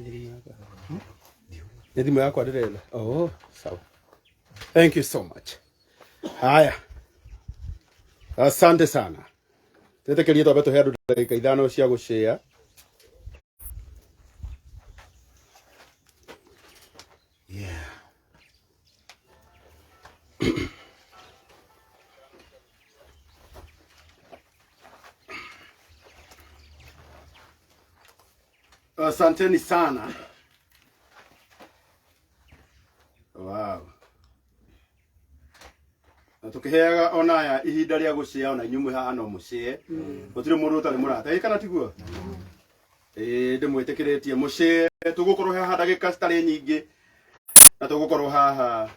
Nĩ thimũ yakwa ndĩrenda. Oh, sawa. Thank you so much. Haya. Asante sana. Twĩtĩkĩrie twambe tũhe andũ ndagĩka 5 cia gũcĩa. Yeah. Asanteni sana. Wow. Na tukiheaga ona aya ihinda rĩa gũcĩa ona inyuĩ mwĩ haha no mũcĩe. Gũtirĩ mũndũ ũtarĩ mũrata. Ĩ kana tiguo? Ĩĩ ndĩmwĩtĩkĩrĩtie mũcĩe. Tũgũkorwo haha ndagĩka citarĩ nyingĩ na tũgũkorwo haha.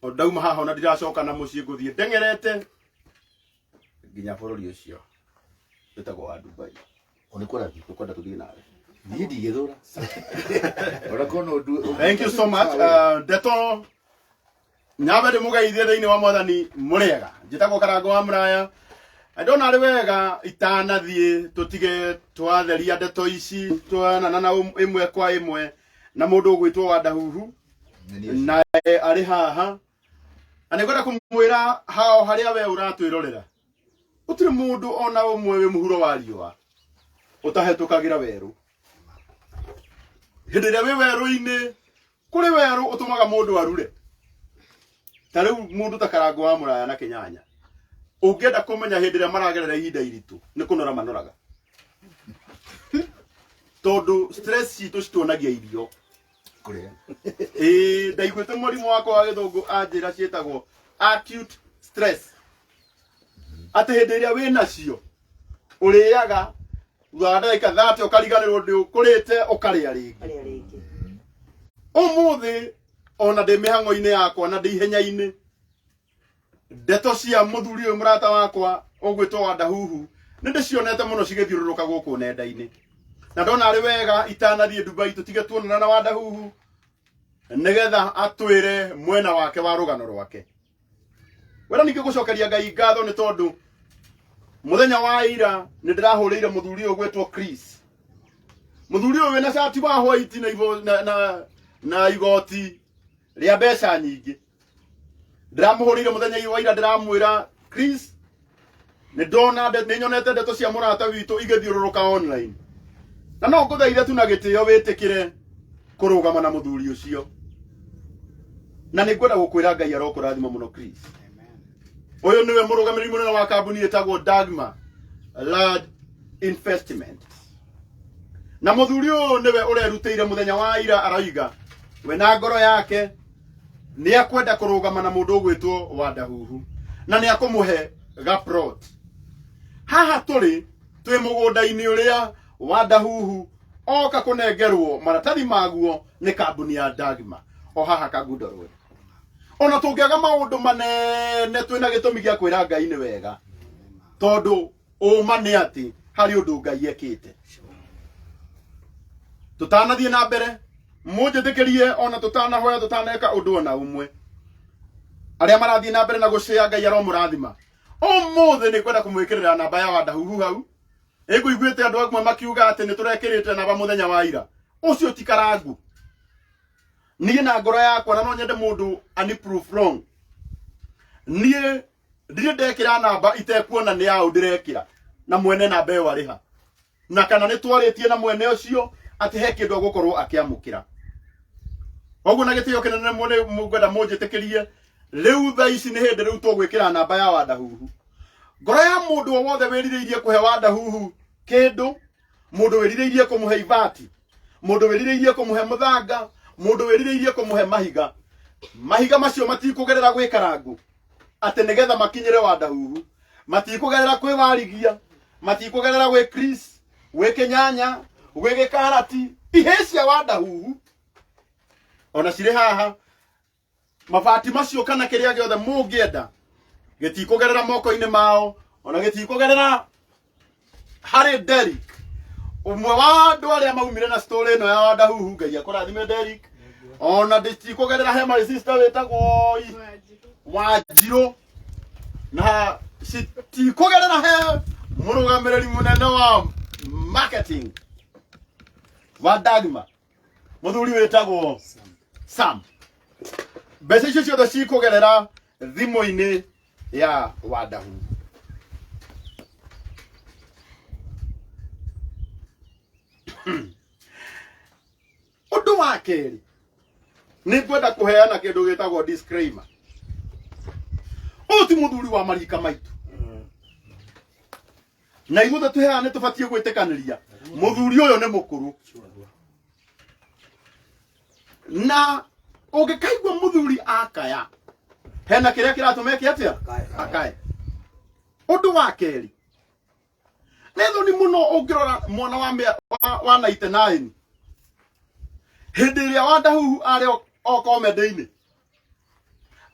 O ndauma haha ona ndiracoka na mũciĩ ngũthiĩ ndeng'erete nginya bũrũri ũcio wĩtagwo wa Dubai. Nĩ kũrathiĩ. Tũkwenda tũthiĩ nawe. Niĩ ndigĩthũra. Ona korwo no ndue. Thank you so much. Ndeto nyambe ndĩmũgeithie thĩinĩ wa mwathani mũrĩega. Njĩtagwo Karango wa Mũraya. Na ndona arĩ wega itanathiĩ tũtige twatheria ndeto ici twanana na ĩmwe kwa ĩmwe na mũndũ ũgwĩtwo wa Ndahuhu na arĩ haha na nĩ ngwenda kũmwĩra hao harĩa we ũratwĩrorera gũtirĩ mũndũ ona ũmwe wĩ mũhuro wa riũa ũtahetũkagĩra werũ. Hĩndĩ ĩrĩa wĩ werũ-inĩ kũrĩ werũ ũtũmaga mũndũ arure. Ta rĩu mũndũ ta Karango wa Mũraya na Kĩnyanya, ũngĩenda kũmenya hĩndĩ ĩrĩa maragerera ihinda iritũ nĩ kũnora manoraga, tondũ stress citũ cituonagia irio Kũrĩa. Ĩĩ, ndaiguĩte mwarimũ wakwa wa gĩthũngũ anjĩra ciĩtagwo acute stress, atĩ hĩndĩ ĩrĩa wĩ nacio ũrĩaga thutha wa ndagĩka 30 ũkariganĩrwo ndĩ ũkũrĩte ũkarĩa rĩngĩ. Arĩa rĩngĩ. Ũmũthĩ ona ndĩ mĩhang'o-inĩ yakwa na ndĩ ihenya-inĩ, ndeto cia mũthuri ũyũ mũrata wakwa ũgwĩtwo wa Ndahuhu nĩ ndĩcionete mũno cigĩthiũrũrũka gũkũ nenda-inĩ, na ndona arĩ wega itanathiĩ Dubai tũtige tuonana na Wandahuhu nĩgetha atwĩre mwena wake wa rũgano rwake. Wena ningĩ gũcokeria Ngai ngatho nĩ tondũ mũthenya wa ira nĩ ndĩrahũrĩire mũthuri ũyũ ũgwĩtwo Chris, mũthuri ũyũ wĩna cati wa white na, ibo, na, na, na igoti rĩa mbeca nyingĩ. Ndĩramũhũrĩire mũthenya wa ira ndĩramwĩra Chris, nĩ ndona nĩ nyonete ndeto cia mũrata witũ igĩthiũrũrũka online, na no ngũthaithe tu na gĩtĩo wĩtĩkĩre kũrũgama na mũthuri ũcio, na nĩ ngwenda gũkwĩra Ngai arokũrathima mũno Chris. Ũyũ nĩwe mũrũgamĩrĩri mũnene wa kambuni ĩtagwo Dagma Land Investment, na mũthuri ũyũ nĩwe ũrerutĩire mũthenya wa ira aroiga we na ngoro yake nĩ akwenda kũrũgama na mũndũ ũgwĩtwo wa Ndahuhu na nĩ akũmũhe gaplot. Haha tũrĩ twĩ mũgũnda-inĩ ũrĩa wa Ndahuhu oka kũnengerwo maratathi maguo nĩ kambuni ya Dagma o haha Kangundo Road. Ona tũngĩaga maũndũ manene twĩna gĩtũmi gĩa kwĩra Ngai nĩ wega, tondũ ũma nĩ atĩ harĩ ũndũ Ngai ekĩte. Tũtanathiĩ na mbere mũnjĩtĩkĩrie ona tũtanahoya tũtaneka ũndũ ona ũmwe, arĩa marathiĩ na mbere na gũcĩa Ngai aromũrathima. Ũmũthĩ nĩ ngwenda kũmwĩkĩrĩra namba ya Wandahuhu hau. Nĩngũiguĩte andũ amwe makiuga atĩ nĩ tũrekĩrĩte namba mũthenya wa ira. Ũcio ti karangu. Niĩ na ngoro yakwa, na no nyende mũndũ ani proof wrong, niĩ ndirĩ ndekĩra namba itekuona nĩ yaũ ndĩrekĩra na mwene namba ĩyo arĩha, na kana nĩ twarĩtie na mwene ũcio atĩ he kĩndũ egũkorwo akĩamũkĩra. Koguo na gĩtĩo kĩnene ngwenda mũnjĩtĩkĩrie rĩu thaa ici nĩ hĩndĩ rĩu tũgwĩkĩra namba ya Wandahuhu. Ngoro ya mũndũ o wothe wĩrirĩirie kũhe Wandahuhu kĩndũ, mũndũ wĩrirĩirie kũmũhe ibati, mũndũ wĩrirĩirie kũmũhe mũthanga, mũndũ wĩrirĩirie kũmũhe mahiga, mahiga macio matikũgerera gwĩ Karangu atĩ nĩgetha makinyĩre Wandahuhu, matikũgerera kwĩ Warigia, matikũgerera gwĩ Chris, gwĩ Kĩnyanya, gwĩ Gĩkarati. Ihĩ cia Wandahuhu ona cirĩ haha, mabati macio kana kĩrĩa gĩothe mũngĩenda gĩtikũgerera moko-inĩ mao, ona gĩtikũgerera harĩ Derrick, ũmwe wa andũ arĩa maumire na story ĩno ya Wandahuhu. Ngai akũrathime Derrick. Ona ndĩtikũgerera he my sister wĩtagwo Wanjirũ, na citikũgerera he mũrũgamĩrĩri mũnene wa marketing. Wa Dagma, mũthuri wĩtagwo Sam. Mbeca icio ciothe cikũgerera thimũ-inĩ ya Wandahu. Ũndũ wa kerĩ, nĩ ngwenda kũheana kĩndũ gĩtagwo disclaimer. Ũyũ ti mũthuri wa marika maitũ, na ithuothe twĩ haha nĩ tũbatiĩ gwĩtĩkanĩria mũthuri ũyũ nĩ mũkũrũ, na ũngĩkaigua mũthuri akaya hena kĩrĩa kĩratũma eke atĩa, akae. Ũndũ wa kerĩ, nĩ thoni mũno ũngĩrora mwana wa 99 hĩndĩ ĩrĩa Wandahuhu arĩ o komendĩ-inĩ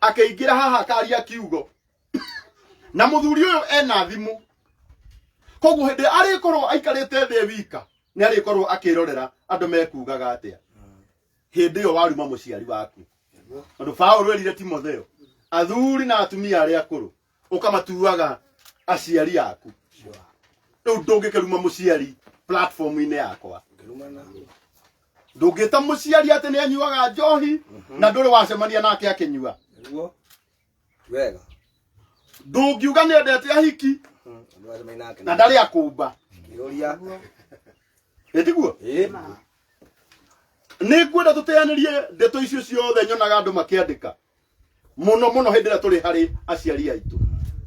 akĩingĩra haha akaria kiugo, na mũthuri ũyũ ena thimũ, koguo hĩndĩ arĩkorwo aikarĩte thĩ wika nĩ arĩkorwo akĩrorera andũ mekugaga atĩa hĩndĩ ĩyo waruma mũciari waku. Tondũ Paũlũ erire Timotheo, athuri na atumia arĩa akũrũ ũkamatuaga aciari aku. Rĩu ndũngĩkĩruma mũciari platform-inĩ yakwa, ndũngĩta mũciari atĩ nĩ anyuaga njohi na ndũrĩ wacemania nake akĩnyua. Nĩguo. Wega. Ndũngiuga nĩ endete ahiki Andũ acio nake. Na ndarĩ akũmba. Kĩũria. Ĩtiguo? Ĩĩ. Nĩ ngwenda tũteanĩrie ndeto icio ciothe nyonaga andũ makĩandĩka mũno mũno hĩndĩ ĩrĩa tũrĩ harĩ aciari aitũ.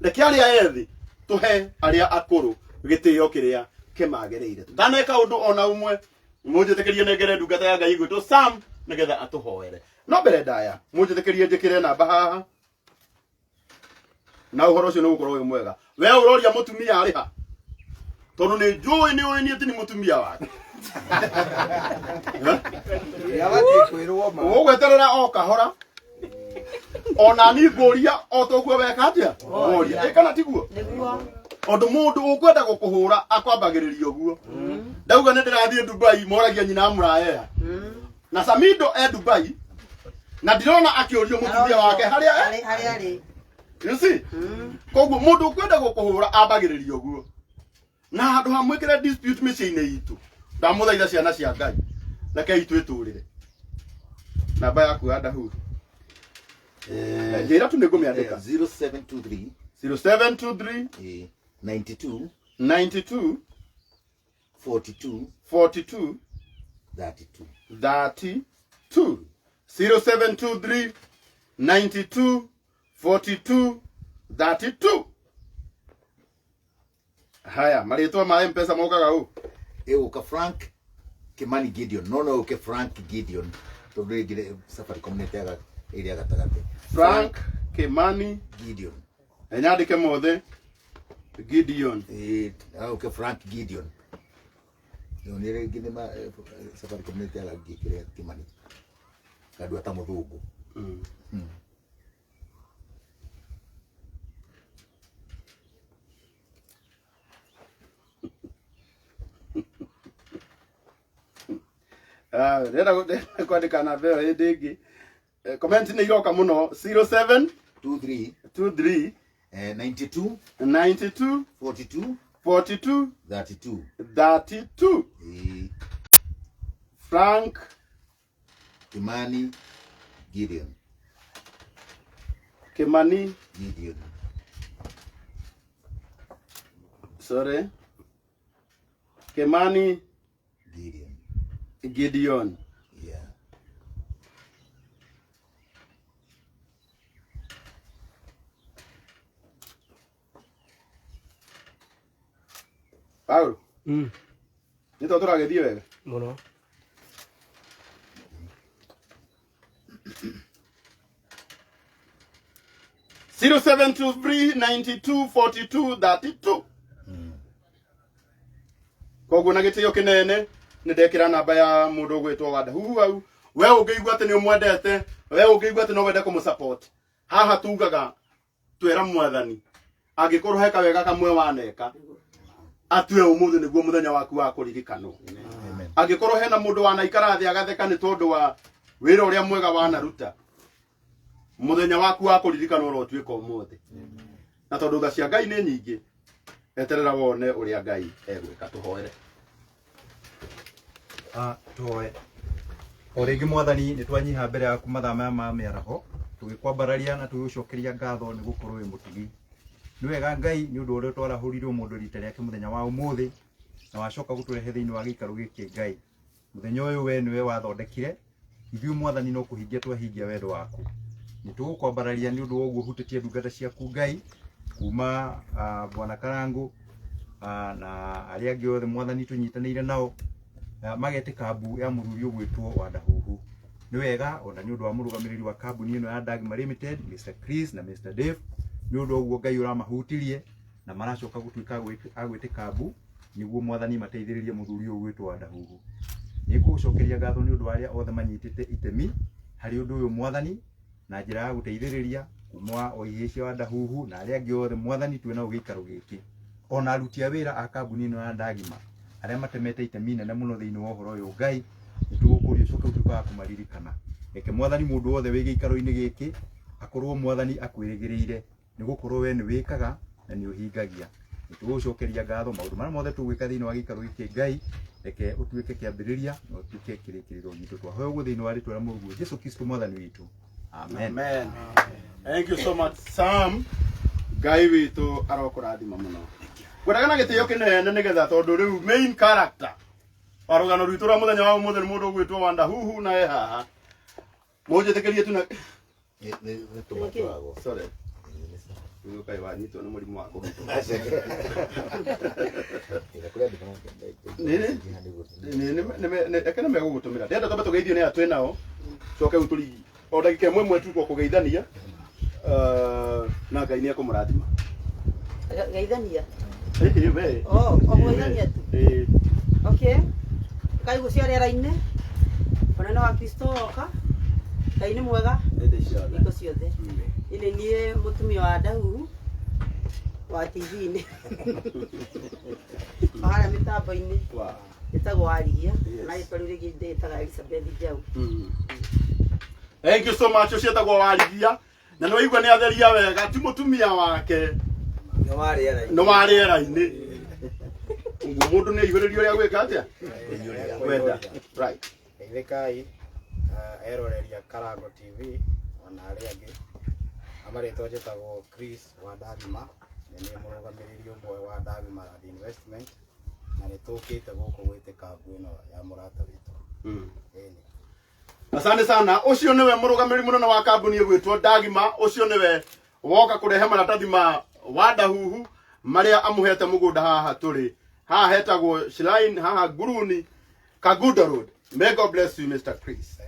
Reke arĩa ethĩ tũhe arĩa akũrũ gĩtĩo kĩrĩa kĩmagĩrĩire. Tũtaneka ũndũ ona ũmwe, mũnjĩtĩkĩrie nengere ndungata ya Ngai ĩgwĩtwo Sam nĩgetha atũhoere. No mbere ndaya, mũnjĩtĩkĩrie njĩkĩre namba haha, na ũhoro ũcio nĩ ũgũkorwo wĩ mwega. We ũroria mũtumia arĩ ha, tondũ nĩ njũĩ nĩ ũĩ niĩ ti nĩ mũtumia wake. Ĩrĩa abatiĩ kwĩrwo ma. Ũgweterera o kahora, ona ni ngũria o toguo weka atĩa woria. Ĩ kana tiguo? Nĩguo. Tondũ mũndũ ũkwenda gũkũhũra akwambagĩrĩria ũguo. Ndauga nĩ ndĩrathiĩ Dubai, moragia nyina amũraeha na Samido e Dubai, na ndirona akĩũrio mũtumia wake harĩa e. Harĩa arĩ. You see, koguo mũndũ ũkwenda gũkũhũra ambagĩrĩria ũguo, na handũ ha mwĩkĩre dispute mĩciĩ-inĩ itũ, ndamũthaitha ciana cia Ngai, rekei twĩtũrĩre. Namba yaku ya Ndahuhu, njĩra tu nĩngũmĩandĩka. 0723 0723 92 92 42 42 32. 32. 0723 92 42 32. Haya, marĩtwa ma Mpesa mokaga ũ? Ĩgũka Frank Kimani Gideon, no ũke Frank Gideon tondũ rĩngĩ Safaricom nĩ ĩteaga ĩrĩa gatagatĩ. Frank Kimani Gideon. Nyandĩke mothe Gideon. Ĩĩ, no ũke Frank Gideon. No nĩ rĩngĩ nĩ ma Safaricom nĩ ĩteaga ngĩkĩrĩa Kimani kandua ta mũthũngũ. Ah, ndĩrenda ndĩrenda kwandĩka namba ĩyo hĩndĩ ĩngĩ. Comment nĩ iroka mũno. 07 23 23 92 92 42 42 32. 32. Ĩĩ, Frank Kimani Gideon. Kimani Gideon. Sorry, Kimani Gideon. Gideon. Yeah. Paulo, nĩ to tũragĩthiĩ wega. Mũno. 0723 92 42 32. Koguo na gĩtĩo kĩnene nĩ ndekĩra namba ya mũndũ ũgwĩtwo Wandahuhu hau. We ũngĩigua atĩ nĩ ũmwendete, we ũngĩigua atĩ no wende kũmũsupport, haha tugaga twĩra Mwathani angĩkorwo he kawega kamwe waneka, atue ũmũthĩ nĩguo mũthenya waku wa kũririkanwo. Amen. Angĩkorwo hena mũndũ wanaikara thĩ agatheka nĩ tondũ wa wĩra ũrĩa mwega wanaruta, mũthenya waku wa kũririkanwo ũrotuĩka ũmũthĩ. Na tondũ tha cia Ngai nĩ nyingĩ, eterera wone ũrĩa Ngai egwĩka. Tũhoere. Toe o rĩngĩ Mwathani, nĩ twanyiha mbere yaku mathaa maya ma mĩaraho, tũgĩkwambararia na tũgĩgũcokeria ngatho nĩ gũkorwo wĩ mũtugi. Nĩ wega Ngai, nĩ ũndũ ũrĩa twarahũrirwo mũndũ rita rĩake mũthenya wa ũmũthĩ, na wacoka gũtũrehe thĩinĩ wa gĩikaro gĩkĩ. Ngai, mũthenya ũyũ we nĩwe wathondekire, ithuĩ Mwathani no kũhingia twahingia wendo waku. Nĩ tũgũkwambararia nĩ ũndũ wa ũguo ũhutĩtie ndungata ciaku Ngai, kuma Bwana Karangũ na arĩa angĩ othe Mwathani tũnyitanĩire nao, magetĩka mbu ya mũthuri ũgwĩtwo Wandahuhu. Nĩ wega ona nĩ ũndũ wa mũrũgamĩrĩri wa kambuni ĩno ya Dagma Limited, Mr Chris na Mr Dave, nĩ ũndũ wa ũguo Ngai ũramahutirie na maracoka gũtuĩka a gwĩtĩka mbu nĩguo Mwathani mateithĩrĩrie mũthuri ũyũ ũgwĩtwo Wandahuhu. Nĩ ngũgũcokeria ngatho nĩ ũndũ wa arĩa othe manyitĩte itemi harĩ ũndũ ũyũ Mwathani, na njĩra ya gũteithĩrĩria kuma o ihĩĩ cia Wandahuhu na arĩa angĩ othe Mwathani twĩ nao gĩikaro gĩkĩ, ona aruti a wĩra a kambuni ĩno ya Dagima arĩa matemete itemi inene mũno thĩinĩ wa ũhoro ũyũ. Ngai, nĩ tũgũkũria ũcoke ũtuĩke wa kũmaririkana. Reke Mwathani mũndũ wothe wĩ gĩikaro-inĩ gĩkĩ akorwo Mwathani akwĩrĩgĩrĩire, nĩ gũkorwo we nĩ wĩkaga na nĩ ũhingagia. Nĩ tũgũcokeria ngatho maũndũ marĩa mothe tũgwĩka thĩinĩ wa gĩikaro gĩkĩ. Ngai, reke ũtuĩke kĩambĩrĩria na ũtuĩke kĩrĩkĩrĩro gitũ. Twahoya ũguo thĩinĩ wa rĩtwa rĩa Mũrũguo Jesu Kristo Mwathani witũ, amen. Amen. Thank you so much, Sam. Ngai witũ arokũrathima mũno. Ngwendaga na gĩtĩo kĩnene nĩgetha tondũ rĩu main character wa rũgano rwitũ rwa mũthenya wa ũmũthĩ nĩ mũndũ ũgwĩtwo Wandahuhu na e haha. Mũnjĩtĩkĩrie tu na Nĩ tũmatwaragwo. Sorry. Rĩu kaĩ wanyitwo nĩ mũrimũ wa kũhutwo. Reke nĩ megũgũtũmĩra. Ndĩrenda twambe tũgeithio nĩ aya twĩ nao. Coke rĩu tũrigi o ndagĩka ĩmwe ĩmwe tu kũgeithania, na Ngai nĩ ekũmũrathima. Geithania. Ĩĩ we. Oh, o kũgeithania tu. Ĩĩ. Okay. Kaigũ cia rĩera-inĩ. Mũnene wa Kristo woka. Ngai nĩ mwega Hĩndĩ ciothe. hingo ciothe. Niĩ nĩ niĩ mũtumia wa Ndahuhu wa TV-inĩ. O harĩa mĩtambo-inĩ. Ĩtagwo Warigia. Na rĩtwa rĩu rĩngĩ ndĩĩtaga Elizabeth Njau. Thank you so much. Ũcio etagwo Warigia. Na nĩ waigua nĩ atheria wega, ti mũtumia wake. Nĩ wa rĩera. Nĩ wa rĩera-inĩ. Ũguo mũndũ nĩ aihũrĩrio ũrĩa gwĩka atĩa? Kwenda. Right. Geithĩkai eroreria Karango TV ona arĩa angĩ. Amarĩtwa njĩtagwo Chris wa Dagima, nĩ niĩ mũrũgamĩrĩri ũmwe wa Dagima Land Investment, na nĩ tũkĩte gũkũ gwĩtĩka mbu ĩno ya mũrata witũ. Ĩni. Asante sana. Ũcio nĩwe mũrũgamĩrĩri mũnene wa kambuni ĩgwĩtwo Dagima. Ũcio nĩwe woka kũrehe maratathi ma Wandahuhu marĩa amũhete mũgũnda haha tũrĩ. Haha hetagwo Shrine, haha Nguruni, Kangundo Road. May God bless you, Mr. Chris.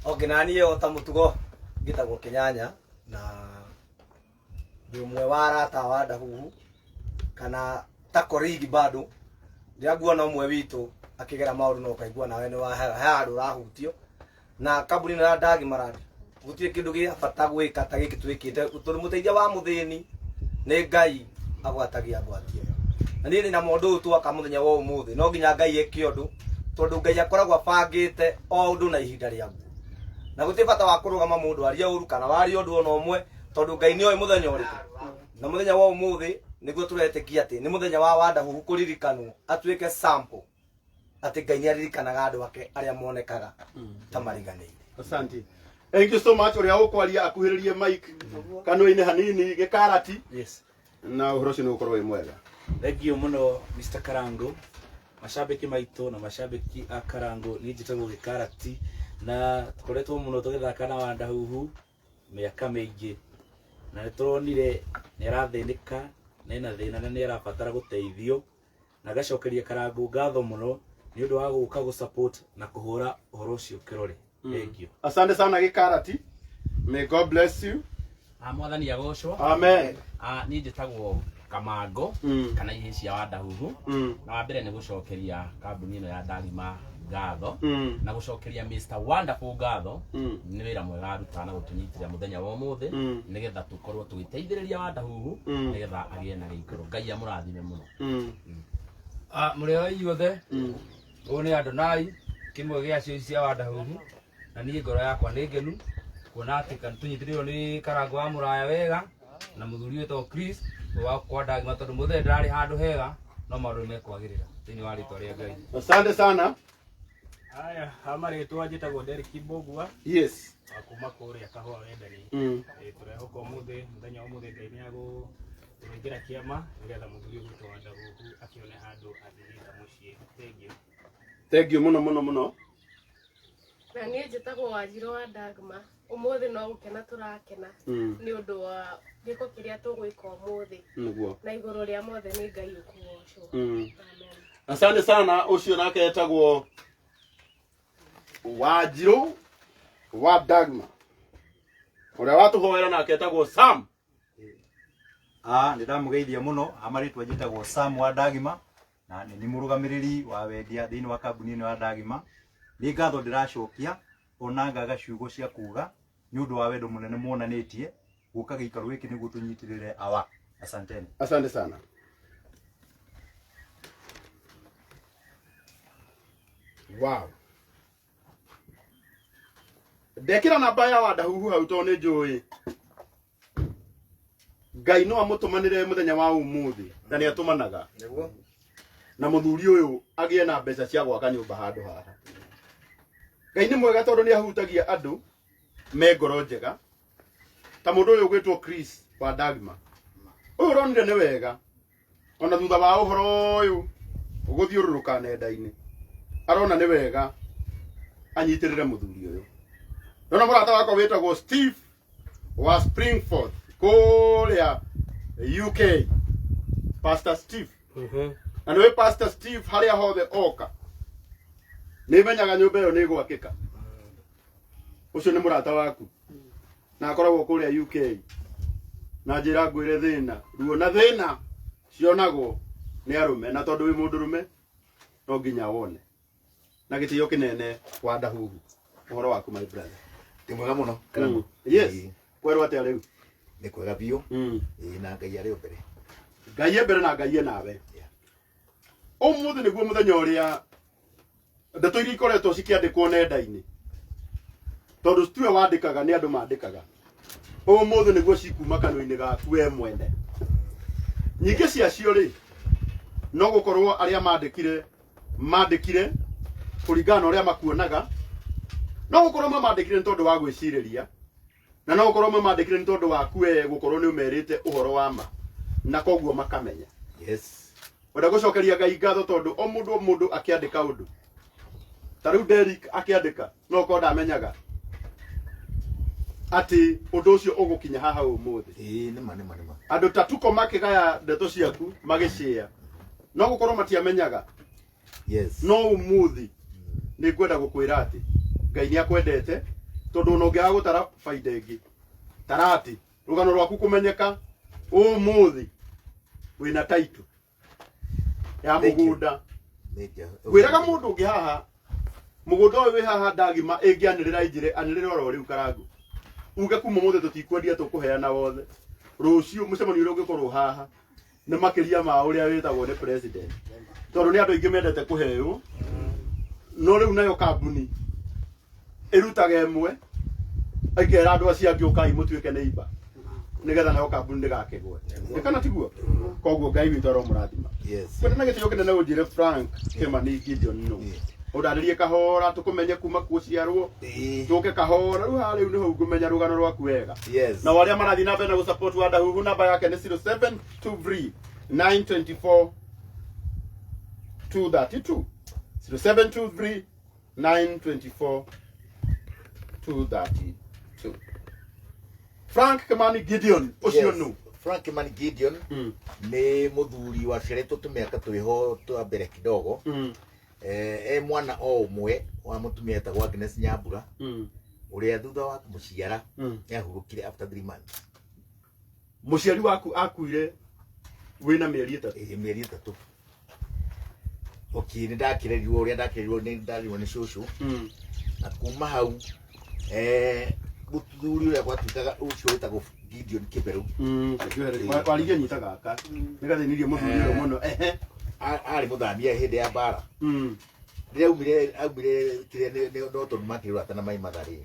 Okay, na niĩ o ta mũtugo ngĩtagwo Kĩnyanya na ndĩ ũmwe wa arata a Wandahuhu kana ta colleague bado. Rĩrĩa nguona ũmwe witũ akĩgera maũndũ na ũkaigua nawe nĩ wa he handũ ũrahutio na kambuni ĩno ya Dagima Land, gũtirĩ kĩndũ gĩa bata gwĩka ta gĩkĩ twĩkĩte, tondũ mũteithia wa mũthĩni nĩ Ngai agwatagia ngwatio. Na niĩ ndĩna mũndũ ũyũ twaka mũthenya wa ũmũthĩ, no nginya Ngai eke ũndũ, tondũ Ngai akoragwo abangĩte o ũndũ na ihinda rĩaguo, na gũtirĩ bata wa kũrũgama mũndũ arie ũru kana warie ũndũ ona ũmwe, tondũ Ngai nĩoĩ mũthenya ũrĩkũ. Na mũthenya wa ũmũthĩ nĩguo tũretĩkia atĩ nĩ mũthenya wa Wandahuhu kũririkanwo, atuĩke sample atĩ Ngai nĩ aririkanaga andũ ake arĩa monekaga ta mariganĩire. Asante. Thank you so much. Ũrĩa ũkwaria akuhĩrĩrie mic kanua-inĩ hanini, gĩkarati. Yes. Na ũhoro ũcio nĩ ũgũkorwo wĩ mwega. Thank you mũno, Mr. Karango. Macambĩki maitũ na macambĩki a Karango, niĩ njĩtagwo Gĩkarati na tũkoretwo mũno tũgĩthaka na Wandahuhu mĩaka mĩingĩ, na nĩ tũronire nĩ arathĩnĩka na ena thĩna na nĩ arabatara gũteithio, na ngacokeria Karango ngatho mũno nĩ ũndũ wa gũka gũ support na kũhũra ũhoro ũcio kĩrore. Thank you. Asante sana, Gĩkarati. May God bless you. Mwathani agocwo. Amen. Niĩ njĩtagwo Kamango kana ihĩĩ cia Wandahuhu. Na wa mbere nĩ gũcokeria kambuni ĩno ya Dagima ngatho na gũcokeria Mr Wonderful ngatho nĩ wĩra mwega arutaga na gũtũnyitĩrĩra mũthenya wa ũmũthĩ nĩgetha tũkorwo tũgĩteithĩrĩria Wandahuhu nĩgetha agĩe na gĩikaro. Ngai amũrathime mũno. Mũrĩo inyuothe, ũyũ nĩ Adonai, kĩmwe gĩa cio cia Wandahuhu, na niĩ ngoro yakwa nĩ ngenu kuona atĩ tũnyitĩrĩirwo nĩ Karango wa mũraya wega na mũthuri wĩtagwo Chris wa kwa Dagima, tondũ mũthee ndararĩ handũ hega. No maũndũ nĩ mekwagĩrĩra thĩinĩ wa rĩtwa rĩa Ngai. Asante sana. Haya, ha marĩtwa njĩtagwo Derrick Mbũgua. Yes. Wa kuma kũrĩa Kahũa Wendani. Tũrehoka ũmũthĩ, mũthenya wa ũmũthĩ Ngai nĩ agũtũringĩra kĩama nĩgetha mũthuri ũyũ witũ wa Ndahuhu akĩone handũ angĩgĩta mũciĩ. Thank you. Thank you muno muno muno. Na niĩ njĩtagwo Wanjirũ wa Dagma. Ũmũthĩ no gũkena tũrakena nĩ ũndũ wa gĩko kĩrĩa tũgwĩka ũmũthĩ. Nĩguo. Na igũrũ rĩa mothe nĩ Ngai ũkũgocwo. Amen. Asante sana. Ũcio nake etagwo Wanjirũ wa Dagma, ũrĩa watũhoera nake etagwo Sam. Ah, nĩ ndamũgeithia mũno. Amarĩtwa njĩtagwo Sam wa Ndagima na nĩ niĩ mũrũgamĩrĩri wa wendia thĩinĩ wa kambuni ĩno ya Ndagima. Nĩ ngatho ndĩracokia ona ngaga ciugo cia kuga nĩ ũndũ wa wendo mũnene muonanĩtie gũka gĩikaro gĩkĩ nĩguo tũnyitĩrĩre awa. Asanteni. Asante sana. Wow. Ndekĩra namba ya Wandahuhu hau tondũ nĩ njũĩ Ngai no amũtũmanĩre mũthenya wa ũmũthĩ na nĩ atũmanaga. Nĩguo. Na mũthuri ũyũ agĩe na mbeca cia gwaka nyũmba handũ haha. Ngai nĩ mwega tondũ nĩ ahutagia andũ me ngoro njega ta mũndũ ũyũ ũgwĩtwo Chris wa Dagma. Ũyũ ũronire nĩ wega ona thutha wa ũhoro ũyũ ũgũthiũrũrũka nenda-inĩ arona nĩ wega anyitĩrĩre mũthuri ũyũ. Ndona mũrata wakwa wĩtagwo Steve wa Springford kũrĩa UK, Pastor Steve. Na nĩwe Pastor Steve harĩa hothe oka nĩ menyaga nyũmba ĩyo nĩ ĩgwakĩka. Ũcio nĩ mũrata waku na akoragwo kũrĩa UK. Na njĩra ngwĩre thĩna ruo na thĩna cionagwo nĩ arũme, na tondũ wĩ mũndũrũme no nginya wone. Na gĩtĩo kĩnene wa Ndahuhu, ũhoro waku my brother? Ndĩ mwega mũno. Yes. Kwerwo atĩa rĩu? Nĩ kwega biũ. Ĩĩ, na Ngai arĩ o mbere. Ngai e mbere na Ngai e nawe. Ũmũthĩ nĩguo mũthenya ũrĩa ndeto iria ikoretwo cikĩandĩkwo nenda-inĩ, tondũ tiwe wandĩkaga, nĩ andũ mandĩkaga. Ũmũthĩ nĩguo cikuma kanua-inĩ gaku we mwene. Nyingĩ ciacio rĩ, no gũkorwo arĩa mandĩkire kũringana na ũrĩa makuonaga, no gũkorwo mamandĩkire nĩ tondũ wa gwĩcirĩria, na no gũkorwo mamandĩkire nĩ tondũ waku we gũkorwo nĩ ũmerĩte ũhoro wa ma, na koguo makamenya. Yes. Wenda gũcokeria Ngai ngatho tondũ o mũndũ o mũndũ akĩandĩka ũndũ. Ta rĩu Derrick akĩandĩka, no ũkorwo ndamenyaga atĩ ũndũ ũcio ũgũkinya haha ũmũthĩ. Ĩĩ, nĩma, nĩma, nĩma. Andũ ta Tuko makĩgaya ndeto ciaku magĩshare, no gũkorwo matiamenyaga. Yes. No ũmũthĩ nĩ ngwenda gũkwĩra atĩ Ngai nĩ akwendete, tondũ ona ũngĩaga gũtara baida ĩngĩ, tara atĩ rũgano rwaku kũmenyeka ũmũthĩ wĩna title ya Thank you. mũgũnda. Major. Ngwĩraga mũndũ ũngĩ haha, mũgũnda ũyũ wĩ haha Ndagima ĩngĩanĩrĩra ĩnjĩre anĩrĩra oro rĩu Karangu, uge kuma ũmũthĩ tũtikwendia tũkũheana wothe. Rũciũ mũcemanio ũrĩa ũngĩkorwo haha nĩ makĩria ma ũrĩa wĩtagwo nĩ president, tondũ nĩ andũ aingĩ mendete kũheo. No rĩu nayo kambuni ĩrutaga ĩmwe ĩkera andũ acio angĩ ũkai mũtuĩke neighbor, nĩgetha nayo kambuni ndĩgakĩgwe. Nĩ kana tiguo? Koguo Ngai witũ aromũrathima. Yes. Kwenda na gĩtĩo kĩnene ũnjĩre Frank Kimani Gideon no ũndarĩrie kahora tũkũmenye kuma gũciarwo tũke kahora rĩu haha rĩu nĩho ngũmenya rũgano rwaku wega. Yes. Na arĩa marathiĩ na mbere na gũsupport Wandahuhu, namba yake nĩ 0723 924 232. 0723 924 232. Frank Kimani Gideon ũcio Yes. nũ? Frank Kimani Gideon nĩ mũthuri waciarĩtwo tũmĩaka twĩho twa mbere kidogo. E mwana o ũmwe wa mũtumia etagwo Agnes Nyambura, ũrĩa thutha wa kũmũciara nĩahurũkire after 3 months. Mũciari waku akuire wĩna mĩeri ĩtatũ? Ĩĩ, mĩeri ĩtatũ. Okay, nĩ ndakĩrerirwo ũrĩa ndakĩrerirwo, nĩ ndarerirwo nĩ cũcũ. Na kuma hau mũthuri ũrĩa gwatuĩkaga ũcio wĩtagwo Gideon Kiberu. Warigie nyita gaka nĩgathĩnirie mũthuri ũyũ mũno. Ehe. Arĩ mũthamia hĩndĩ ya mbara. Rĩrĩa aumire kĩrĩa no tondũ makĩrũra na mai matharĩ.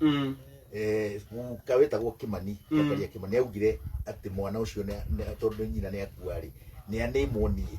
Guka wĩtagwo Kimani, Kabaria Kimani augire atĩ mwana ũcio tondũ nyina nĩ akua rĩ, nĩ anĩmwo niĩ.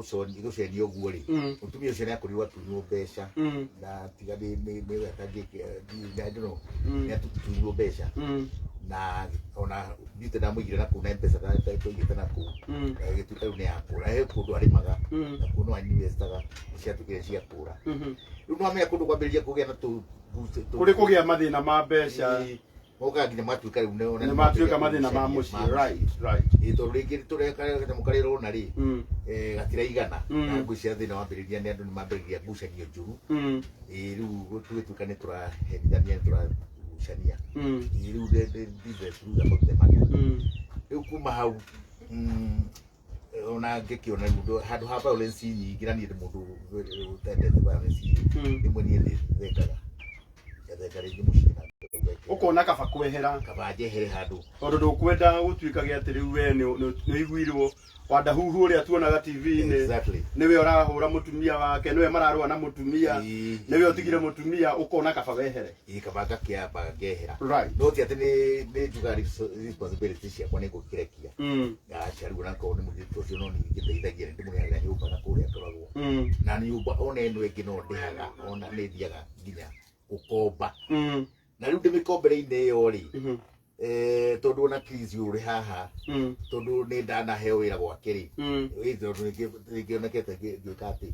gũcenia ũguo rĩ, mũtumia ũcio nĩ akorirwo atunywo mbeca, na tiga nĩ nĩ atangĩke, I don't know, nĩ atunywo mbeca, na ona thiĩte ndamũigire na kũu na Mpesa twaigĩte na kũu, na ĩgĩtuĩka rĩu nĩ yakũra. He kũndũ arĩmaga na kuo no ainvestaga, nĩ ciatuĩkire cia kũra. Rĩu no amenya kũndũ kwambĩrĩria kũgĩa na tũ Kũrĩ kũgĩa mathĩna ma mbeca. Ĩĩ, mokaga nginya matuĩka rĩu nĩ matuĩka mathĩna ma mũciĩ, right. Ĩĩ, tondũ rĩngĩ tũreka kanyamũ karĩa ũrona rĩ, gatiraigana, na ngwĩciria thĩna wambĩrĩria nĩ andũ nĩ mambĩrĩria ngucanio njũru. Ĩĩ, rĩu tũgĩtuĩka nĩ tũraherithania, nĩ tũragucania. Ĩĩ, rĩu the truth about the matter, rĩu kuma hau, ona ngĩkĩona rĩu handũ ha violence nyingĩ, na niĩ ndĩ mũndũ ũtendete violence rĩ, rĩmwe niĩ nĩ thekaga, ngatheka rĩngĩ mũciĩ na ngauga Ũkona kaba kwehera. Kaba njehere handũ. Tondũ ndũkwenda gũtuĩkage atĩ rĩu we nĩ ũiguirwo Wandahuhu ũrĩa tuonaga TV-inĩ. Exactly. Nĩwe ũrahũra mũtumia wake, nĩwe mararũa na mũtumia, nĩwe ũtigire mũtumia, ũkona kaba wehere. Ĩĩ, kaba ngakĩamba ngehera. Right. No ti atĩ nĩ njugaga responsibility ciakwa nĩ ngũkĩrekia. Aca, rĩu onakorwo nĩ mũirĩtu ũcio no niĩ ngĩteithagia, nĩ ndĩmũrĩhagĩra nyũmba na kũrĩa akoragwo. Na nyũmba ona ĩno ĩngĩ no ndĩhaga, ona nĩ thiaga nginya gũkomba. Na rĩu ndĩmĩkombere-inĩ ĩyo rĩ, tondũ ona Chris ũyũ ũrĩ haha, tondũ nĩ ndanaheo wĩra gwake rĩ, tondũ nĩngĩonekete ngĩka atĩ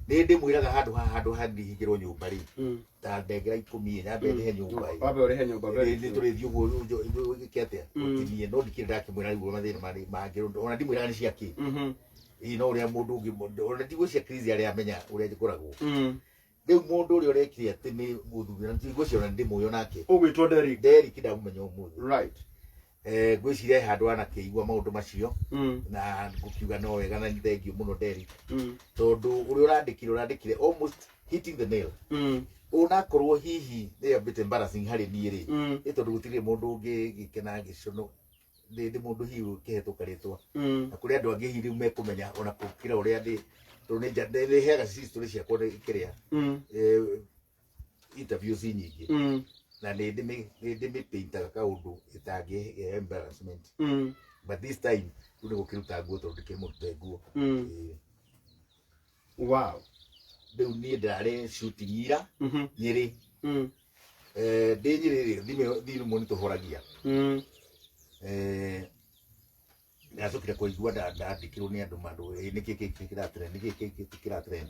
nĩ ndĩmwĩraga handũ haha, handũ ha ndihingĩrwo nyũmba rĩ, ta ndengera 10 nyambe ndĩhe nyũmba ĩ. Wambe ũrĩhe nyũmba very Nĩ tũrĩthiĩ ũguo wĩke atĩa ũtinie, no ndikĩrĩ ndakĩmwĩra rĩu mathĩna mangĩ, ona ndimwĩraga nĩ cia kĩ. Ĩ, no ũrĩa mũndũ ũngĩ, ona ndigwĩciria Chris arĩa amenya ũrĩa ngoragwo. Rĩu mũndũ ũrĩa ũrekire atĩ nĩ mũthuri, na ngwĩciria ona ndĩmũĩ onake. Ũgwĩtwo Derrick. Derrick ndamũmenya ũmũthĩ. Right. Ngwĩciria he handũ anakĩigua maũndũ macio, na ngũkiuga no wega na nĩ thengiũ mũno Derrick. Tondũ ũrĩa ũrandĩkire, ũrandĩkire almost hitting the nail. Onakorwo hihi nĩ a bit embarrassing harĩ niĩ rĩ, nĩ tondũ gũtirĩ mũndũ ũngĩgĩkena ngĩcono. Ndĩ mũndũ hihi ũkĩhetũka rĩtwa. Na kũrĩ andũ angĩ hihi rĩu mekũmenya ona gũkĩra ũrĩa ndĩ, tondũ nĩ heaga history ciakwa nĩ kĩrĩa. Interviews nyingĩ. Na nĩ ndĩmĩpaintaga kaũndũ ĩtangĩ embarrassment. But this time rĩu nĩ gũkĩruta nguo tondũ ndikĩrĩ mũrute nguo. Wow. Rĩu niĩ ndĩrarĩ shooting ira, Nyĩrĩ. Ndĩ Nyĩrĩ rĩ, thimũ nĩ tũhoragia. Ndacokire kũigua ndandĩkirwo nĩ andũ mandũ, nĩkĩ kĩ kĩratrend, nĩkĩ kĩ kĩratrend.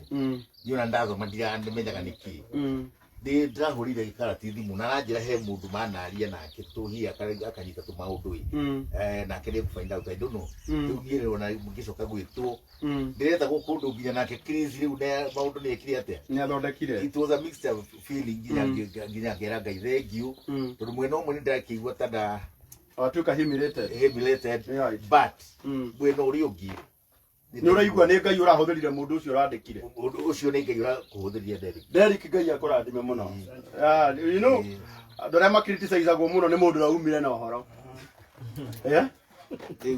Niĩ ona ndathoma ndimenyaga nĩkĩ. Ndĩ ndĩrahũrire gĩkarati thimũ na aranjĩra he mũndũ manaria nake tũhihi akanyita tũmaũndũ ĩ. Nake nĩ find out, I don't know. Rĩu niĩ ona ngĩcoka gwĩtwo. Ndĩretagwo kũndũ nginya nake Chris rĩu na maũndũ nĩ ekire atĩa? Nĩ athondekire. It was a mixture of feeling nginya nginya ngera Ngai thank you. Tondũ mwena ũmwe nĩ ndakĩigua ta nda Watuĩka humiliated. Humiliated. Right. But mwena ũrĩa ũngĩ nĩ ũraigua nĩ Ngai ũrahũthĩrire mũndũ ũcio ũrandĩkire. Ũndũ ũcio nĩ Ngai ũrakũhũthĩrire Derrick. Derrick, Ngai akũrathime mũno. You know, andũ arĩa makriticizagwo mũno nĩ mũndũ ũrĩa umire na ũhoro.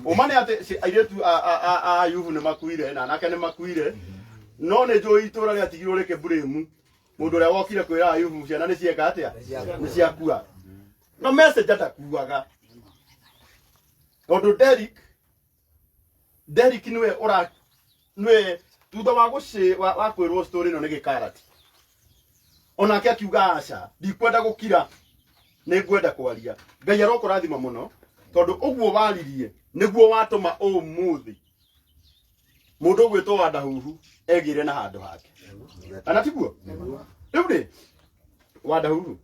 Ũma nĩ atĩ airĩtu a Ayubu nĩ makuire na anake nĩ makuire, no nĩ njũĩ itũra rĩatigirwo rĩkĩmburĩmu mũndũ ũrĩa wokire kwĩra Ayubu ciana nĩ cieka atĩa, nĩ ciakua. No message ndakuaga tondũ Derrick nĩwe ũra nĩwe thutha wa gũci wa kwĩrwo story ĩno nĩ gĩkarati, onake akiuga aca, ndikwenda gũkira, nĩ ngwenda kwaria. Ngai arokũrathima mũno tondũ ũguo waririe nĩguo watũma ũmũthĩ mũndũ ũgwĩtwo Wandahuhu egĩre na handũ hake, kana tiguo? Rĩu rĩ, Wandahuhu,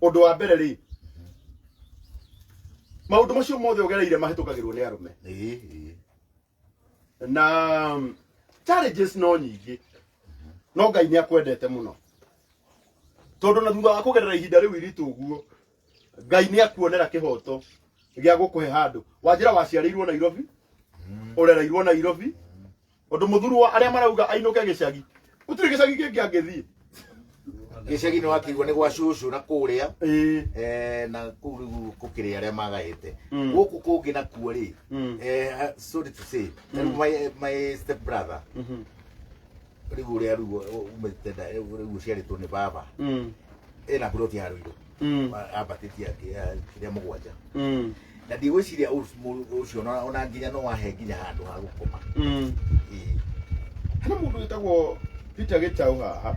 ũndũ wa mbere rĩ, maũndũ macio mothe ũgereire mahĩtũkagĩrwo nĩ arũme na challenges no nyingĩ, no Ngai nĩ akwendete mũno tondũ na thutha wa kũgerera ihinda rĩu iritũ ũguo, Ngai nĩ akuonera kĩhoto gĩa gũkũhe handũ. Wanjĩra waciarĩirwo Nairobi, ũrereirwo Nairobi, ũndũ mũthuru wa arĩa marauga ainũke gĩcagi, gũtirĩ gĩcagi kĩngĩ angĩthiĩ. Gĩcagi nĩ wakĩigua nĩ gwa cũcũ na kũrĩa, na kũu rĩu gũkĩrĩ arĩa magaĩte. Gũkũ kũngĩ nakuo rĩ, sorry to say, rĩu my step brother rĩu ũrĩa rĩu umĩte rĩu ũciarĩtwo nĩ baba, ena buroti ya Ruiru ambatĩtie kĩrĩa 7. Na ndigwĩciria ũcio ona nginya no ahe nginya handũ ha gũkoma. Hena mũndũ wĩtagwo Peter Gĩchau haha,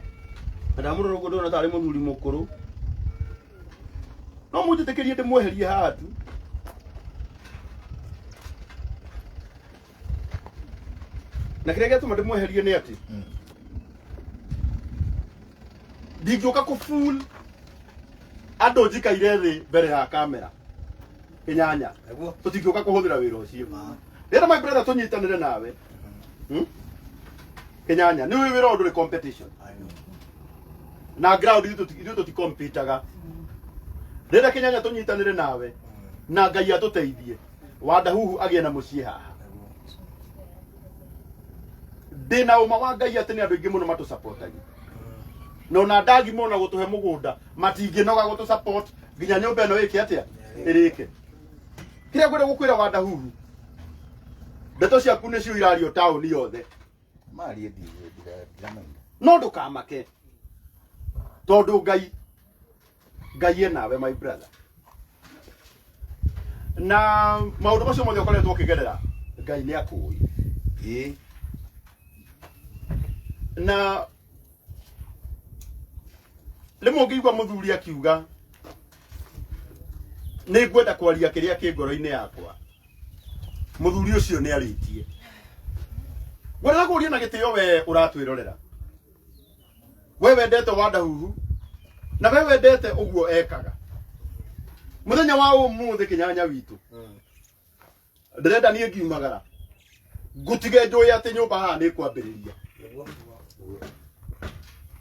na ndamũrora ũguo ndĩrona tarĩ mũthuri mũkũrũ, no mũnjĩtĩkĩrie ndĩmweherie haha tu. Na kĩrĩa gĩatũma ndĩmweherie nĩ atĩ ndingĩũka kũ-fool andũ njikaire thĩ mbere ya kamera kĩnyanya, tũtingĩũka kũhũthĩra wĩra ũcio. Rĩrĩa my brother tũnyitanĩre nawe, Kĩnyanya, nĩ ũĩ wĩra ũyũ ndũrĩ competition na ground, ithuĩ tũtikompitaga. Rĩrĩa Kĩnyanya tũnyitanĩre nawe na Ngai atũteithie, Wandahuhu agĩe na mũciĩ haha, ndĩna ũma wa Ngai atĩ nĩ andũ aingĩ mũno matũcapotagia. Na ona ndagima ona gũtũhe mũgũnda matingĩnoga gũtũ support nginya nyũmba ĩno ĩke atĩa, ĩrĩke. Kĩrĩa ngwenda gũkwĩra Wandahuhu, ndeto ciaku nĩcio irario taũni yothe. Marie ndiramenya. No ndũkamake tondũ Ngai Ngai e nawe, my brother. Na maũndũ macio mothe ũkoretwo ũkĩgerera, Ngai nĩ akũĩ. Na rĩmwe ũngĩigua mũthuri akiuga nĩ ngwenda kwaria kĩrĩa kĩ ngoro-inĩ yakwa, mũthuri ũcio nĩ arĩtie. Ngwendaga kũũria na gĩtĩo, we ũratwĩrorera, we wendete Wandahuhu na we wendete ũguo ekaga, mũthenya wa ũmũthĩ kĩnyanya witũ ndĩrenda niĩ ngiumagara ngũtige njũĩ atĩ nyũmba haha nĩ kwambĩrĩria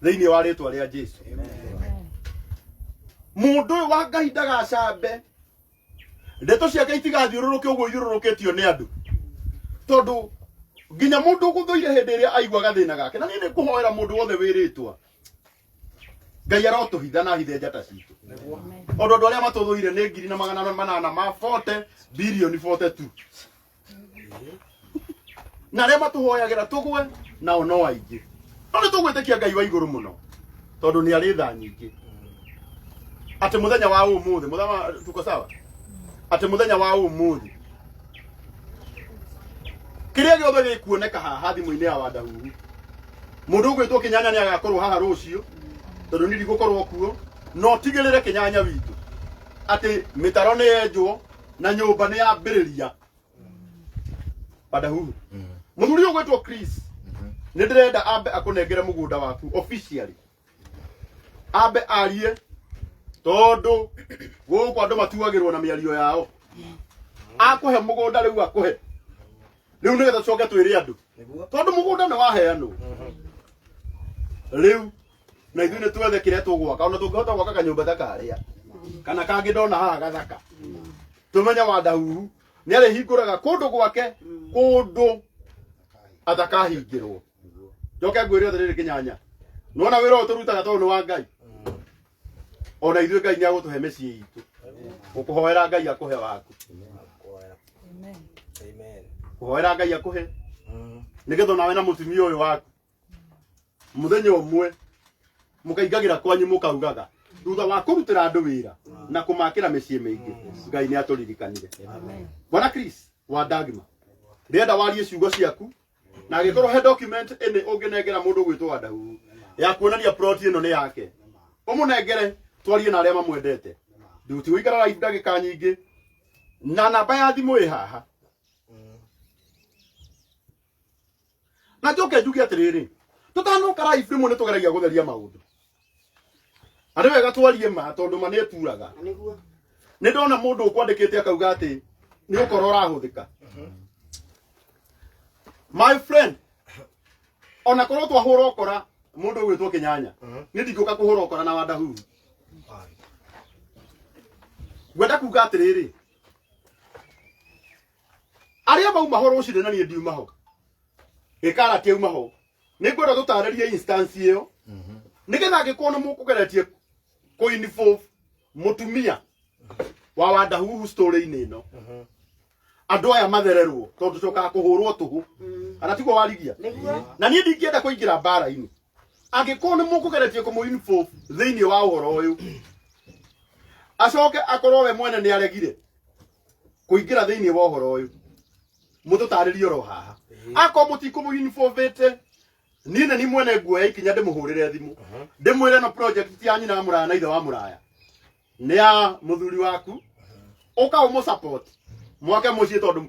thĩinĩ wa rĩtwa rĩa Jesu. Mũndũ ũyũ wa Ngai ndagacambe, ndeto ciake itigathiũrũrũke ũguo ithiũrũrũkĩtio nĩ andũ, tondũ nginya mũndũ ũgũthũire hĩndĩ ĩrĩa aigua gathĩna gake. Na niĩ nĩ ngũhoera mũndũ wothe wĩrĩtwa, Ngai arotũhitha na hithe njata citũ, tondũ andũ arĩa matũthũire nĩ 1800 ma 40 bilioni 42, na arĩa matũhoyagĩra tũgwe nao no aingĩ. No nĩ tũgwĩtĩkia Ngai wa igũrũ mũno, tondũ nĩ arĩ tha nyingĩ, atĩ mũthenya wa ũmũthĩ, mũthenya wa tuko sawa, atĩ mũthenya wa ũmũthĩ kĩrĩa gĩothe gĩkuoneka haha thimũ-inĩ ya Wandahuhu, mũndũ ũgwĩtwo Kĩnyanya nĩ agakorwo haha rũciũ, tondũ niĩ ndigũkorwo kuo. No tigĩrĩre kĩnyanya witũ atĩ mĩtaro nĩ yenjwo na nyũmba nĩ yambĩrĩria. Wandahuhu, mũthuri ũyũ ũgwĩtwo Chris nĩ ndĩrenda ambe akũnengere mũgũnda waku officially, ambe arie, tondũ gũkũ andũ matuagĩrwo na mĩario yao. Akũhe mũgũnda rĩu, akũhe rĩu nĩgetha tũcoke twĩre andũ, tondũ mũgũnda nĩ waheanwo rĩu, na ithuĩ nĩ twethe kĩrĩa tũgwaka, ona tũngĩhota gwaka kanyũmba ta karĩa kana kangĩ ndona haha gathaka. Tũmenye Wandahuhu nĩ arĩhingũraga kũndũ gwake, kũndũ atakahingĩrwo. Njoke ngwĩre atĩrĩrĩ kĩnyanya, nona wĩra ũyũ tũrutaga tondũ nĩ wa Ngai, ona ithuĩ Ngai nĩ agũtũhe mĩciĩ itũ. Ũkũhoera Ngai akũhe waku, kũhoera Ngai akũhe nĩgetha onawe na mũtumia ũyũ waku mũthenya ũmwe mũkaingagĩra kwanyu mũkaugaga, thutha wa kũrutĩra andũ wĩra na kũmakĩra mĩciĩ mĩingĩ, Ngai nĩ atũririkanire. Bwana Chris wa Dagma, ndĩrenda warie ciugo ciaku, na angĩkorwo he document ĩnĩ ũngĩnengera mũndũ ũgwĩtwo Wandahuhu ya kuonania plot ĩno nĩ yake, ũmũnengere twarie na arĩa mamwendete. Nduti gũikara live ndagĩka nyingĩ, na namba ya thimũ ĩ haha. Na njoke njuge atĩrĩrĩ, tũtanoka live rĩmwe nĩ tũgeragia gũtheria maũndũ, na nĩ wega twarie ma, tondũ ma nĩ ĩturaga. Nĩguo. Nĩ ndona mũndũ ũkwandĩkĩte akauga atĩ nĩ ũkorwo ũrahũthĩka. My friend, ona korwo twahũra ũkora mũndũ ũgwĩtwo Kĩnyanya, nĩ ndingĩũka kũhũra ũkora na Wandahuhu. Ngwenda kuga atĩrĩrĩ, arĩa mauma ho rũcinĩ na niĩ ndiuma ho, gĩkara kĩauma ho, nĩ ngwenda tũtarĩrie instance ĩyo, nĩgetha angĩkorwo nĩ mũkũgeretie kũ-involve mũtumia wa Wandahuhu story-inĩ ĩno, andũ aya mathererwo, tondũ tũcokaga kũhũrwo tũhũ, kana tiguo warigia? Nĩguo. Na niĩ ndingĩenda kũingĩra mbara-inĩ. Angĩkorwo nĩ mũkũgeretie kũmũ-involve thĩinĩ wa ũhoro ũyũ, acoke akorwo we mwene nĩ aregire kũingĩra thĩinĩ wa ũhoro ũyũ, mũtũtarĩrie oro haha. Akorwo mũtikũmũ-involvĩte, niĩ nĩ ni mwene nguoya ikinya ndĩmũhũrĩre thimũ ndĩmwĩre no project ti ya nyina wa mũraya na ithe wa mũraya, nĩ ya mũthuri waku, ũka ũmũ support mwake mũciĩ, tondũ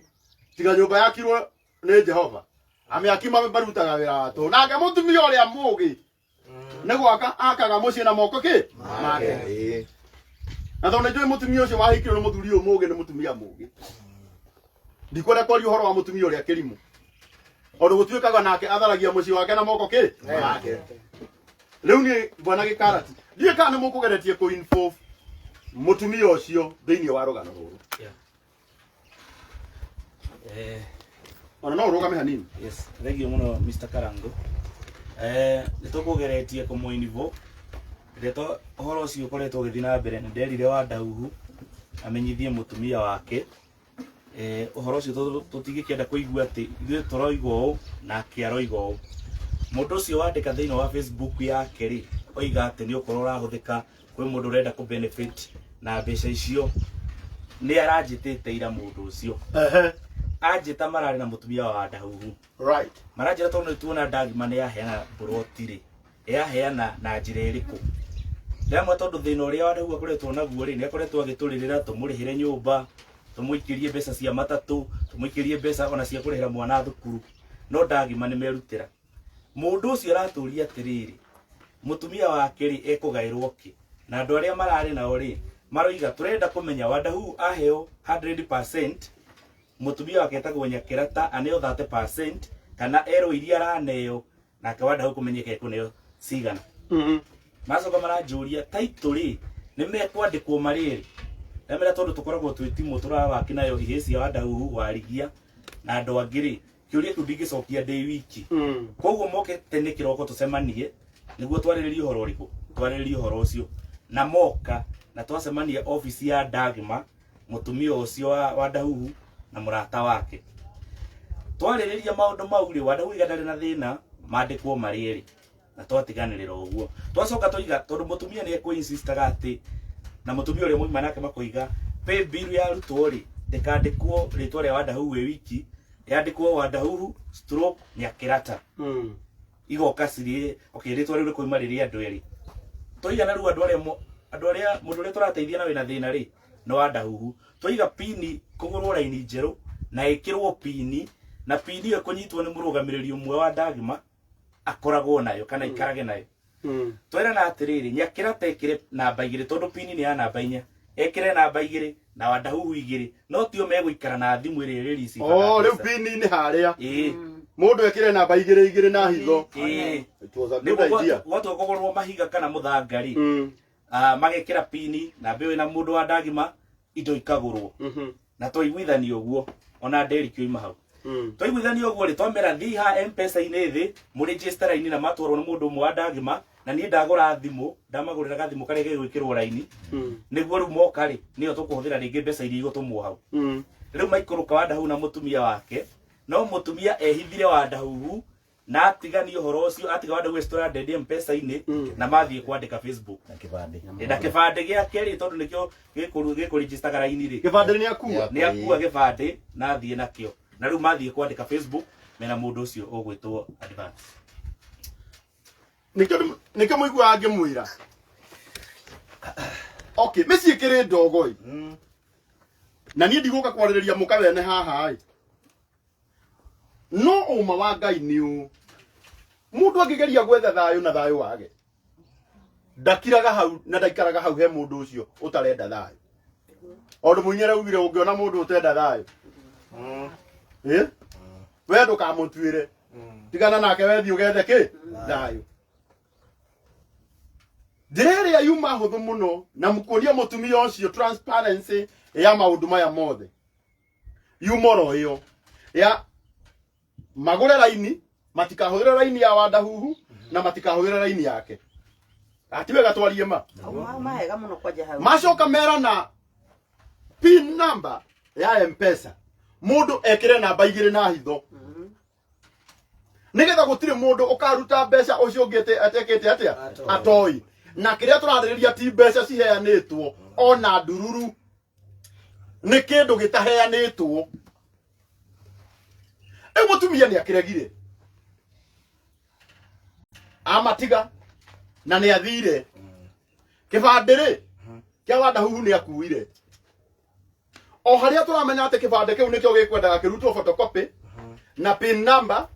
tiga nyũmba yakirwo nĩ Jehova, amĩaki marutaga wĩra wa tũhũ, nake mũtumia ũrĩa mũgĩ nĩ gwaka akaga mũciĩ na moko kĩ make. Na tondũ nĩ njũĩ mũtumia ũcio wahikirwo nĩ mũthuri ũyũ mũgĩ nĩ mũtumia mũgĩ, ndikwenda kwaria ũhoro wa mũtumia ũrĩa kĩrimũ, tondũ gũtuĩkaga nake atharagia mũciĩ wake na moko kĩ make. Rĩu niĩ bwana gĩkarati, ndiũĩ kana nĩ mũkũgeretie kũ involve mũtumia ũcio thĩinĩ wa rũgano rũrũ. Ona no ũrũgame hanini. Yes, thank you mũno, Mr. Karango. Nĩ tũkũgeretie kũmũinivo. Rĩrĩa ũhoro ũcio ũkoretwo ũgĩthiĩ na mbere nĩ nderire Wandahuhu amenyithie mũtumia wake ũhoro ũcio tũtingĩkĩenda kũigua atĩ ithuĩ tũroiga ũũ nake aroiga ũũ. Mũndũ ũcio wandĩka thĩinĩ wa Facebook yake rĩ, oiga atĩ nĩ ũkorwo ũrahũthĩka kwĩ mũndũ ũrenda kũ benefit na mbeca icio, nĩ aranjĩtĩte ira mũndũ ũcio. Anjĩta mararĩ na mũtumia wa Wandahuhu. Maranjĩra tondũ nĩ tuona Ndagima nĩ yaheana mburoti rĩ, yaheana na njĩra ĩrĩkũ? Ndamwe tondũ thĩna ũrĩa Wandahuhu akoretwo naguo rĩ, nĩ akoretwo agĩtũrĩrĩra tũmũrĩhĩre nyũmba, tũmũikĩrie mbeca cia matatũ, tũmũikĩrie mbeca ona cia kũrĩhĩra mwana thukuru, no Ndagima nĩ merutĩra. Mũndũ ũcio aratũria atĩrĩrĩ, mũtumia wake rĩ ekũgaĩrwo kĩ? Na andũ arĩa mararĩ nao rĩ maroiga tũrenda kũmenya Wandahuhu aheo 100%, mũtumia wake etagwo Nyakĩrata aneo 30%, kana erwo iria araneo nake Wandahuhu kũmenyeka ekũneo cigana. Macoka maranjũria title rĩ nĩ mekwandĩkwo marĩ erĩ. Ndamera tondũ tũkoragwo twĩ timũ tũrawaki nayo ihĩĩ cia Wandahuhu, Warigia na andũ angĩ rĩ, kĩũria kĩu ndingĩcokia ndĩ wiki. Koguo moke tene kĩroko tũcemanie nĩguo twarĩrĩrie ũhoro ũrĩkũ, twarĩrĩrie ũhoro ũcio. Na moka na twacemania obici ya Ndagima, mũtumia ũcio wa Wandahuhu na mũrata wake. Twarĩrĩria maũndũ mau rĩ, Wandahuhu iga ndarĩ na thĩna, mandĩkwo marĩ erĩ. Na twatiganĩrĩra ũguo. Twacoka twoiga tondũ mũtumia nĩ ekũ-insistaga atĩ na mũtumia ũrĩa mwauma nake makoiga pay bill yarutwo rĩ ndĩkandĩkwo rĩtwa rĩa Wandahuhu ĩ wiki, yandĩkwo Wandahuhu stroke Nyakĩrata. Igoka cirĩ okay, rĩtwa rĩu rĩkoima rĩrĩ andũ erĩ. Twoiga na rĩu andũ arĩa andũ arĩa mũndũ ũrĩa tũrateithia na wĩna thĩna rĩ nĩ Wandahuhu. Twaiga pini kũgũrwo raini njerũ na ĩkĩrwo pini, na pini ĩyo ĩkũnyitwo nĩ mũrũgamĩrĩri ũmwe wa Ndagima akoragwo nayo kana ikarage nayo. Twerana atĩrĩrĩ, Nyakĩrata ĩkĩre namba 2 tondũ pini nĩ ya namba 4, ekĩre namba 2 na Wandahuhu 2, no tio megũikara na thimũ ĩrĩa ĩrĩ receiver Oh, rĩu pini-inĩ harĩa. Mũndũ ekĩre namba 2 2 na hitho. It was a good Nĩguo idea. gwatua kũgũrwo mahiga kana mũthanga rĩ, magekĩra pini namba ĩyo ĩna mũndũ wa Ndagima, indo ikagũrwo. Na twaiguithania ũguo ona Derrick oima hau. Twaiguithania ũguo rĩ, twamera thiĩ haha M-Pesa-inĩ thĩ mũregister raini na matwarwo nĩ mũndũ ũmwe wa Ndagima, na niĩ ndagũra thimũ, ndamagũrĩra gathimũ karĩa gegwĩkĩrwo raini, nĩguo rĩu moka rĩ nĩyo tũkũhũthĩra rĩngĩ mbeca iria igũtũmwo hau. Rĩu maikũrũka Wandahuhu na mũtumia wake, no mũtumia ehithire Wandahuhu na atigani ũhoro ũcio, atiga Wandahuhu e stranded M-Pesa-inĩ na mathiĩ kwandĩka Facebook. Na kĩbandĩ. Na kĩbandĩ gĩake rĩ, tondũ nĩkĩo gĩkũregistaga raini rĩ. Kĩbandĩ nĩ akua. Nĩ akua kĩbandĩ na athiĩ nakĩo. Na rĩu mathiĩ kwandĩka Facebook mena mũndũ ũcio ũgwĩtwo Advance. Nĩkĩo mũiguaga ngĩmwĩra. Okay, mĩciĩ ĩkĩrĩ ndogo ĩ. Na niĩ ndigũka kwarĩrĩria mũka wene haha ĩ. No ũma wa Ngai nĩ ũũ. Mũndũ angĩgeria gwetha thayũ na thayũ wage, ndakiraga hau na ndaikaraga hau he mũndũ ũcio ũtarenda thayũ. Ondũ mũini araugire ũngĩona mũndũ ũtenda thayũ, We ndũkamũtuĩre. Tigana nake wethiĩ ũgethe kĩ? Thayũ. Njĩra ĩrĩa yuma hũthũ mũno na kuonia mũtumia ũcio transparency ya maũndũ maya mothe, yuma oro ĩyo ya magũre raini, matikahũthĩre raini ya Wandahuhu na matikahũthĩre raini yake. Ati wega twarie ma. Mahega mũno kwanja hau. Macoka merana pin number ya M-Pesa, mũndũ ekĩre namba 2 na hitho, nĩgetha gũtirĩ mũndũ ũkaruta mbeca ũcio ũngĩ atekĩte atĩa atoi. Na kĩrĩa tũrarĩrĩria ti mbeca ciheanĩtwo ona ndururu, nĩ kĩndũ gĩtaheanĩtwo. Rĩu mũtumia nĩ akĩregire amatiga na nĩ athire. Kĩbandĩ rĩ kĩa Wandahuhu nĩ akuire, o harĩa tũramenya atĩ kĩbandĩ kĩu nĩkĩo gĩkwendaga kĩrutwo photocopy na pin number,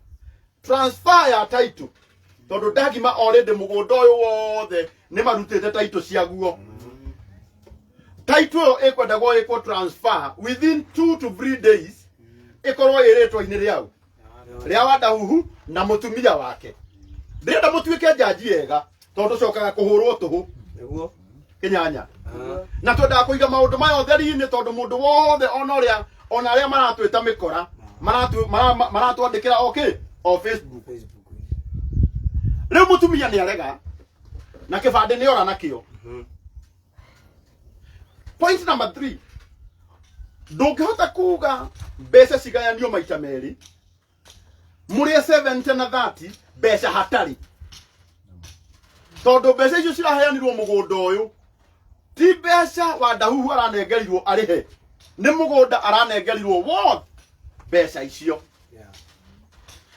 transfer ya title, tondũ Ndagima already mũgũnda ũyũ wothe nĩ marutĩte title ciaguo. Title ĩyo ĩkwendagwo ĩkwo transfer within 2 to 3 days, ĩkorwo ĩ rĩtwa-inĩ rĩau rĩa Wandahuhu na mũtumia wake. Ndĩrenda mũtuĩke njanji ega, tondũ cokaga kũhũrwo tũhũ kĩnyanya, na twendaga kũiga maũndũ maya ũtheri-inĩ, tondũ mũndũ wothe ona ũrĩa ona arĩa maratwĩta mĩkora maratwandĩkĩra o kĩ o Facebook. Rĩu mũtumia nĩ arega Na kĩbandĩ nĩ ora nakĩo. Point number 3, ndũngĩhota kuga mbeca cigayanio maita merĩ, mũrĩe 70 na 30, mbeca hatarĩ, tondũ mbeca icio ciraheanirwo mũgũnda ũyũ ti mbeca Wandahuhu aranengerirwo arĩhe, nĩ mũgũnda aranengerirwo worth mbeca icio.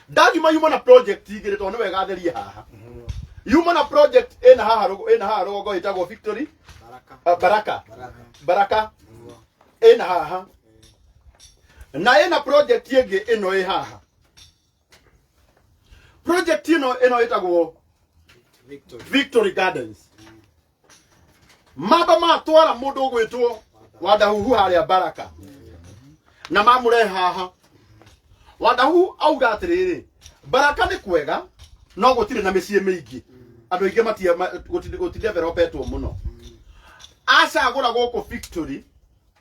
Ndagima yuma na project igĩrĩ, tondũ nĩ wega therie haha. Yuma na project ĩna haha ĩna haha rũgongo ĩtagwo Victory Baraka. Baraka ĩna haha, na ĩna project ĩngĩ ĩno ĩ haha. Project ĩno ĩtagwo Victory Gardens. Mamba matwara mũndũ ũgwĩtwo Wandahuhu harĩa Baraka na mamũrehe haha. Wandahuhu auga atĩrĩrĩ, Baraka nĩ kwega no gũtirĩ na mĩciĩ mĩingĩ, andũ aingĩ gũtidevelopetwo mũno. Acagũra gũkũ Victory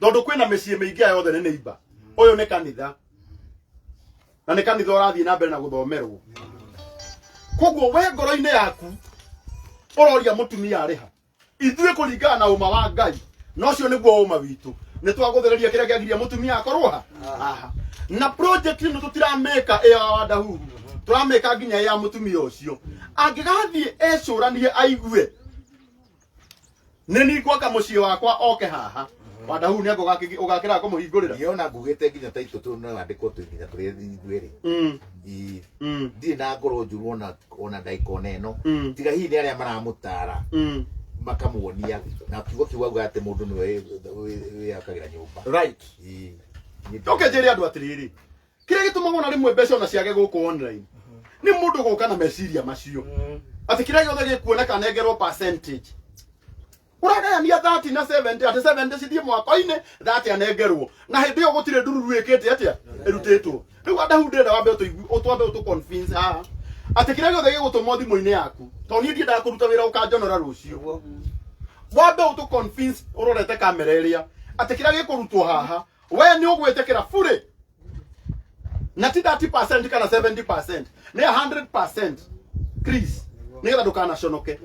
tondũ kwĩna mĩciĩ mĩingĩ, aya yothe nĩ neighbor. Ũyũ nĩ kanitha, na nĩ kanitha ũrathiĩ na mbere na gũthomerwo. Koguo we ngoro-inĩ yaku ũroria mũtumia arĩha. Ithuĩ kũringana na ũma wa Ngai, na ũcio nĩguo ũma witũ, nĩ twagũthĩrĩria kĩrĩa kĩagiria mũtumia akorwo ha haha. Na project ĩno tũtiramĩka ĩ ya Wandahuhu, tũramĩka nginya ĩ ya mũtumia ũcio. Angĩgathiĩ ecũranie aigue nĩ ni ngwaka mũciĩ wakwa oke haha, Wandahuhu nĩ ũgakĩra kũmũhingũrĩra. Niona ngugĩte nginya taitũ tu no yandĩkwo tu nginya tũrĩ ithuerĩ. Ndirĩ na ngoro njũru ona ndagĩka ona ĩno, tiga hihi nĩ arĩa maramũtara makamuonia na kiugo kiu auga atĩ mũndũ nĩwe wĩyakagĩra nyũmba. Right. Ndoke njĩre andũ atĩrĩrĩ, kĩrĩa gĩtũmaga ona rĩmwe mbeca ona ciage gũkũ online nĩ mũndũ gũka na meciria macio atĩ kĩrĩa gĩothe gĩkuoneka nengerwo percentage. Ũragayania 30 na 70, atĩ 70 cithiĩ mwako-inĩ, 30 anengerwo, na hĩndĩ ĩyo gũtirĩ ndururu ĩkĩte atĩa ĩrutĩtwo. Rĩu Andahu, ndĩrenda wambe ũtwambe ũtũ convince haha atĩ kĩrĩa gĩothe gĩgũtũmwo thimũ-inĩ yaku, tondũ niĩ ndiendaga kũruta wĩra ũkanjonora rũciũ. Wambe ũtũ convince ũrorete kamera ĩrĩa atĩ kĩrĩa gĩkũrutwo haha we nĩ ũgwĩtĩkĩra fully, na ti 30% kana 70%, nĩ 100%. Chris, nĩgetha ndũkanaconoke,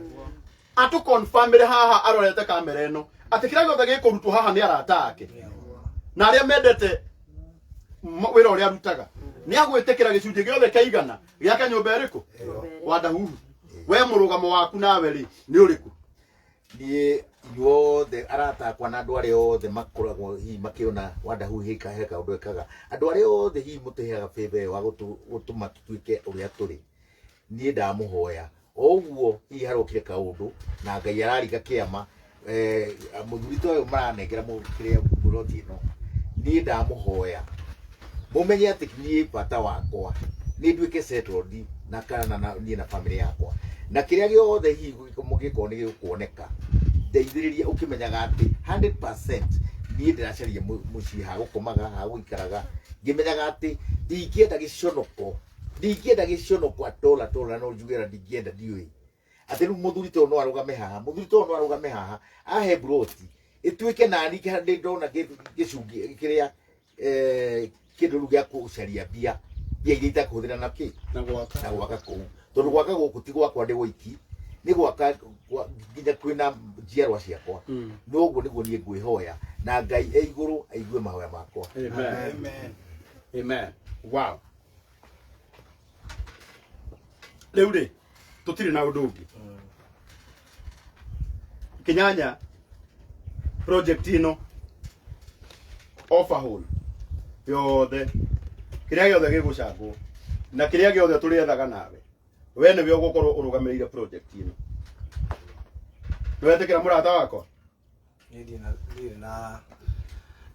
atũ confirmĩre haha arorete kamera ĩno atĩ kĩrĩa gĩothe gĩkũrutwo haha nĩ arata ake na arĩa mendete wĩra ũrĩa arutaga, nĩ agwĩtĩkĩra gĩcunjĩ gĩothe kĩa igana gĩake nyũmba ĩrĩkũ. Wandahuhu, we mũrũgamo waku nawe rĩ nĩ ũrĩkũ? Niĩ inyuothe arata akwa na andũ arĩa othe makoragwo hihi makĩona Wandahuhu he kaũndũ ekaga, andũ arĩa othe hihi mũtũheaga favor ĩyo wa gũtũma tũtuĩke ũrĩa tũrĩ, niĩ ndamũhoya o ũguo hihi harokire kaũndũ na Ngai arariga kĩama, mũthuri ta ũyũ maranengera kĩrĩa buroti ĩno, niĩ ndamũhoya mũmenye atĩ niĩ bata wakwa nĩ nduĩke settled na kana na niĩ na family yakwa, na kĩrĩa gĩothe hihi mũngĩkorwo nĩ gĩgũkuoneka, ndeithĩrĩria ũkĩmenyaga atĩ 100% niĩ ndĩracaria mũciĩ ha gũkomaga, ha gũikaraga, ngĩmenyaga atĩ ndingĩenda gĩconoko, ndingĩenda gĩconoko atola tola, no njuge ona ndingĩenda. Ndiũĩ atĩ rĩu mũthuri ta ũyũ no arũgame haha, mũthuri ta ũyũ no arũgame haha ahe mburoti ĩtuĩke nani ndĩ ndona gĩcungi kĩrĩa kĩndũ rĩu gĩa gũcaria mbia, mbia iria itakũhũthĩra na kĩ na gwaka, na gwaka kũu, tondũ gwaka gũkũ ti gwakwa ndĩ woiki, nĩ gwaka nginya kwĩna njiarwa ciakwa. No ũguo nĩguo niĩ ngwĩhoya, na Ngai e igũrũ aigue mahoya makwa. Amen. Amen. Wow. Rĩu rĩ tũtirĩ na ũndũ ũngĩ. Kĩnyanya, project ĩno overhaul yothe, kĩrĩa gĩothe gĩgũcangwo na kĩrĩa gĩothe tũrĩethaga, nawe we nĩwe ũgũkorwo ũrũgamĩrĩire project ĩno. Nĩwetĩkĩra, mũrata wakwa? Niĩ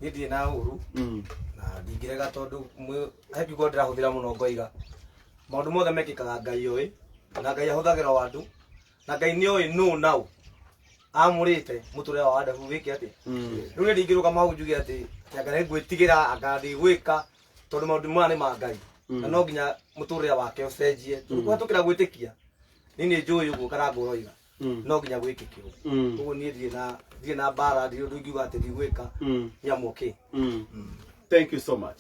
ndirĩ na ũru na ndingĩrega, tondũ he kiugo ndĩrahũthĩra mũno ngoiga maũndũ mothe mekĩkaga Ngai oĩ, na Ngai ahũthagĩra o andũ, na Ngai nĩ oĩ nũ naũ amũrĩte mũtũrĩre wa Wandabu wĩke atĩ. Rĩu niĩ ndingĩrũgama hau njuge atĩ anga nĩ ngwĩtigĩra, anga ndigwĩka, tondũ maũndũ maya nĩ ma Ngai na no nginya mũtũrĩre wake ũcenjie tondũ kũhetũkĩra gwĩtĩkia. Niĩ nĩ njũĩ ũguo Karangũ ũroiga no nginya gwĩkĩke ũguo. Ũguo niĩ ndirĩ na mbara, ndirĩ ũndũ ingiuga atĩ ndigwĩka. Nyamũ okay. Thank you so much.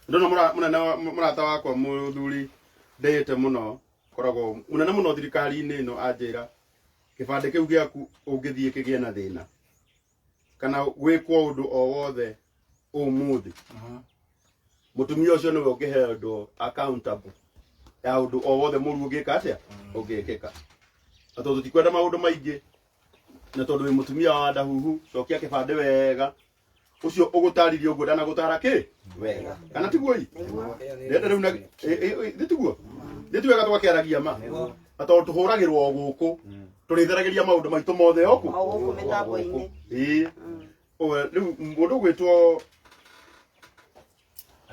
Ndona mũnene mũrata wakwa mũthuri ndĩĩte mũno, koragwo mũnene mũno thirikari-inĩ ĩno, anjĩra Kĩbandĩ kĩu gĩaku ũngĩthiĩ kĩgĩe na thĩna kana gwĩkwo ũndũ o wothe ũmũthĩ, mũtumia ũcio nĩwe ũngĩhendwo accountable ya ũndũ o wothe mũru ũngĩka atĩa, ũngĩkĩka. Na tondũ tũtikwenda maũndũ maingĩ, na tondũ wĩ mũtumia wa Wandahuhu, cokia kĩbandĩ wega. Ũcio ũgũtaririe ũguo ndanagũtara kĩ wega, kana tiguo? I ndĩrenda rĩu na nĩ tiguo, nĩ ti wega twakĩaragia ma, na tondũ tũhũragĩrwo o gũkũ, tũrĩtheragĩria maũndũ maitũ mothe o kũ O gũkũ mĩtambo-inĩ. Ĩĩ. Ũwe, rĩu mũndũ ũgwĩtwo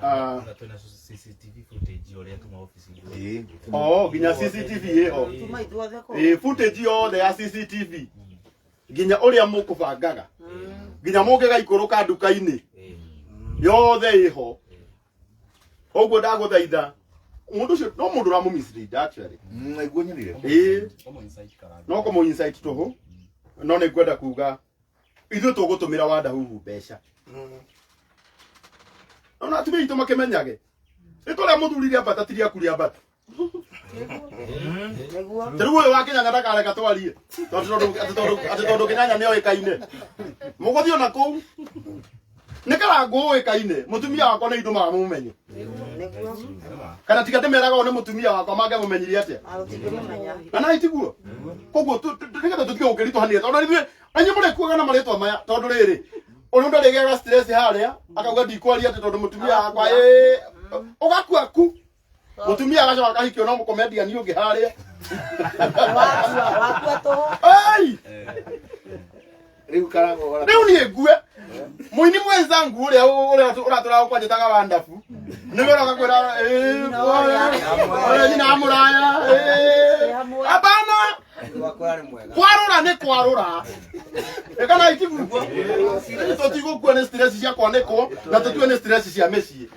Na twĩna CCTV footage ũrĩa tuma ofici. Oh, nginya CCTV ĩho. Tuma ithuothe kũu. Ĩĩ, footage yothe ya CCTV, nginya ũrĩa mũkũbangaga, nginya mũngĩgaikũrũka nduka-inĩ, yothe ĩho. Ũguo ndagũthaitha, mũndũ ũcio no mũndũ ũramũ mislead actually. Naiguo nyonire. Ĩĩ, no kũmũ insight tũhũ. No nĩ ngwenda kuga ithuĩ tũgũtũmĩra Wandahuhu mbeca, ona atumia aitũ makĩmenyage rĩtwa rĩa mũthuri rĩambata ti rĩaku rĩambata. Nĩguo. Ta rĩu ũyũ wa Kĩnyanya ndakareka twarie atĩ tondũ Kĩnyanya nĩ oĩkaine, mũgũthiĩ ona kũu nĩ Karangũ ũĩkaine. Mũtumia wakwa nĩ indũmaga mũmenye. Nĩguo. Kana tiga ndĩmeraga ũyũ nĩ mũtumia wakwa, mangĩamũmenyirie atĩa? Tũtingĩmũmenya. Kana itiguo? Koguo nĩgetha tũtige gũkĩritũhanĩria, tondũ ithuĩ anyu mũrĩkuaga na marĩtwa maya, tondũ rĩrĩ ũrĩa ndarĩgĩaga stress harĩa akauga ndikwaria atĩ tondũ mũtumia wakwa ĩ ũgakua ku mũtumia agacoka akahikio no mũkomedian ũngĩ harĩa. Wakua, wakua tũhũ. Ai! Rĩu Karangũ Rĩu niĩ ngue mũini mwenzangu ũrĩa ũrĩa ũratũra kwanjĩtaga Wandabu nĩwe ũroka kwĩra "Ĩ, nyina wa mũraya ĩ." Hapana. Wakwa nĩ mwega. Kwarũra nĩ kwarũra, kana itiguo? Tũtigũkua nĩ stress cia kwanĩkwo na tũtue nĩ stress cia mĩciĩ.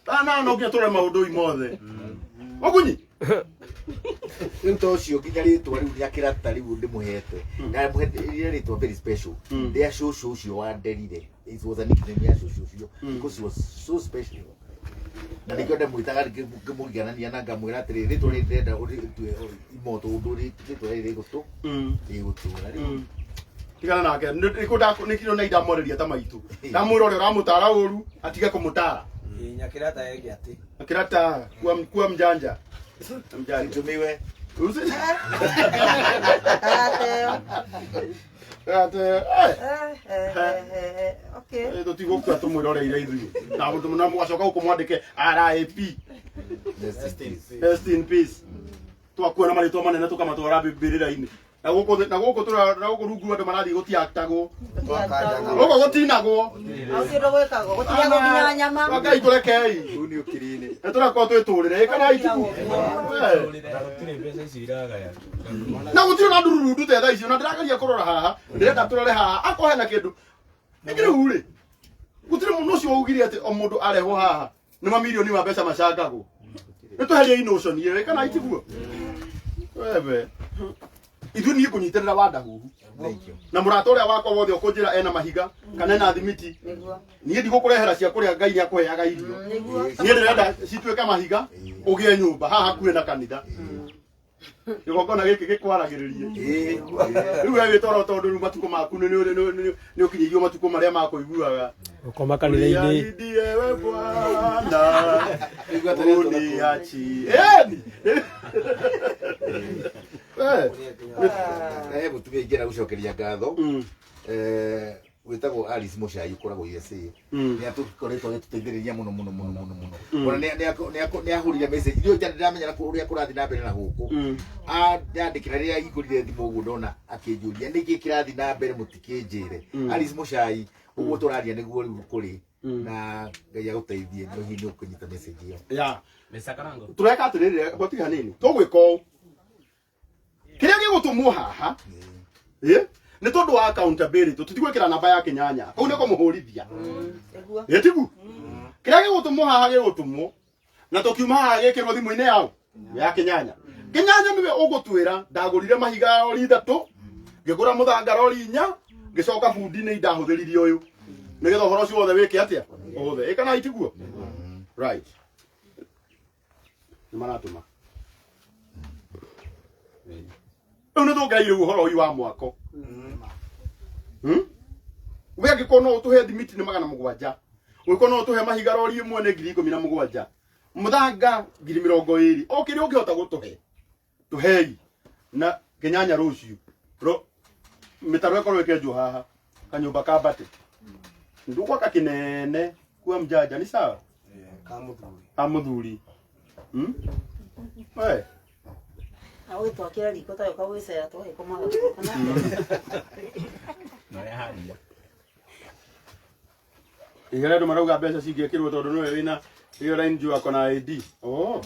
Ana no nginya tũrore maũndũ i mothe ũgunyi. Rĩu to ũcio, nginya rĩtwa rĩu rĩa kĩrata rĩu ndĩmũhete, na mũhete rĩrĩa rĩtwa very special rĩa cũcũ ũcio wanderire. It was a nickname ya cũcũ ũcio because he was so special, na nĩkĩo ndamwĩtaga ngĩmũriganania na ngamwĩra atĩrĩ, rĩtwa rĩrĩ ndĩrenda ũrĩtue imoto ũndũ rĩtwa rĩrĩ rĩgũtũra rĩu. Tigana nake, nĩkĩo na indamwarĩria ta maitũ, ndamwĩra ũrĩa ũramũtara ũru atige kũmũtara. Ĩĩ, Nyakĩrata ege atĩ. Kirata, kuwa mjanja mjanja. Tumiwe. Ateo. Ate Eh, okay. Tũtigũkua tũmwĩroreire ithuĩ na na mũgacoka gũkũ mwandĩke RIP. Rest in peace. Rest in peace. Twakua na marĩtwa manene tũkamatwara mbĩrĩra-inĩ, na gũkũ rungu andũ marathiĩ gũtiaktagwo, gũkũ gũtinagwo. Gũtirĩ ũndũ gwĩkagwo, gũtirĩagwo nginya nyama. Ngai tũrekei. Rĩu nĩ ũkiri-inĩ. Nĩ tũrakorwo twĩtũrĩre kana itigu. Na gũtirĩ mbeca icio iragaya. Na gũtirĩ na ndururu ndute thaa icio, na ndĩrageria kũrora haha, ndĩrenda tũrore haha akorwo hena kĩndũ nĩkĩ. Rĩu rĩ, gũtirĩ mũndũ ũcio waugire atĩ o mũndũ arehwo haha nĩ mamirioni ma mbeca macangagwo. Nĩ tweherie notion ĩyo, kana itiguo? Wewe ithuĩ niĩ ngũnyitĩrĩra Wandahuhu na mũrata ũrĩa wakwa wothe ũkũnjĩra ena mahiga kana ena thimiti. Nĩguo. Niĩ ndigũkũrehera cia kũrĩa, Ngai nĩ akũheaga irio. Nĩguo. Niĩ ndĩrenda cituĩke mahiga, ũgĩe nyũmba haha hakuhĩ na kanitha, kĩgongona gĩkĩ gĩkwaragĩrĩrie. Rĩu we wĩtoro, tondũ rĩu matukũ maku nĩ ũkinyĩirio matukũ marĩa makũiguaga. Gũkoma kanitha-inĩ. Uniahidi ewe Bwana uniachi Eni. Eh. He mũtumia ingĩenda gũcokeria ngatho, wĩtagwo Alice Mũcai, ũkoragwo USA. Nĩ atũkoretwo agĩtũteithĩrĩria mũno mũno mũno mũno mũno. Ona nĩ ahũrire message ndiũĩ nja ndĩramenya na ũrĩa kũrathiĩ na mbere na gũkũ. Andĩkĩra rĩrĩa hingũrire thimũ ũguo, ndona akĩnjũria nĩkĩ kĩrathiĩ na mbere mũtikĩnjĩre. Alice Mũcai, ũguo tũraria nĩguo rĩu kũrĩ, na Ngai agũteithie, no hihi nĩ ũkũnyita message ĩyo. Ya. Mr. Karango. Tureka atiriri, gwatige hanini, tũgwĩka ũũ, kĩrĩa gĩgũtũmwo haha ĩ nĩ tondũ wa accountability, tũtigwĩkĩra namba ya Kĩnyanya kũu nĩ kũmũhũrithia. Nĩguo. Ĩtigu kĩrĩa gĩgũtũmwo haha gĩgũtũmwo na tũkiuma haha gĩkĩrwo thimũ-inĩ yao ya Kĩnyanya. Kĩnyanya nĩwe ũgũtwĩra ndagũrire mahiga rori 3, ngĩgũra mũthanga rori 4, ngĩcoka bundi nĩ ndahũthĩririe ũyũ, nĩgetha ũhoro ũcio wothe wĩke atĩa, ũhũthe. Ĩ kana itiguo? Right, nĩ maratũma. Rĩu nĩ tũngereire ũhoro ũyũ wa mwako. We angĩkorwo no ũtũhe thimiti nĩ 700, ũngĩkorwo no ũtũhe mahiga rori ĩmwe nĩ 17,000, mũthanga 20,000, o kĩrĩa ũngĩhota gũtũhe tũhei na kĩnyanya rũciũ ro mĩtaro ĩkorwo ĩkĩenjwo haha kanyũmba ka mbate ndũgwaka kĩnene kwa mjanja ni sawa Ka mũthuri. Ka mũthuri. We Na ũgĩtwakĩra riko tayo kagwĩcera tũgagĩkomaga. Igere andũ marauga mbeca cingĩkĩrwo tondũ nĩwe wĩna ĩyo line juu ako na ID. Oh.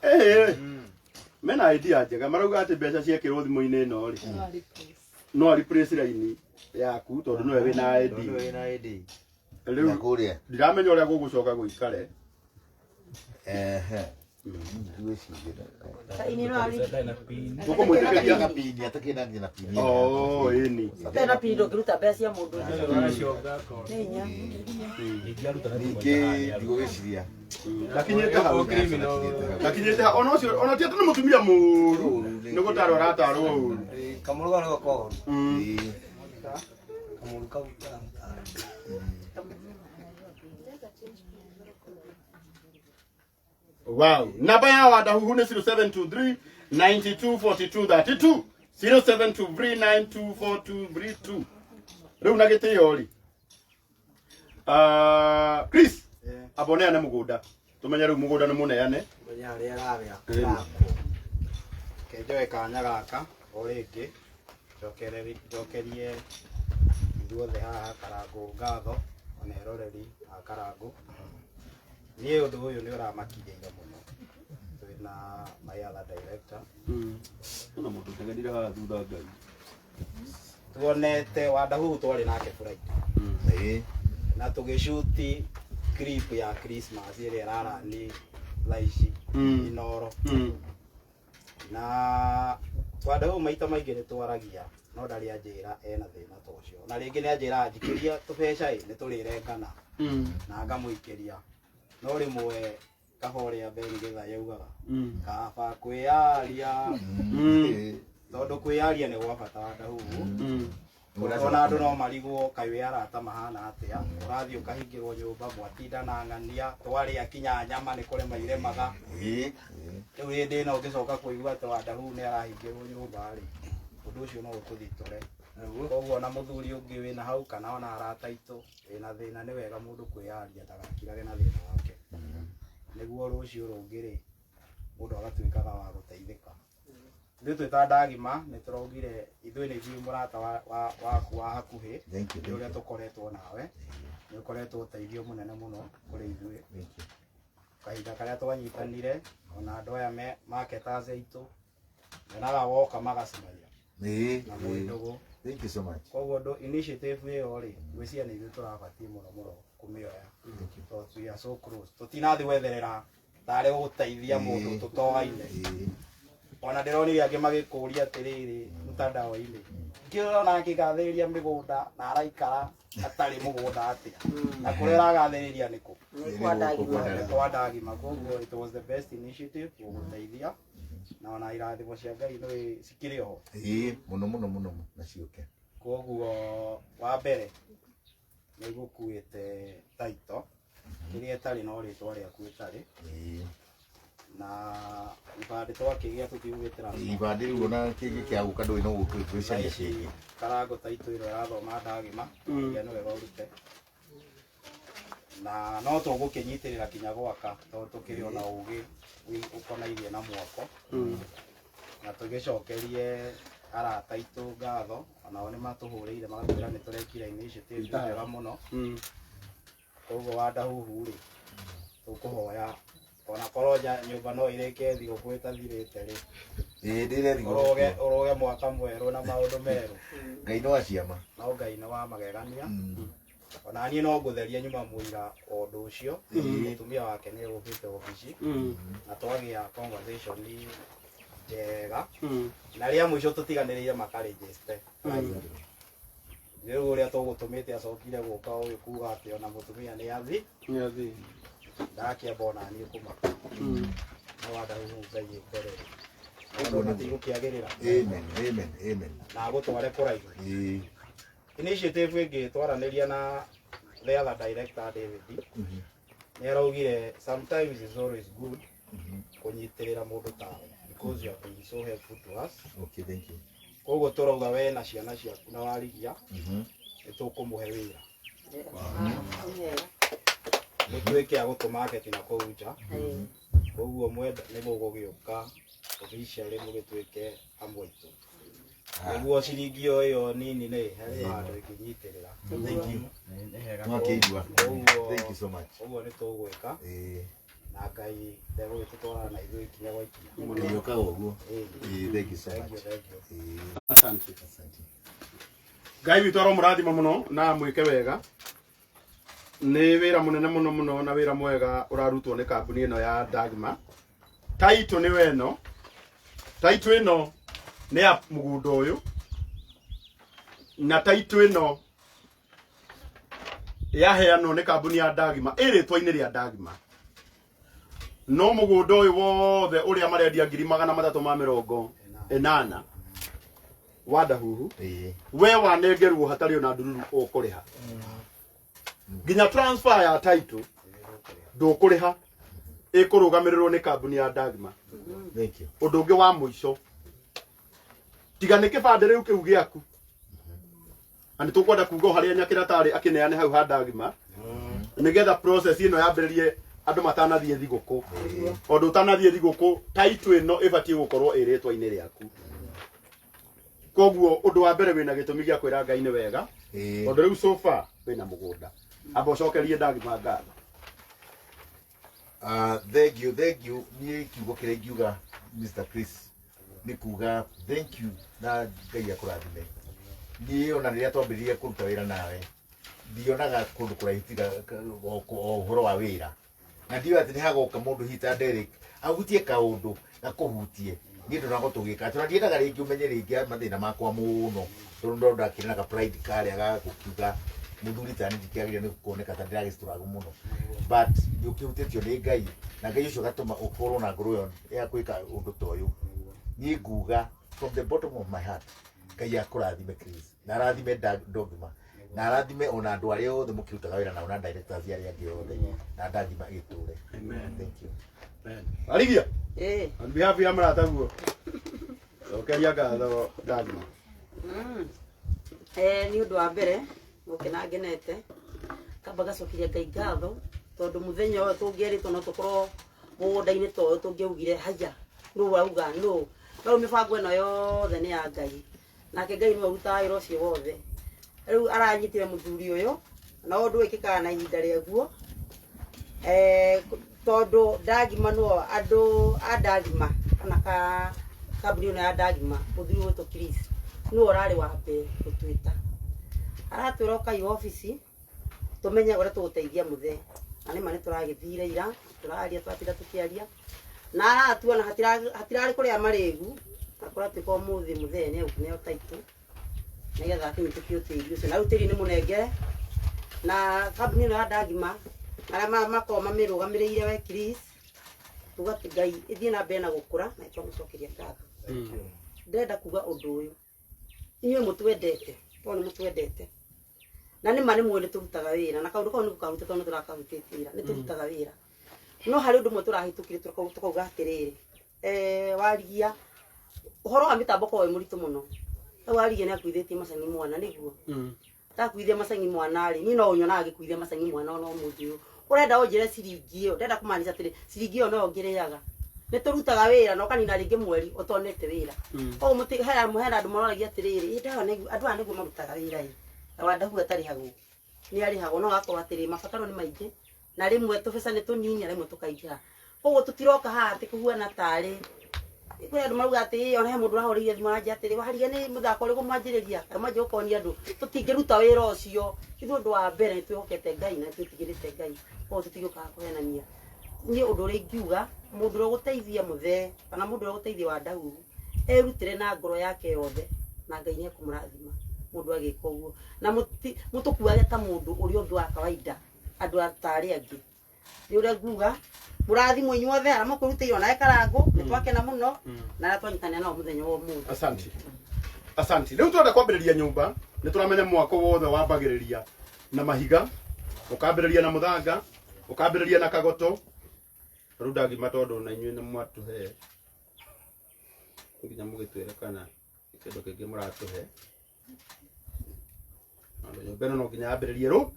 Eh. Mena ID ya njega marauga atĩ mbeca ciekĩrwo thimũ-inĩ ĩno rĩ. No a replace line yaku tondũ nĩwe wĩna ID. Tondũ nĩwe wĩna ID. Rĩu Na kũrĩa. Ndiramenya ũrĩa gũgũcoka gũikare. Ehe. Ngwĩciria. Tũkũmwĩtĩkĩria na pini, atakĩna nginya na pini. Oh, ĩni. Ũtarĩ na pini ndũngĩruta mbeca cia mũndũ. Nĩ hinya. Ningĩ ndigũgĩciria. Ndakinyĩte hau. Ndakinyĩte hau. Ona ũcio ona ti atĩ nĩ mũtumia mũũru. Nĩ gũtarwo aratarwo ũru. Kamũru kau nĩko koru. Kamũru kau karamũtara. Wow. Namba ya Wadahuhu nĩ 0723 9242 32. 0723 924232. Rĩu na gĩtĩo rĩ. Ah, Chris. Amba ũneane mũgũnda. Tũmenye rĩu mũgũnda nĩ mũneane. Menya harĩa aragĩa. Ke njoe kanya gaka o rĩngĩ njokerie ithuothe haha Karangũ ngatho ona eroreri a Karangũ. Niĩ ũndũ ũyũ nĩ ũramakinyĩire mũno. Twĩna my other director. Ona mũndũ ũtegenire haha thutha Ngai. Tuonete Wadahuhu twarĩ nake Friday. Na tũgĩcuti clip ya Christmas ĩrĩa ĩrarani thaa ici Inoro. Na Wadahuhu maita maingĩ nĩ twaragia no ndarĩ anjĩra ena thĩna ta ũcio. Na rĩngĩ nĩ anjĩra njikĩria tũbeca ĩ nĩ tũrĩrengana na ngamũikĩria. No rĩmwe kaba ũrĩa Ben Githae yaugaga kaba kwĩyaria tondũ kwĩyaria nĩ gwa bata Wadahuhu. Ona andũ no marigwo kaĩ wĩ arata mahana atĩa, ũrathiĩ ũkahingĩrwo nyũmba mwatinda na ng'ania twarĩa kinya nyama nĩ kũrema iremaga. Rĩu hĩndĩ ĩno ũngĩcoka kũigua atĩ Wadahuhu nĩ arahingĩrwo nyũmba rĩ, ũndũ ũcio no ũtũthitũre. Koguo ona mũthuri ũngĩ wĩna hau kana ona arata aitũ wĩna thĩna nĩ wega mũndũ kwĩyaria ndagakirage na thĩna wake. Nĩguo rũciũ rũngĩ rĩ mũndũ agatuĩkaga wa gũteithĩka. Ithuĩ twĩ ta Ndagima nĩ tũraugire ithuĩ nĩ ithuĩ mũrata waku wa hakuhĩ Thank you, nĩ ũrĩa tũkoretwo nawe nĩ ũkoretwo ũteithio mũnene mũno kũrĩ ithuĩ. Kahinda karĩa twanyitanire ona andũ aya me marketers aitũ nyonaga woka magacemania na mwĩ ndũgũ. Thank you so much. Koguo ũndũ initiative ĩyo rĩ ngwĩciria nĩ ithuĩ tũrabatiĩ mũno mũno kũmĩoya tondũ we are so close. Tũtinathiĩ gwetherera tarĩ gũteithia mũndũ tũtoaine. Ona ndĩronire angĩ magĩkũria atĩrĩrĩ mtandao-inĩ ngĩrona akĩgathĩrĩria mĩgũnda na araikara atarĩ mũgũnda atĩa na kũrĩa aragathĩrĩria nĩ kũ? Nĩ kwa Ndagima. Nĩ kwa Ndagima. Koguo it was the best initiative gũgũteithia na ona irathimo cia Ngai nĩ cikĩrĩ oho. Ĩĩ, mũno mũno mũno na ciũke. Koguo wa mbere nĩ gũkuĩte title kĩrĩa ĩtarĩ no rĩtwa rĩaku ĩtarĩ na ibandĩ twakĩgĩa tũtigũgĩtĩra Ibandĩ rĩu ona kĩngĩ kĩa gũka ndũĩ no gũkwĩcaria kĩngĩ. Karangũ taitũ ĩrĩa ĩrathoma Ndagima ĩrĩa nĩ wega ũrute na no tũgũkĩnyitĩrĩra kinya gwaka tondũ tũkĩrĩ ona ũgĩ ũkonainie na mwako na tũgĩcokerie arata aitũ ngatho onao nĩ matũhũrĩire magatwĩra nĩ tũrekire initiative njega mũno. Koguo Wadahuhu rĩ tũkũhoya ona korwo nyũmba no ĩrĩke thigũkũ ĩtathirĩte rĩ Ĩĩ, ndĩre thigũkũ. Ũroge mwaka mwerũ na maũndũ merũ. Ngai nĩ wa ciama. No Ngai nĩ wa magegania. Ona niĩ no ngũtheria nyuma mũira wa ũndũ ũcio. Mũtumia wake nĩ ũkĩte obici na twagĩa conversation njega na rĩa mũico tũtiganĩrĩire makarĩnjĩste. Rĩu ũrĩa tũgũtũmĩte acokire gũka ũyũ kuga atĩ ona mũtumia nĩ athi. Nĩ athi. Ndakĩamba ona niĩ kũmaka. No Wadahuhu Ngai ĩkore. Maũndũ matigũkĩagĩrĩra. Amen, amen, amen. Na agũtware kũraihu. Ĩĩ. Initiative ĩngĩ twaranĩria na the other director David nĩ araugire sometimes is always good kũnyitĩrĩra mũndũ tawe because you have been so helpful to us. Okay, thank you. Koguo tũrauga we na ciana ciaku na warigia nĩ tũkũmũhe wĩra mũtuĩke a gũtũ market na kũu nja. Koguo mwenda nĩ mũgũgĩũka officially mũgĩtuĩke amwe aitũ nĩguo ciringi o ĩyo nini nĩ harĩ handũ ĩngĩnyitĩrĩra. Thank you. Mwakĩigua. Thank you so much. Ũguo nĩ tũgwĩka na Ngai ndegũgĩtũtwara na ithuĩ ikinya gwa ikinya. Ngai ũkaga ũguo. Ĩĩ. Ĩĩ, thank you so Thank you, much. thank you. Ĩĩ. Asante. Asante. Ngai witũ aromũrathima mũno na mwĩke wega. Nĩ wĩra mũnene mũno mũno na wĩra mwega ũrarutwo nĩ kambuni ĩno ya Dagma. Title nĩ weno. Title ĩno nĩ ya mũgũnda ũyũ. Na title ĩno yaheanwo nĩ kambuni ya Dagma ĩ rĩtwa-inĩ rĩa Dagma. No mũgũnda ũyũ wothe ũrĩa marendia 380,000 wa Ndahuhu we wanengerwo hatarĩ ona ndururu ũkũrĩha nginya transfer ya title ndũkũrĩha ĩkũrũgamĩrĩrwo nĩ kambuni ya Dagma. Thank you. Ũndũ ũngĩ wa mũico tiga nĩ kĩbandĩ rĩu kĩu gĩaku na nĩ tũkwenda kuga o harĩa Nyakĩra tarĩ akĩneane hau ha Dagma nĩgetha process ĩno yambĩrĩrie andũ matanathiĩ thigũkũ tondũ ũtanathiĩ thigũkũ title ĩno ĩbatiĩ gũkorwo ĩ rĩtwa-inĩ rĩaku. Koguo ũndũ wa mbere wĩna gĩtũmi gĩa kwĩra Ngai nĩ wega tondũ rĩu so far wĩna mũgũnda. Amba ũcokerie Dagma ngatho. Thank you, thank you. Niĩ kiugo kĩrĩa ingiuga Mr. Chris nĩ kuga thank you na Ngai akũrathime. Niĩ ona rĩrĩa twambĩrĩria kũruta wĩra nawe ndionaga kũndũ kũraihu tiga o ũhoro wa wĩra na ndiũĩ atĩ nĩ hagoka mũndũ hihi ta Derek ahutie kaũndũ gakũhutie niĩ ndonaga tũgĩka atĩ ona ndiendaga rĩngĩ ũmenye rĩngĩ mathĩna makwa mũno tondũ ndo ndakĩrĩ na ka pride karĩa ga gũkiuga mũthuri ta niĩ ndikĩagĩrĩire nĩ kuoneka ta ndĩragĩstruggle mũno but nĩ ũkĩhutĩtio nĩ Ngai na Ngai ũcio agatũma ũkorwo na ngoro ĩyo ya gwĩka ũndũ ta ũyũ. Niĩ nguga from the bottom of my heart Ngai akũrathime Chris na arathime Dogma na arathime ona andũ arĩa othe mũkĩrutaga wĩra nao na directors arĩa angĩ othe na Dagma ĩtũre. Amen. Thank you. Arigia. Eh. On behalf ya mũrataguo cokeria ngatho Dagma. Nĩ ũndũ wa mbere gũkena ngenete kamba gacokeria Ngai ngatho tondũ mũthenya ũyũ tũngĩerĩtwo no tũkorwo mũgũnda-inĩ ta ũyũ tũngĩaugire haya nũ wauga nũ no mĩbango ĩno yothe nĩ ya Ngai nake Ngai nĩwe ũrutaga wĩra ũcio wothe. Rĩu aranyitire mũthuri ũyũ na ũndũ wĩkĩkaga na ihinda rĩaguo tondũ Dagma no andũ a Dagma kana ka kambuni ĩno ya Dagma mũthuri ũyũ Chris nĩwe ũrarĩ wa mbere gũtwĩta aratwĩra ũkai obici tũmenye ũrĩa tũgũteithia mũthee na nĩma nĩ tũragĩthire ira tũraria twatinda tũkĩaria na aratuona hatirarĩ kũrĩa marĩgu na kũratuĩka ũmũthĩ mũthee nĩ nĩo taitũ nĩgetha akĩnyitũkio tĩri ũcio na rĩu tĩri nĩ mũnengere na kambuni ĩno ya Dagma arĩa makoragwo mamĩrũgamĩrĩire we Chris tuga atĩ Ngai ĩthiĩ na mbere na gũkũra na ĩtwamũcokeria ngatho. Ndĩrenda kuga ũndũ ũyũ inyuĩ mũtwendete tondũ nĩ mũtwendete na nĩ ma nĩ mũĩ nĩ tũrutaga wĩra na kaũndũ kau nĩ gũkahutia tondũ nĩ tũrakahutĩtie ira nĩ tũrutaga wĩra no harĩ ũndũ ũmwe tũrahĩtũkire tũkauga atĩrĩrĩ warigia ũhoro wa mĩtambo ũkoragwo wĩ mũritũ mũno rĩu warigia nĩ akuithĩtie macangi mwana nĩguo ndakuithia macangi mwana rĩ niĩ no ũnyonaga ngĩkuithia macangi mwana ona ũmũthĩ ũyũ ũrenda ũnjĩre ciringi ĩyo ndĩrenda kũmaanisha atĩrĩ ciringi ĩyo noyo ngĩrĩaga nĩ tũrutaga wĩra na ũkanina rĩngĩ mweri ũtonete wĩra koguo mũti hena andũ maroragia atĩrĩrĩ ĩ ndawa nĩguo andũ aya nĩguo marutaga wĩra ĩ na Wandahu atarĩhagwo nĩ arĩhagwo no agakorwo atĩrĩ mabataro nĩ maingĩ na rĩmwe tũbeca nĩ tũnini na rĩmwe tũkaingĩha koguo tũtiroka haha atĩ kũhuana tarĩ kwĩ andũ marauga atĩ ĩ ona he mũndũ ũrahũrĩire thimũ aranjia atĩrĩ warigia nĩ mũthako ũrĩkũ mwanjĩrĩria kana mwanjia gũkonia andũ tũtingĩruta wĩra ũcio ithuĩ ũndũ wa mbere nĩ twĩhokete Ngai na nĩ twĩtigĩrĩte Ngai koguo tũtigĩũkaga kũhenania niĩ ũndũ ũrĩa ingiuga mũndũ ũrĩa ũgũteithia mũthee kana mũndũ ũrĩa ũgũteithia Wandahuhu erutĩre na ngoro yake yothe na Ngai nĩ ekũmũrathima mũndũ agĩka ũguo na mũtũkuage ta mũndũ ũrĩa ũngĩ wa kawaida andũ ta arĩa angĩ nĩ ũrĩa nguga Mũrathimwo inyuothe arĩa mũkũrutĩirwo nawe Karangũ, nĩ twakena mũno na arĩa twanyitanĩra nao mũthenya wa ũmũthĩ. Asante. Asante. Rĩu tũrenda kwambĩrĩria nyũmba, nĩ tũramenya mwako wothe wambagĩrĩria na mahiga, ũkambĩrĩria na mũthanga, ũkambĩrĩria na kagoto. Rĩu ndagima tondũ na inyuĩ nĩ mwatũhe nginya mũgĩtwĩre kana kĩndũ kĩngĩ mũratũhe. Tondũ nyũmba ĩno no nginya yambĩrĩrie rũ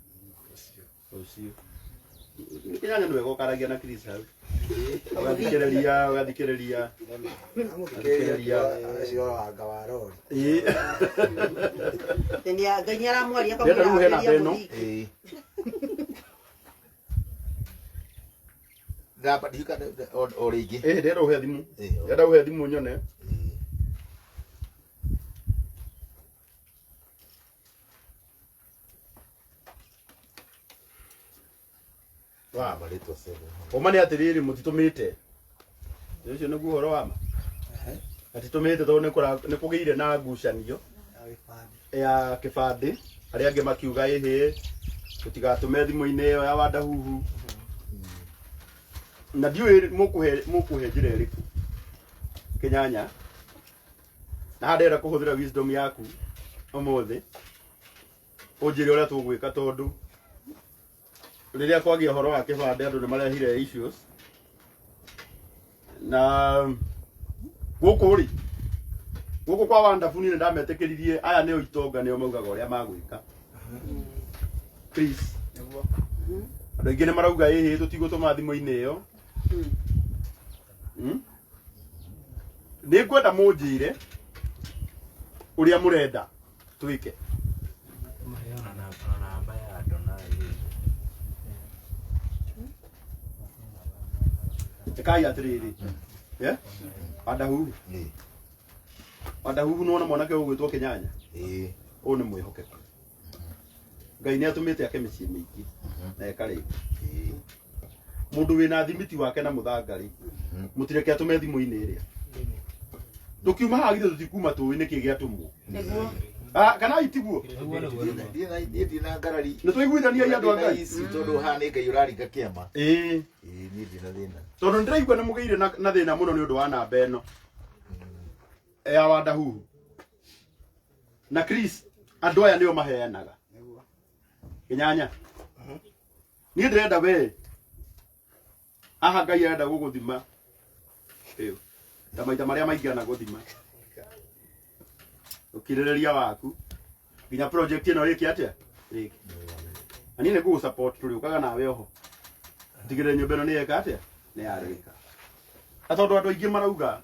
rũciũ. Kĩnyanya nĩ wega ũkaragia na Chris hau. Ũgathikĩrĩria, ũgathikĩrĩria. Amũthikĩrĩria acio wanga wa rori. Ĩĩ. Ngai nĩ aramwaria Ndĩrenda rĩu he namba ĩno. Ĩĩ. Namba ndiuka o rĩngĩ. Ĩĩ ndĩrenda ũhe thimũ. Ndĩrenda ũhe thimũ nyone. Wa marĩtwa seven. Ũma nĩ atĩrĩrĩ mũtitũmĩte. Ũcio nĩguo ũhoro wa ma. Matitũmĩte tondũ nĩ kũgĩire na ngucanio ya kĩbandĩ. Arĩa angĩ makiuga ĩhĩ tũtigatũme thimũ-inĩ ĩyo ya Wandahuhu. Na ndiũĩ mũkũhe njĩra ĩrĩkũ. Kĩnyanya. Na haha ndĩrenda kũhũthĩra wisdom yaku ũmũthĩ. Ũnjĩre ũrĩa tũgwĩka tondũ rĩrĩa kwagĩa ũhoro wa kĩbandĩ andũ nĩ marehire issues. Na gũkũ rĩ, gũkũ kwa Wandabu niĩ nĩ ndametĩkĩririe aya nĩo itonga nĩo maugaga ũrĩa magwĩka. Please. Andũ aingĩ nĩ marauga ĩhĩ tũtigũtũma thimũ-inĩ ĩyo. Nĩ ngwenda mũnjĩre ũrĩa mũrenda twĩke. Maheana namba ya Adonai. Ĩkai atĩrĩrĩ. Yeah? Wandahuhu. Wandahuhu nĩwona mwanake ũgwĩtwo Kĩnyanya? Ũyũ nĩ mwĩhokeku. Ngai nĩ atũmĩte ake mĩciĩ mĩingĩ na eka rĩngĩ. Mũndũ wĩna thimiti wake na mũthanga rĩ, mũtireke atũme thimũ-inĩ ĩrĩa. Tũkiuma haha githĩ tũtikuma tũĩ nĩkĩ gĩatũmwo. Nĩguo. Ah, kana itiguo? Niĩ ndina ngarari. Nĩ tũiguithania andũ a Ngai. Ici tondũ haha nĩ Ngai ũraringa kĩama. Ĩĩ. Ĩĩ niĩ ndina thĩna. Tondũ nĩndĩraigua nĩ mũgĩire na thĩna mũno nĩ ũndũ wa namba ĩno ya Wandahuhu. Na Chris, andũ aya nĩo maheanaga. Kĩnyanya. Niĩ ndĩrenda we haha Ngai arenda gũgũthima. Ĩyo. Ta maita marĩa maingĩ anagũthima. Ũkirĩrĩria waku nginya project ĩno ĩke atĩa? Ĩke. Na niĩ nĩ ngũgũ support tũrĩũkaga nawe oho. Tigĩrĩre nyũmba ĩno nĩ yeka atĩa? Nĩ yarĩka. Na tondũ andũ aingĩ marauga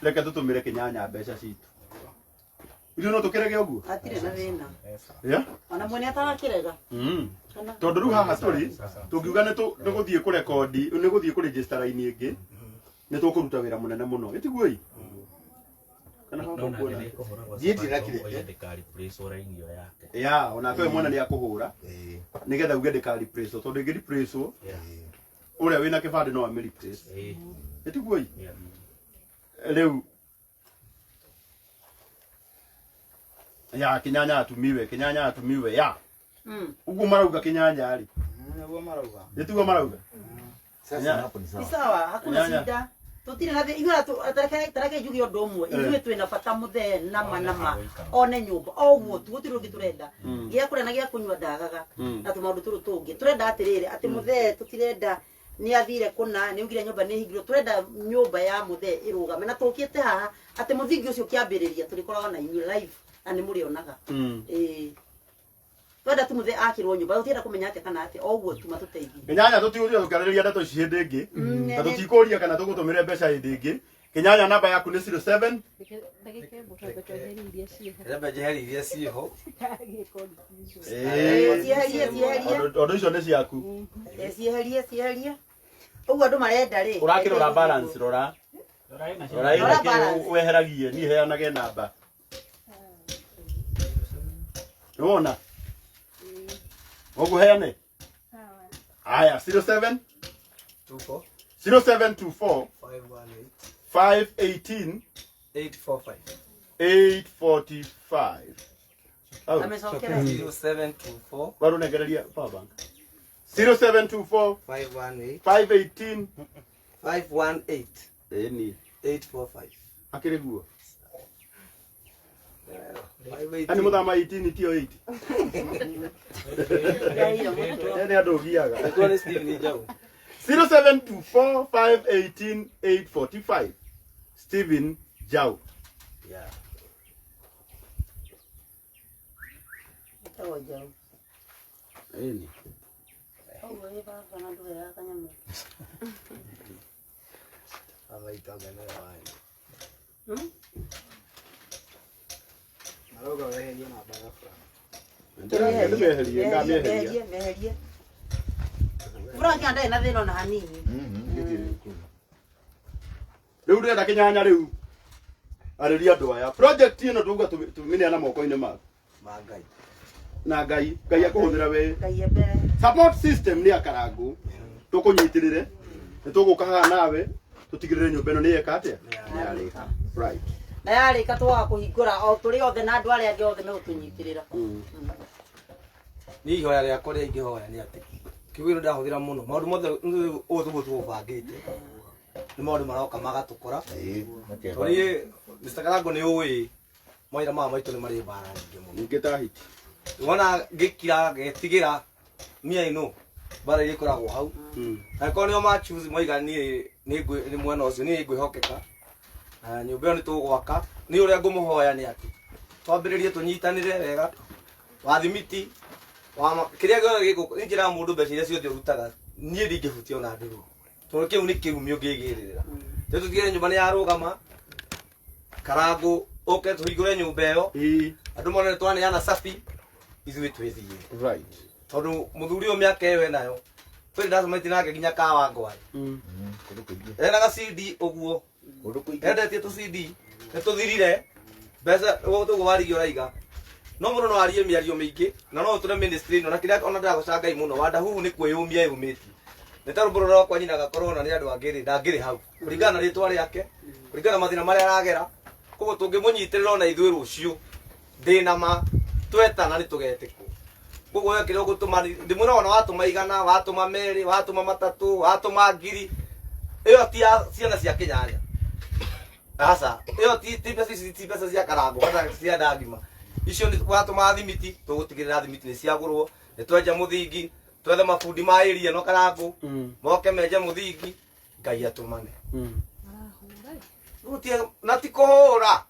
reke tũtũmĩre Kĩnyanya mbeca citũ. Ithuĩ no tũkĩrege ũguo? Hatirĩ na thĩna. Yeah? Ona mwene atarakĩrega. Tondũ rĩu haha tũrĩ tũngiuga nĩ gũthiĩ kũrekondi nĩ gũthiĩ kũregister raini ĩngĩ nĩ tũkũruta wĩra mũnene mũno. Ĩtiguo ĩ? Kana haha No nake ũkuona? nĩ ekũhũra Niĩ ndina kĩrĩa. oige ndĩka replace raini ĩyo yake. Ya, onake we mwene nĩ akũhũra nĩgetha uge ndĩka replace tondũ ĩngĩ replace ũrĩa wĩna kĩbandĩ no amĩ replace. Ĩtiguo ĩ? Rĩu ya Kĩnyanya atumiwe, Kĩnyanya atumiwe ya. Ũguo marauga Kĩnyanya rĩ. Nĩguo marauga. Nĩtiguo marauga? Sasa hapo ni Ni sawa, hakuna Nyanya. shida. Tutire na ithuĩ tareke njuge ũndũ ũmwe. Ithuĩ twĩna bata mũthee nama nama one nyũmba o ũguo tu gũtirĩ ũngĩ tũrenda. Gĩa kũrĩa na gĩa kũnyua ndagaga na tũmaũndũ tũrũ tũngĩ. Tũrenda atĩrĩrĩ atĩ mũthee tũtirenda nĩ athire kũna nĩ augire nyũmba nĩ hingirwo tũrenda nyũmba ya mũthee ĩrũgame na tũkĩte haha atĩ mũthingi ũcio ũkĩambĩrĩria tũrĩkoragwo na inyuĩ live na nĩ mũrĩonaga. Ĩĩ. Twenda tu mũthee akĩrwo nyũmba tũtienda kũmenya atĩa kana atĩa o ũguo tu matũteithie. Kĩnyanya tũtigũthiĩ tũkĩarĩrĩria ndeto ici hĩndĩ ĩngĩ na tũtikũria kana tũgũtũmĩre mbeca hĩndĩ ĩngĩ. Kĩnyanya namba yaku nĩ 07 Ndagĩka ĩmwe twambe tweherie iria ciĩho. Rembe njeherie iria ciĩho. Ĩĩ. Cieherie, cieherie. Ũndũ icio nĩ ciaku. Cieherie, cieherie. Ũguo andũ marenda rĩ. Ũrakĩrora balance rora. Rora Rora ĩna kĩ balance. weheragie niĩ heanage namba. Nĩwona? Ũguo heane? Aya 07 24 0724 518 518 845. 845. Au. Amecokera. 0724 Warũnengereria power bank. 0724 518 518 518 ĩni 845. Akĩrĩ guo. 518. Ani mũthama 18 tio 8. Nĩ andũ ũgiaga. Rĩtwa nĩ Steven Njau. 0724 518 845 Steven Jau. Yeah. Etagwo Njau. Ĩni. Ũguo ĩ baba na ndũheaga kanyamũ. Baba itũ anga nĩwe wanyu. Marauga weherie namba ya Frank. Ndĩmeherie, ngamĩeheria. Meherie, meherie. Frank ndarĩ na thĩna ona hanini. Rĩu ndĩrenda kĩnyanya rĩu arĩria andũ aya project ĩno tũuga tũmĩneana moko-inĩ maku Ma Ngai. Na Ngai, Ngai akũhũthĩra we. Ngai e mbere. Support system nĩ akarangũ tũkũnyitĩrĩre, nĩ tũgũka haha nawe tũtigĩrĩre nyũmba ĩno nĩ yeka atĩa, nĩ yarĩka, right? Na yarĩka twaga kũhingũra o tũrĩ othe na andũ arĩa angĩ othe megũtũnyitĩrĩra. Niĩ ihoya rĩakwa rĩrĩa ingĩhoya nĩ atĩ kiugo ĩno ndahũthĩra mũno maũndũ mothe ũũ tũguo tũgũbangĩte nĩ maũndũ maroka magatũkora, tondũ niĩ Mr. Karango nĩ ũĩ mawĩra maya maitũ nĩ marĩ mbara nyingĩ mũno. Ningĩ ta hiti. Wona ngĩkira ngetigĩra mia ino mbara iria ikoragwo hau, angĩkorwo nĩo ma choose moiga niĩ nĩ mwena ũcio niĩ ngwĩhokeka na nyũmba ĩyo nĩ tũgwaka. Nĩ ũrĩa ngũmũhoya nĩ atĩ twambĩrĩrie tũnyitanĩre wega wa thimiti wa kĩrĩa gĩothe gĩgũka. Niĩ njĩraga mũndũ mbeca iria ciothe ũrutaga niĩ ndingĩhutia ona ndũrũ, tondũ kĩu nĩ kĩrumi ũngĩgĩrĩra. Rĩu tũtigĩrĩre nyũmba nĩ yarũgama, Karangũ ũke tũhingũre nyũmba ĩyo, andũ mone nĩ twaneana cabi ithuĩ twĩthiĩ. Tondũ mũthuri ũyũ mĩaka ĩyo enayo kwĩ ndacemanĩtie nake nginya kawa ngwai ena ga CD ũguo endetie tũ CD nĩ tũthirire mbeca ũguo warigia ũraiga no mũndũ no arie mĩario mĩingĩ na no ũtũre ministry ĩno na kĩrĩa ona ndĩragoca Ngai mũno Wandahuhu nĩ kwĩyũmia yũmĩtie nĩ ta rũmbũrũ rwakwa nyina gakorwo ona nĩ andũ angĩ rĩ ndangĩrĩ hau kũringana na rĩtwa rĩake, kũringana na mathĩna marĩa aragera. Koguo tũngĩmũnyitĩrĩra ona ithuĩ rũciũ ndĩna ma twetana nĩ tũgetĩkwo. Koguo we kĩrĩa ũgũtũma ndĩmwĩra ona watũma 100, watũma 2, watũma 3, watũma 1000, ĩyo ti ya ciana cia kĩnyanya, aca, ĩyo ti mbeca ici, ti mbeca cia Karangũ kana cia Ndangima. Icio nĩ watũma thimiti, tũgũtigĩrĩra thimiti nĩ ciagũrwo, nĩ twenja mũthingi, twethe mabundi ma area ĩno Karangũ moke menje mũthingi. Ngai atũmane. Rĩu na ti kũhũra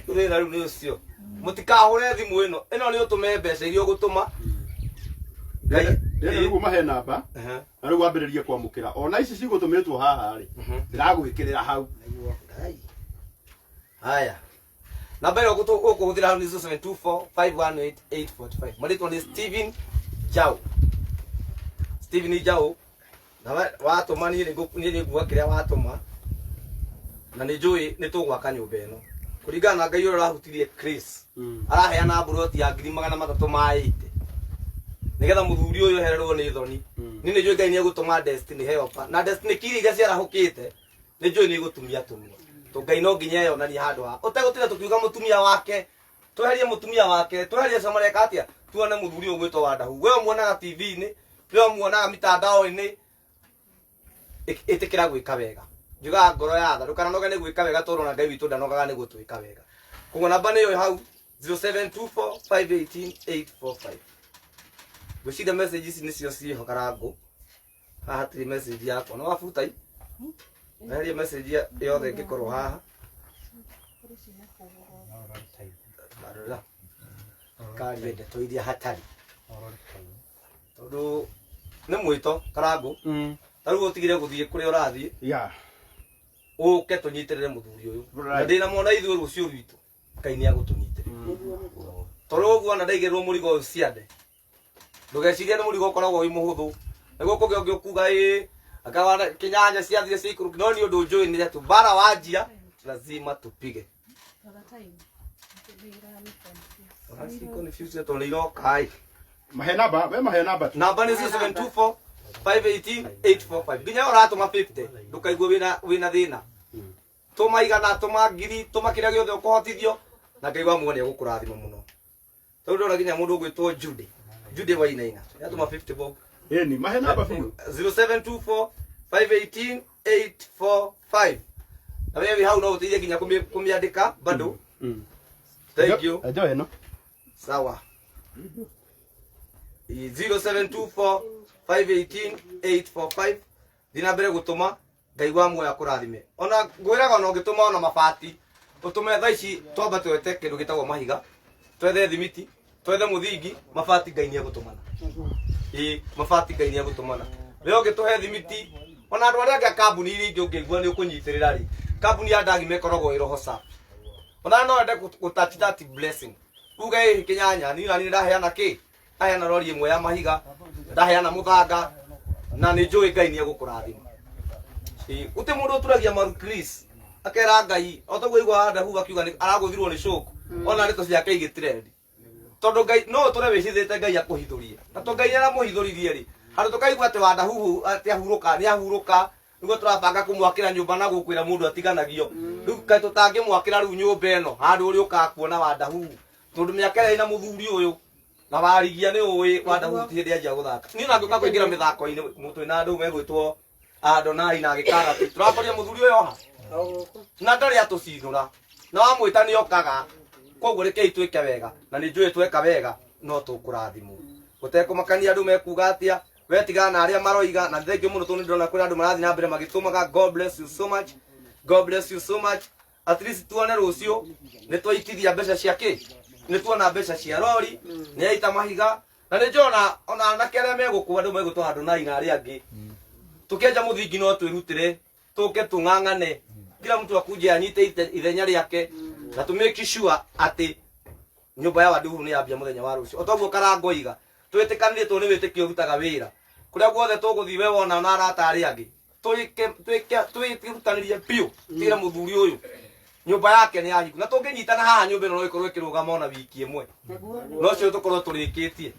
thĩna rĩu nĩ ũcio, mũtikahũre thimũ ĩno, ĩno nĩ ũtũme mbeca iria ũgũtũma. Ndĩrenda rĩu mahe namba na rĩu wambĩrĩrie kwamũkĩra ona ici cigũtũmĩtwo haha rĩ, ndĩragwĩkĩrĩra hau. Haya, namba ĩrĩa ũkũhũthĩra hau nĩ 0724 518 845. Marĩtwa nĩ Steven Jau, Steven Jau. Na watũma niĩ nĩ nguga kĩrĩa watũma na nĩ njũĩ nĩ tũgwaka nyũmba ĩno kũringana na Ngai ũrĩa ũrahutirie Chris araheana mburoti ya 380,000 nĩgetha mũthuri ũyũ ehererwo nĩ thoni. Niĩ nĩ njũĩ Ngai nĩ egũtũma destiny helper na destiny kiri iria ciarahũkĩte nĩ njũĩ nĩ igũtumia tũnua to Ngai no nginya eyonanie handũ ha ũtegũtinda tũkiuga mũtumia wake tweherie, mũtumia wake tweherie, acio mareka atĩa tuone mũthuri ũyũ ũgwĩtwo Wandahu. We ũmuonaga TV-inĩ, we ũmuonaga mitandao-inĩ. Ĩtĩkĩra gwĩka wega, njugaga ngoro ya tha ndũkananoge nĩ gwĩka wega, tondũ ona Ngai witũ ndanogaga nĩ gũtwĩka wega. Koguo namba nĩyo hau 0724 518 845. Ngwĩciria message ici nĩcio ciĩho Karangũ haha, hatirĩ message yakwa no wabuta i weherie message yothe ĩngĩkorwo haha. Rora karie ndeto iria hatarĩ tondũ nĩ mwĩto Karangũ ta rĩu ũtigire gũthiĩ kũrĩa ũrathiĩ ũke tũnyitĩrĩre mũthuri ũyũ. Na ndĩna mwana ithuĩ rũciũ rwitũ Ngai nĩ agũtũnyitĩrĩra, tondũ ũguo ona ndaigĩrĩrwo mũrigo ũyũ ciande ndũgecirie nĩ mũrigo ũkoragwo wĩ mũhũthũ nĩguo kũgĩa ũngĩ ũkuga ĩ akawa kĩnyanya ciathire ciaikũrũki, no nĩ ũndũ njũĩ nĩ atĩ mbara wanjia lazima tupige. Confused tondũ nĩ iroka ĩ. Mahe namba, we mahe namba tu. Namba nĩ 0724 518 845. Nginya ũratũma 50 ndũkaigue wĩna thĩna, tũma 100, tũma 1000, tũma kĩrĩa gĩothe ũkũhotithio na Ngai wa muoyo nĩ egũkũrathima mũno, tondũ ndona nginya mũndũ ũgwĩtwo Judy. Jude Wainaina yatũma 50 bob. Ĩni mahe namba biũ. 0724 518 845. Na wewe hau no ũteithie nginya kũmĩandĩka bado. Thank you. Enjoy ĩno. Sawa. 0724 518 845. Thiĩ na mbere gũtũma, Ngai wa muoyo akũrathime. Ona ngwĩraga ona ũngĩtũma ona mabati, ũtũme thaa ici twamba twete kĩndũ gĩtagwo mahiga, twethe thimiti, twethe mũthingi, mabati Ngai nĩegũtũmana. Ĩĩ, mabati Ngai nĩegũtũmana. We ũngĩtũhe thimiti, ona andũ arĩa angĩ a kambuni iria ingĩ ũngĩigua nĩ ũkũnyitĩrĩra rĩ, kambuni ya Ndagima ĩkoragwo ĩ roho safi. Ona no wende gũ touch that blessing. Uge ĩ Kĩnyanya, niĩ nani ndaheana kĩ? Ndaheana rori ĩmwe ya mahiga, ndaheana mũthanga, na nĩ njũĩ Ngai nĩ egũkũrathima. Ĩĩ, gũtirĩ mũndũ ũturagia maru Chris akera Ngai o toguo igua Wadahu akiuga nĩ aragũthirwo nĩ shock, ona ndeto ciake igĩtrend. Tondũ Ngai no ũtũre wĩhithĩte Ngai akũhithũrie. Na tondũ Ngai nĩaramũhithũririe rĩ, handũ tũkaigua atĩ Wadahuhu atĩ ahurũka, nĩ ahurũka, nĩguo tũrabanga kũmwakĩra nyũmba na gũkwĩra mũndũ atiganagio. Rĩu kaĩ tũtangĩmwakĩra rĩu nyũmba ĩno handũ ũrĩa ũkaga kuona Wadahuhu. Tondũ mĩaka ĩrĩa ĩna mũthuri ũyũ na warigia nĩ ũĩ Wadahuhu ti hĩndĩ anjia gũthaka. Niĩ ona ngĩũka kũingĩra mĩthako-inĩ mũtwe na andũ megwĩtwo Adonai na Gĩkarati. Tũrakoria mũthuri ũyũ haha. Na ndarĩ atũcinũra. Na wamwĩta nĩ okaga. Koguo rekei twĩke wega. Na nĩ njũĩ tweka wega no tũkũrathimwo. Gũtekũmakania andũ mekuga atĩa, we tigana na arĩa maroiga. Na thank you mũno tondũ nĩndĩrona kwĩna andũ marathiĩ na mbere magĩtũmaga. God bless you so much. God bless you so much. At least tuone rũciũ nĩ twaitithia mbeca cia kĩ? Nĩ tuona mbeca cia rori, nĩ yaita mahiga. Na nĩ njona ona anake arĩa megũkũ andũ megũtwo Adonai na arĩa angĩ. Tũkĩenja mũthingi no twĩrutĩre, tũke tũng'ang'ane. Kila mtu akuje anyite ithenya rĩake na tũ make sure atĩ nyũmba ya Waduhu nĩ yambia mũthenya wa rũciũ. O toguo Karango iga, twĩtĩkanĩrie tondũ nĩ wĩtĩkio ũrutaga wĩra. Kũrĩa guothe tũgũthiĩ we wona na arata arĩa angĩ, twĩrutanĩrie biũ tigĩre mũthuri ũyũ nyũmba yake nĩ yahingu. Na tũngĩnyitana haha nyũmba ĩno no ĩkorwo ĩkĩrũgama ona wiki ĩmwe. No ũcio tũkorwo tũrĩkĩtie.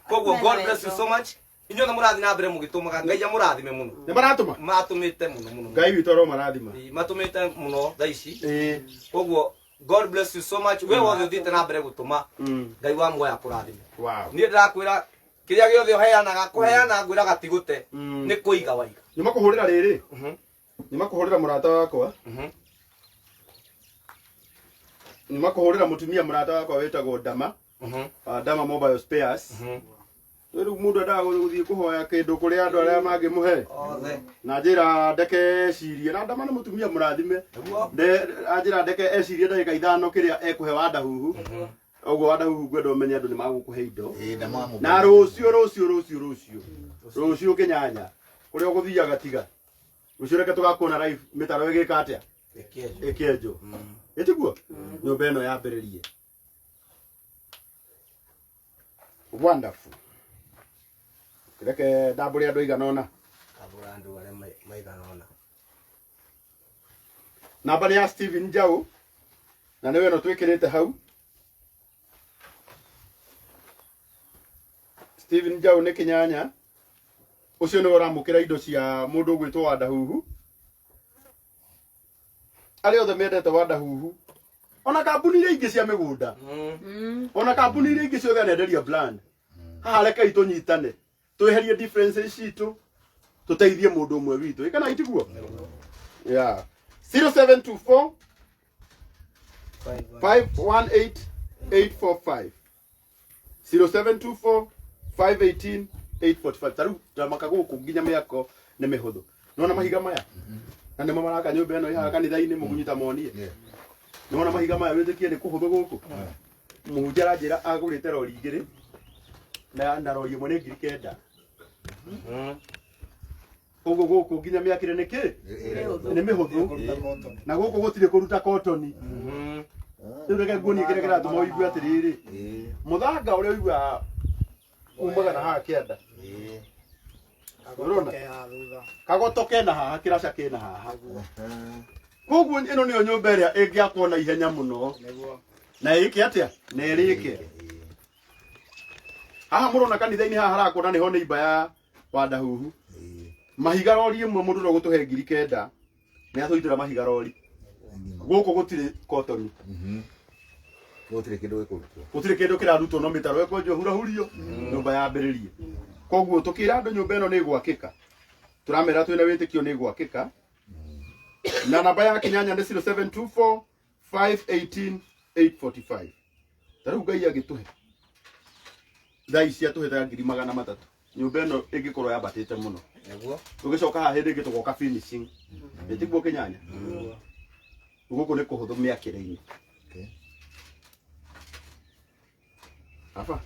Koguo God bless you so much. Inyuothe mũrathiĩ na mbere mũgĩtũmaga, Ngai amũrathime mũno. Nĩ maratũma? Matũmĩte mũno mũno. Ngai witũ aromarathima. Ĩĩ, matũmĩte mũno thaa ici. Koguo God bless you so much. We wothe ũthiĩte na mbere gũtũma, Ngai wa muoyo akũrathime. Niĩ ndĩrakwĩra kĩrĩa gĩothe ũheanaga, kũheana ngwĩraga ti gũte, nĩ kũiga waiga. Nyuma kũhũrĩra rĩrĩ. Nyuma kũhũrĩra mũrata wakwa. Nyuma kũhũrĩra mũtumia mũrata wakwa wĩtagwo Dama. Dama Mobile Spares. Rĩu mũndũ endaga gũthiĩ kũhoya kĩndũ kũrĩ andũ arĩa mangĩmũhe. Othe. Na njĩra ndeke ecirie, na Dama nĩ mũtumia mũrathime. Anjĩra ndeke ecirie ndagĩka ithano kĩrĩa ekũhe Wadahuhu. Ũguo Wadahuhu ngwenda ũmenye andũ nĩ magũkũhe indo. Na rũciũ, rũciũ, rũciũ, rũciũ. Rũciũ Kĩnyanya. Kũrĩa ũgũthiaga tiga. Rũciũ reke tũgakuona live mĩtaro ĩgĩka atĩa? Ĩkĩenjwo. Ĩtiguo? Nyũmba ĩno yambĩrĩrie. Wonderful. Reke ndambũre andũ aigana ũna. Ndambũra andũ arĩa maigana ũna. Namba nĩ ya Steven Njau na nĩwe ĩno twĩkĩrĩte hau. Steven Njau nĩ Kĩnyanya. Ũcio nĩwe ũramũkĩra indo cia mũndũ ũgwĩtwo Wadahuhu. Arĩa othe mendete Wadahuhu, ona kambuni iria ingĩ cia mĩgũnda, ona kambuni iria ingĩ ciothe anenderia brand. Haha rekei tũnyitane, tweherie differences citũ, tũteithie mũndũ ũmwe witũ. Ĩkana itiguo? Yeah. 0724 518 845. 0724 518 845. Tarĩu ndamaka gũkũ nginya mĩako nĩ mĩhũthũ. Nĩwona mahiga maya? Na nĩmo maraka nyũmba ĩno ĩhaha kanitha-inĩ mũgunyita monie. Nĩwona mahiga maya wĩtĩkie nĩ kũhũthũ gũkũ? Mũhunjia aranjĩra agũrĩte rori igĩrĩ na rori ĩmwe nĩ 9,000. Ũguo gũkũ nginya mĩakĩre nĩ kĩ? Nĩ mĩhũthũ. Na gũkũ gũtirĩ kũruta kotoni. Rĩu reke nguonie kĩrĩa kĩratũma ũigue atĩrĩrĩ. Mũthanga ũrĩa ũiguaga umaga na haha kĩanda. Ũrona? Kagoto kena haha, kĩraca kĩna haha. Koguo ĩno nĩyo nyũmba ĩrĩa ĩngĩakwo na ihenya mũno. Na ĩke atĩa? Na ĩrĩke. Haha mũrona kanitha-inĩ haha harakwo na nĩho neighbor ya Wadahuhu. Mahiga rori ĩmwe mũndũ no gũtũhe 9,000. Nĩ atũitĩra mahiga rori. Gũkũ gũtirĩ kotoni. Gũtirĩ kĩndũ gĩkũrutwo. Gũtirĩ kĩndũ kĩrarutwo, no mĩtaro ĩkwenjwo hurahurio, nyũmba yambĩrĩrie. Koguo tũkĩra andũ nyũmba ĩno nĩ ĩgwakĩka, tũramera twĩna wĩtĩkio nĩ ĩgwakĩka. Na namba ya Kĩnyanya nĩ 0724 518 845. Ta rĩu Ngai agĩtũhe thaa ici, atũhe ta 300,000, nyũmba ĩno ĩngĩkorwo yambatĩte mũno. Nĩguo. Tũgĩcoka haha hĩndĩ ĩngĩ tũgoka finishing. Ĩtiguo Kĩnyanya? Gũkũ nĩ kũhũthũ mĩakĩre-inĩ. Baba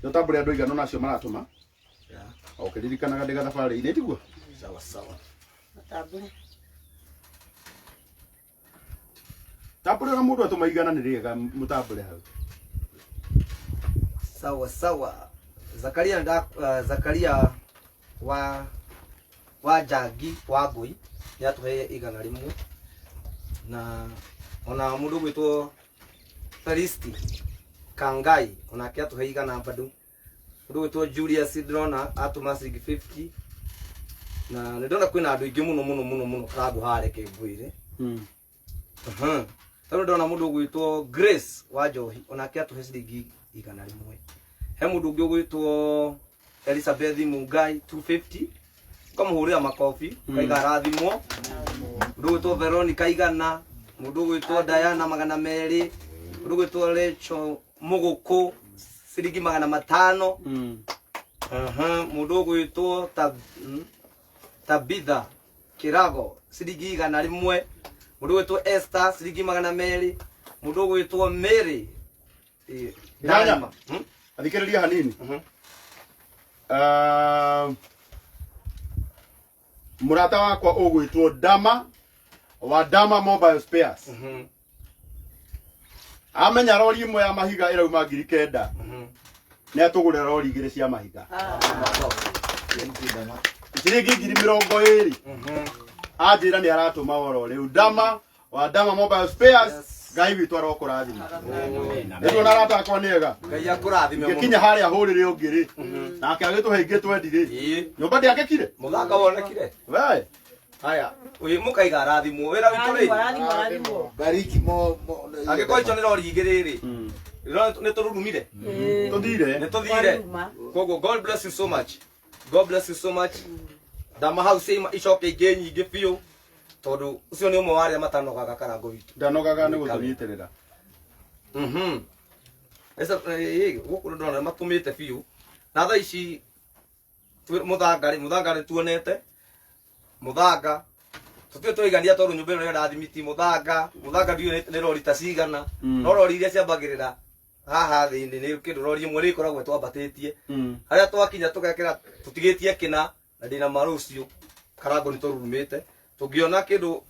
nĩ ũtambũre andũ aigana nacio maratũma o ũkĩririkanaga ndĩ gathabarĩ-inĩ, tiguo? Sawa sawa. Matambũre. Tambũre na mũndũ atũma 100 nĩ rĩega, mũtambũre hau. Sawa sawa. Zakaria nda, Zakaria wa Njangi wa Ngui nĩ atũhe 100, na ona mũndũ ũgwĩtwo Felisti Kangai onake atũhe 100 bado. Mũndũ ũgwĩtwo Julius ndĩrona atũma ciringi 50, na nĩ ndona kwĩna andũ aingĩ mũno mũno mũno mũno. Karango haha, reke ngwĩre. Tondũ ndona mũndũ ũgwĩtwo Grace wa Njohi onake atũhe ciringi 100. He mũndũ ũngĩ ũgwĩtwo Elizabeth Mungai 250, ũkamũhũrĩra makobi kaiga arathimwo. Mũndũ ũgwĩtwo Veronica 100, mũndũ ũgwĩtwo Diana 200, mũndũ ũgwĩtwo Rachel Mũgũkũ ciringi 500. Aha, mũndũ ũgwĩtwo Tabitha Kĩrago ciringi 100, mũndũ ũgwĩtwo Esther ciringi 200, mũndũ ũgwĩtwo Mary Nyanya. Darima. Athikĩrĩria hanini. Ah, mũrata wakwa ũgwĩtwo Dama wa Dama Mobile Spares amenya rori ĩmwe ya mahiga ĩrauma 9,000, nĩ atũgũrĩra rori igĩrĩ cia mahiga ciringi 20,000. Anjĩra nĩ aratũma oro rĩu. Dama wa Dama Mobile Spares, Ngai witũ arokũrathima. Nĩguo na arata akwa nĩ ega. Ngai akũrathime mũno. Ngĩkinya harĩa hũrĩre ũngĩ rĩ, nake agĩtũhe ingĩ twendi rĩ, nyũmba ndĩakĩkire. Mũthaka wonekire. We. Haya, ũyũ mũkaiga arathimwo wĩra witũ rĩ. Arathimwo, arathimwo. Bariki mo mo. Angĩkorwo icio nĩ rori igĩrĩ rĩ, nĩ tũrurumire. Tũthire. Nĩ tũthire. Koguo God bless you so much, God bless you so much. Ndama hau cia icoke ingĩ nyingĩ biũ, tondũ ũcio nĩ ũmwe wa arĩa matanogaga Karango witũ. Ndanogaga nĩ gũtũnyitĩrĩra. Esa, gũkũ nĩ ndĩrona matũmĩte biũ na thaa ici mũthanga rĩ, mũthanga nĩ tuonete mũthanga, tũtirĩ twaigania tondũ nyũmba ĩno ĩrenda thimiti. Mũthanga ndiũĩ nĩ rori ta cigana, no rori iria ciambagĩrĩra haha thĩinĩ nĩ kĩndũ rori ĩmwe rĩ ĩkoragwo twambatĩtie harĩa twakinya tũgekĩra tũtigĩtie kĩna, na ndĩna ma rũciũ Karango nĩ tũrurumĩte. Tũngĩona kĩndũ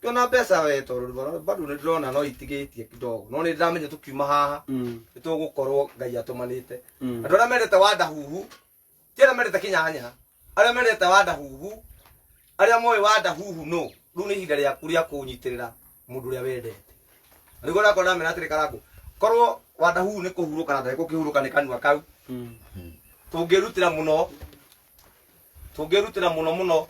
kĩona mbeca we, tondũ bado nĩ ndĩrona no itigĩtie kidogo, no nĩ ndĩramenya tũkiuma haha nĩ tũgũkorwo Ngai atũmanĩte. Andũ arĩa mendete Wanda Huhu, ti arĩa mendete Kĩnyanya, arĩa mendete Wanda Huhu, arĩa moĩ Wanda Huhu, no rĩu nĩ ihinda rĩaku rĩa kũnyitĩrĩra mũndũ ũrĩa wendete. Na nĩguo ndakorwo ndamera atĩrĩ, Karango, korwo Wanda Huhu nĩ kũhurũka na ndarĩ gũkĩhurũka nĩ kanua kau, tũngĩrutĩra mũno, tũngĩrutĩra mũno mũno.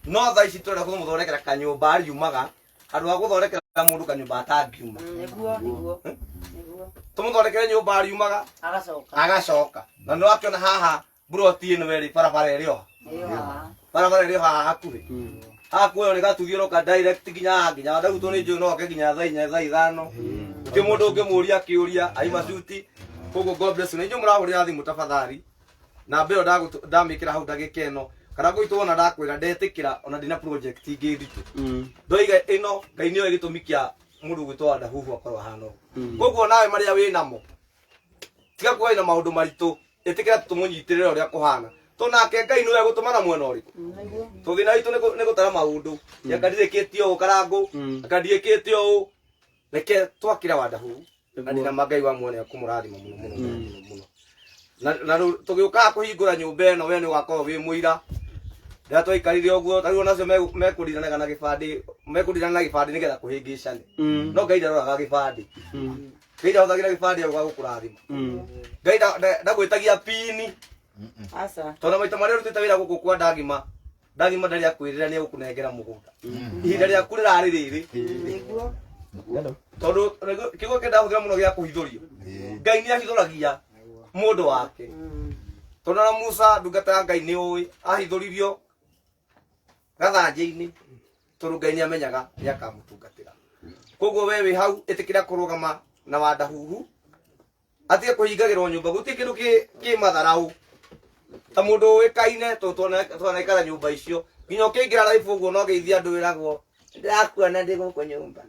No thaa ici tũrenda kũmũthondekera kanyũmba ariumaga, handũ ha gũthondekera mũndũ kanyũmba atangiuma. Nĩguo, nĩguo. Nĩguo. Tũmũthondekere nyũmba ariumaga. Agacoka. Agacoka. Na nĩ wakĩona haha mburoti ĩno ĩrĩ barabara ĩrĩ o Ĩyo haha. Barabara ĩrĩ o haha hakuhĩ haha, kuoyo nĩ gatuthiũrũka direct nginya haha, nginya Wandagutwo nĩ njũĩ no oke nginya thaa 4, thaa 5, gũtirĩ mũndũ ũngĩmũria kĩũria aima cuti. Koguo God bless you. Na inyuĩ mũrahũrĩra thimũ, tafadhali namba ĩyo ndamĩkĩra hau ndagĩka ĩno, kana ngũitũ wona ndakwĩra ndetĩkĩra, ona ndina project ingĩ nditũ ndoiga ĩno. Ngai nĩoĩ gĩtũmi kĩa mũndũ gwĩtwo Wandahuhu akorwo ahana ũguo. Koguo nawe marĩa wĩ namo, tiga kuoya na maũndũ maritũ, ĩtĩkĩra tũmũnyitĩrĩre ũrĩa kũhana, to nake Ngai nĩwe gũtũma na mwena ũrĩkũ. Tũthĩna witũ nĩ gũtara maũndũ, anga ndirĩkĩtie ũũ, Karangũ, anga ndiĩkĩte ũũ. Reke twakĩre Wandahuhu, na ndina ma Ngai wa muone akũmũrathima mũno mũno mũno mũno mũno. Na rĩu tũgĩũkaga kũhingũra nyũmba ĩno, we nĩ ũgakorwo wĩ mũira rĩrĩa twaikarire ũguo. Ta rĩu onacio mekũriranaga na gĩbandĩ, mekũrirana na gĩbandĩ nĩgetha kũhĩngĩcane, no Ngai ndaroraga gĩbandĩ. Ngai ndahũthagĩra gĩbandĩ agũka gũkũrathima. Ngai ndagwĩtagia pini. Aca. Tondũ maita marĩa ũrutĩte wĩra gũkũ kwa Ndagima, Ndagima ndarĩ akwĩrĩra nĩ egũkũnengera mũgũnda. Ihinda rĩaku rĩrarĩ rĩrĩ. Nĩguo. Tondũ kiugo kĩrĩa ndahũthĩra mũno gĩa kũhithũrio. Ngai nĩ ahithũragia mũndũ wake. Tondũ na Musa ndungata ya Ngai nĩ ũĩ ahithũririo gathanjĩ-inĩ tondũ Ngai nĩ amenyaga nĩ akamũtungatĩra. Koguo we wĩ hau ĩtĩkĩra kũrũgama na Wandahuhu atige kũhingagĩrwo nyũmba gũtirĩ kĩndũ kĩ matharau ta mũndũ ũĩkaine tondũ twanaikara nyũmba icio nginya ũkĩingĩra live ũguo no geithia andũ wĩragwo ndĩrakuona ndĩ gũkũ nyũmba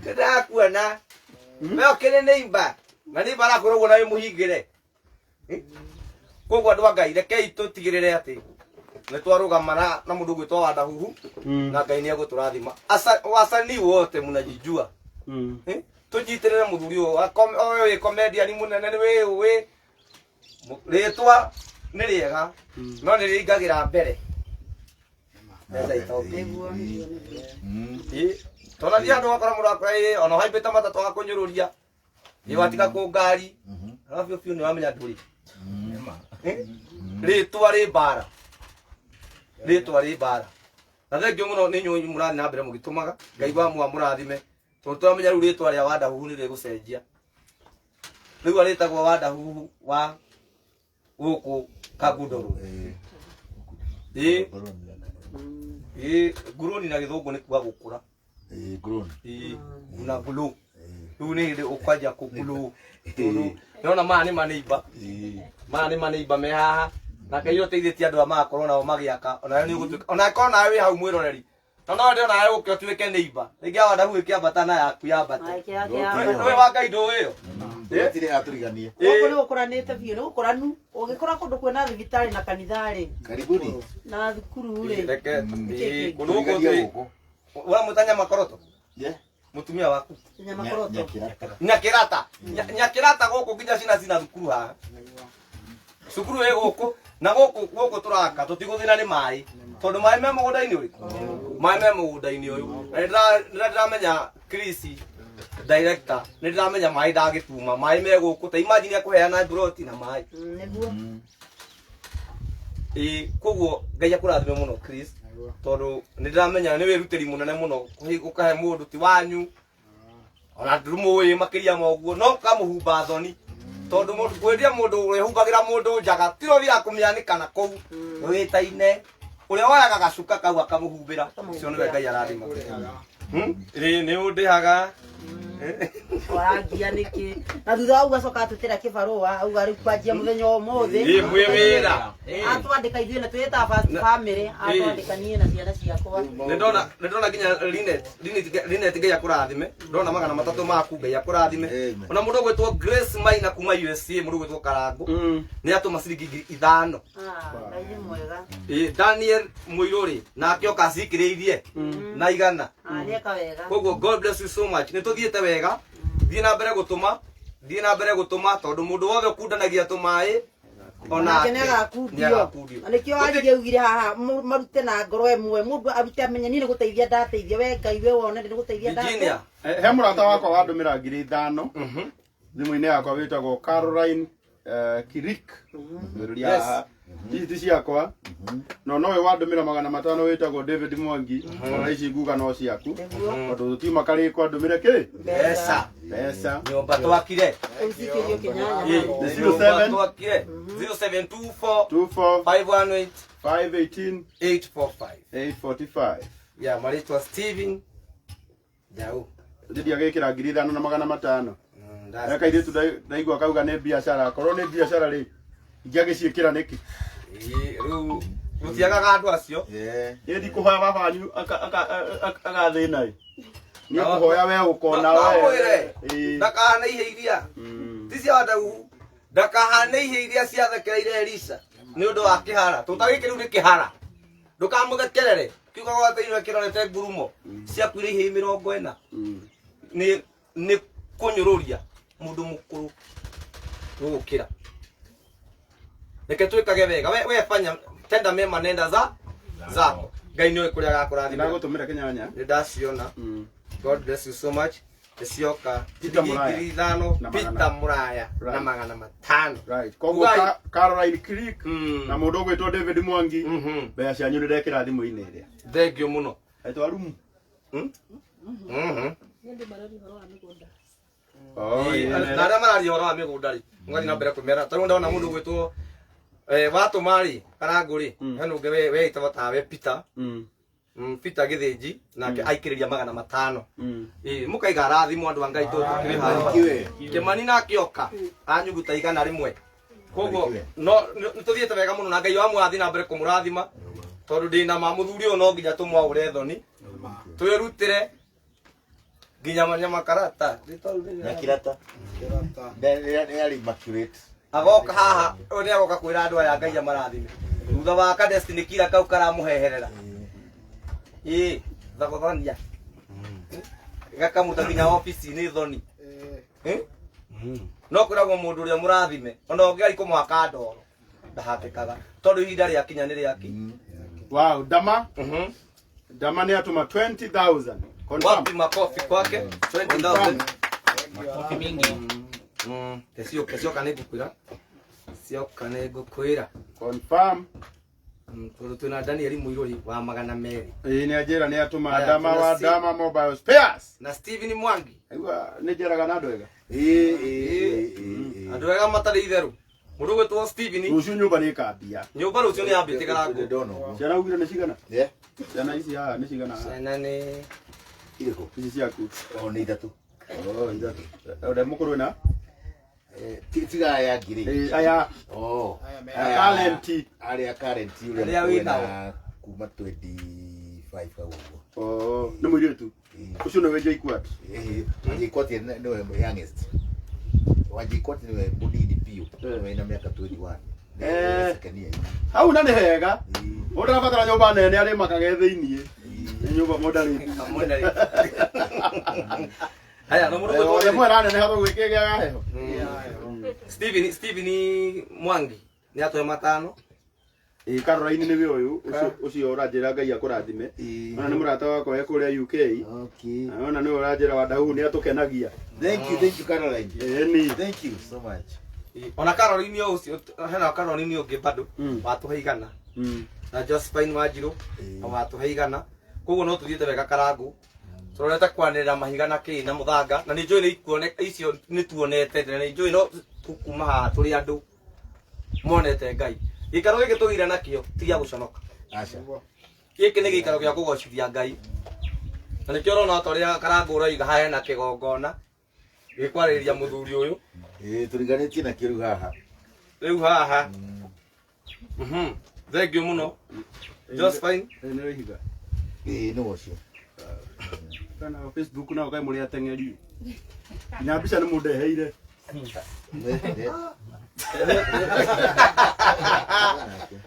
ndĩrakuona we ũkĩrĩ neighbor na neighbor arakwĩra ũguo na wĩ mũhingĩre. Koguo andũ a Ngai rekei tũtigĩrĩre atĩ nĩ twarũgama na mũndũ ũgwĩtwo Wandahuhu na Ngai nĩ egũtũrathima. Wasanii wote mnajijua. Tũnyitĩrĩre mũthuri ũyũ ũyũ wĩ comedian mũnene nĩ wĩũĩ rĩtwa nĩ rĩega no nĩ rĩingagĩra mbere mbeca itoke. Tondũ thiĩ handũ ũgakora mũndũ akora ĩ ona ũhaimbĩte matatũ akũnyũrũria ĩ watiga kũ ngari arabu biũ biũ nĩ wamenya ndũrĩ. Rĩtwa rĩ mbara, rĩtwa rĩ mbara. Na thengiũ mũno nĩ inyuĩ mũrathiĩ na mbere mũgĩtũmaga. Ngai wa mũrathime tondũ tũramenya rĩu rĩtwa rĩa Wandahuhu nĩ rĩgũcenjia. Rĩu arĩtagwo Wandahuhu wa gũkũ Kangundo. Ĩ ĩ ngurũni na gĩthũngũ nĩ kuga gũkũra. Ĩ na ngulu rĩu nĩ hĩndĩ ũkwanjia kũngulu tondũ ndĩrona maya nĩ maneiba, maya nĩ maneiba me haha na Ngai ũteithĩtie andũ aya magakorwo nao magĩaka onawe nĩ ũgũtuĩka ona akorwo nawe wĩ hau mwĩroreri na no ndĩrona nawe ũke ũtuĩke neiba rĩngĩ Wandahuhu ĩkĩambata na yaku yambate. Nĩwe wa Ngai ndũĩ ĩyo. Gũtirĩ atũriganie. Gũkũ nĩ gũkũranĩte biũ, nĩ gũkũranu. Ũngĩkora kũndũ kwĩna thibitarĩ na kanitha rĩ, Karibuni. na thukuru rĩ, Reke Nĩkĩ kĩngĩ? kũndũ gũkũ twĩ ũramwĩta Nyamakoroto? Mũtumia waku Nyamakoroto. Nyakĩrata. Nyakĩrata gũkũ nginya cina cina thukuru haha. Cukuru ĩ gũkũ na gũkũ gũkũ tũraka tũtigũthĩna nĩ maĩ tondũ maĩ me mũgũnda-inĩ ũrĩkũ? Maĩ me mũgũnda-inĩ ũyũ. Na nĩ ndĩramenya Chris director nĩ ndĩramenya maĩ ndagĩtuma maĩ me gũkũ ta imagine akũheana mburoti na maĩ. Nĩguo. Ĩ koguo Ngai akũrathime mũno Chris tondũ nĩ ndĩramenya nĩ wĩrutĩri mũnene mũno ũkahe mũndũ ti wanyu ona ndũmũĩ makĩria ma ũguo no ũkamũhumba thoni tondũ kwĩria mũndũ wĩhumbagĩra mũndũ njaga tiro ũthiaga kũmĩanĩka na kũu wĩtaine ũrĩa woyaga gacuka kau akamũhumbĩra ũcio nĩwe Ngai arathima. Rĩ nĩ ũndĩhaga Warangia nĩkĩ? Na thutha wa ũguo acoka atwĩtĩra kĩbarũa auga rĩu kwanjia mũthenya wa ũmũthĩ Ĩ mwĩ wĩra. Atwandĩka ithuĩ na twĩta first family atwandĩka niĩ na ciana ciakwa. Nĩ ndona nginya Linet Linet Ngai akũrathime. Ndona 300 maku Ngai akũrathime. Ona mũndũ ũgwĩtwo Grace Maina kuma USA mũndũ ũgwĩtwo Karangũ nĩ atũma ciringi 5,000. Ngai nĩ mwega. Ĩ Daniel Mũirũrĩ nake oka acikĩrĩirie na 100. Nĩeka wega. Koguo God bless you so much. Nĩ tũthiĩte wega. Thiĩ na mbere gũtũma. Thiĩ na mbere gũtũma tondũ mũndũ wothe ũkundanagia tũmaĩ onake nĩ agakundio. Na nĩkĩo wanjie augire haha marute na ngoro ĩmwe mũndũ arute amenye niĩ nĩ gũteithia ndateithia we Ngai we wone nĩ gũteithia ndateithia. He mũrata wakwa wandũmĩra 5,000 thimũ-inĩ yakwa wĩtagwo Caroline Kirik. Yes. Ici ti ciakwa no nowe wandũmĩra 500 wĩtagwo David Mwangi ona ici nguga no ciaku tondũ tũtiuma karĩko andũmĩre kĩ Mbeca. Mbeca. Nyũmba twakire. Ũcikĩrio kĩnyanya. Nyũmba twakire. 0724 24 518 518 845 845. Yeah, marĩtwa Steven Jau. Ndidi agĩkĩra 5,500. Reka ithuĩ ndaigua kauga nĩ biacara korwo nĩ biacara rĩ ingĩagĩciĩkĩra nĩkĩ? Rĩu gũtiagaga andũ acio. Ĩ ndikũhoya baba wanyu agathĩna ĩ. Niĩ ngũhoya we ũkona No we. mwĩre ndakahane ihe iria ti cia Wandahuhu ndakahane ihe iria ciathekereire Elisha nĩ ũndũ wa kĩhara tũta gĩkĩ rĩu nĩ kĩhara ndũkamũthekerere kiugo gwateirwo kĩrorete ngurumo ciakuire ihe 40 nĩ kũnyũrũria mũndũ mũkũrũ gũgũkĩra. Reke twĩkage wega we fanya tenda mema nenda za zako Ngai nĩoĩ kũrĩa agakũrathima. Ndagũtũmĩra kĩnyanya. Nĩ ndaciona. God bless you so much. Nĩcioka Peter Muraya. 5,000 Na magana. Peter Muraya na 500. Right. Koguo Caroline Creek na mũndũ ũgwĩtwo David Mwangi mbeca cianyu nĩ ndekĩra thimũ-inĩ ĩrĩa. Thank you mũno. Aitwa rumu. Mhm. Nĩ andũ mararia ũhoro wa mĩgũnda. Oh, Ĩĩ, na arĩa mararia ũhoro wa mĩgũnda rĩ, mũgathiĩ na mbere kũmera. Ta rĩu ndona mũndũ ũgwĩtwo watũma rĩ, Karangũ rĩ, hena ũngĩ weĩtagwo tawe Peter. Peter Gĩthĩnji nake aikĩrĩria 500. Ĩĩ, mũkaiga arathimwo andũ a Ngai tondũ tũkĩrĩ haha. Barikiwe. Kĩmani nake oka anyuguta 100. Koguo Barikiwe. no nĩ tũthiĩte wega mũno na Ngai wa mũrathi na mbere kũmũrathima tondũ ndĩ na ma mũthuri ũyũ no nginya tũmwaũre thoni twĩrutĩre nginya nyamakarata. Nyakirata. Nĩ arĩ immaculate. Agoka haha ũyũ nĩ agoka kwĩra andũ aya Ngai amarathime thutha wa ka Destiny kira kau karamũheherera ĩĩ thagothania gakamuta nginya obici-inĩ thoni. Eh? No kwĩragwo mũndũ ũrĩa mũrathime ona ũngĩari kũmwaka ndoro ndahatĩkaga tondũ ihinda rĩakinya nĩ rĩaki. Wow, Dama. Dama nĩ atũma 20,000. Confirm. Wapi makofi kwake? 20,000. Makofi mingi. Kecio cioka nĩ ngũkwĩra, cioka nĩ ngũkwĩra. Confirm. Tondũ twĩna Daniel Mũirũri wa 200. Ĩĩ, nĩ anjĩra nĩ atũma. Aya, Dama tuna wa Dama Mobile Spares. Na Steven Mwangi. Aigua nĩ njeraga na andũ ega. Ĩĩ, ĩĩ, ĩĩ. Andũ ega matarĩ itherũ. Mũndũ ũgwĩtwo Steven. Rũciũ nyũmba nĩ ĩkambia. Nyũmba rũciũ nĩ yambĩte Karangũ. Ciana ugire nĩ cigana? Yeah. Ciana ici haha nĩ cigana haha? Ciana nĩ irĩkũ? Ici ciaku. O nĩ ithatũ. Oh, ithatũ. Ũrĩa mũkũrũ wĩna? Tiga aya ngiri. Ĩĩ, aya. Oh. Talenti. Arĩa current ũrĩa Arĩa mũkũrũ wĩ nao. wĩna kuma 25 hau ũguo. Oh, nĩ mũirĩtu. Ũcio nĩwe JKUAT. Ĩĩ, JKUAT nĩwe youngest. Wa JKUAT nĩwe mũnini biũ. Nĩwe na mĩaka 21. Eh. Second year. Hau na nĩ hega. Mũndũ arabatara nyũmba nene arĩmakage thĩiniĩ. Nĩ nyũmba mũndũ arĩ. Haya, no mũndũ Othe ũgwĩtwo mwera nene hatũ gwĩkĩgĩaga heho. Steven Mwangi nĩ atũhe 500. Ĩĩ, Caroline nĩwe ũyũ ũcio ũranjĩra Ngai akũrathime. Ona nĩ mũrata wakwa e kũrĩa UK. Okay. Na ona nĩwe ũranjĩra Wandahuhu nĩ atũkenagia. Thank you, thank you Caroline. Ĩni. Thank you so much. Ona Caroline o ũcio hena Caroline ũngĩ bado watũhe 100. Na Josephine Wanjirũ watũhe 100. Koguo no tũthiĩte wega Karangũ. Tũrorete kwanĩrĩra mahiga na kĩ na mũthanga na nĩ njũĩ nĩ ikuone icio nĩ tuonete na nĩ njũĩ no kuma haha tũrĩ andũ monete Ngai. Gĩikaro gĩkĩ tũgĩire nakĩo ti gĩa gũconoka. Aca. Gĩkĩ nĩ gĩikaro gĩa kũgocithia Ngai. Na nĩkĩo ũrona ta ũrĩa Karangũ ũroiga haha hena kĩgongona gĩkwarĩrĩria mũthuri ũyũ. Ĩĩ, tũriganĩtie nakĩo rĩu haha. Rĩu haha. Thank you mũno. Josephine. Nĩ ihiga. Ĩĩ, nĩ ũcio. Kana Facebook nao kaĩ mũrĩ ateng'eri. Nginya mbica nĩ mũndeheire.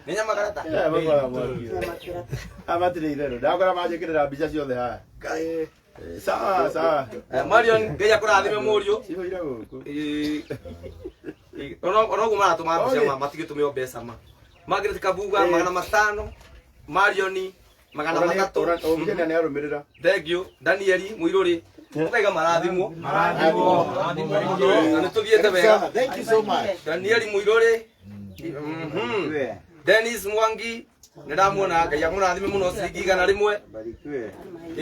Nĩ nyamakarata. Matirĩ itherũ. Ndakora manjĩkĩrĩra mbica ciothe haha. Sawa sawa. Marion, Ngai akũrathime mũriũ. Ciihũire gũkũ. Ona ũguo maratũma mbica ma matigĩtũme o mbeca ma. Margaret Kabuga 500, Marion 300. Ũngĩenda nĩ arũmĩrĩra. Thank you. Danieli Mũirũrĩ. Ũkaiga marathimwo. Marathimwo. Na nĩ tũthiĩte wega. Thank you so much. Danieli Mũirũrĩ. Dennis Mwangi nĩ ndamuona Ngai amũrathime mũno ciringi 100.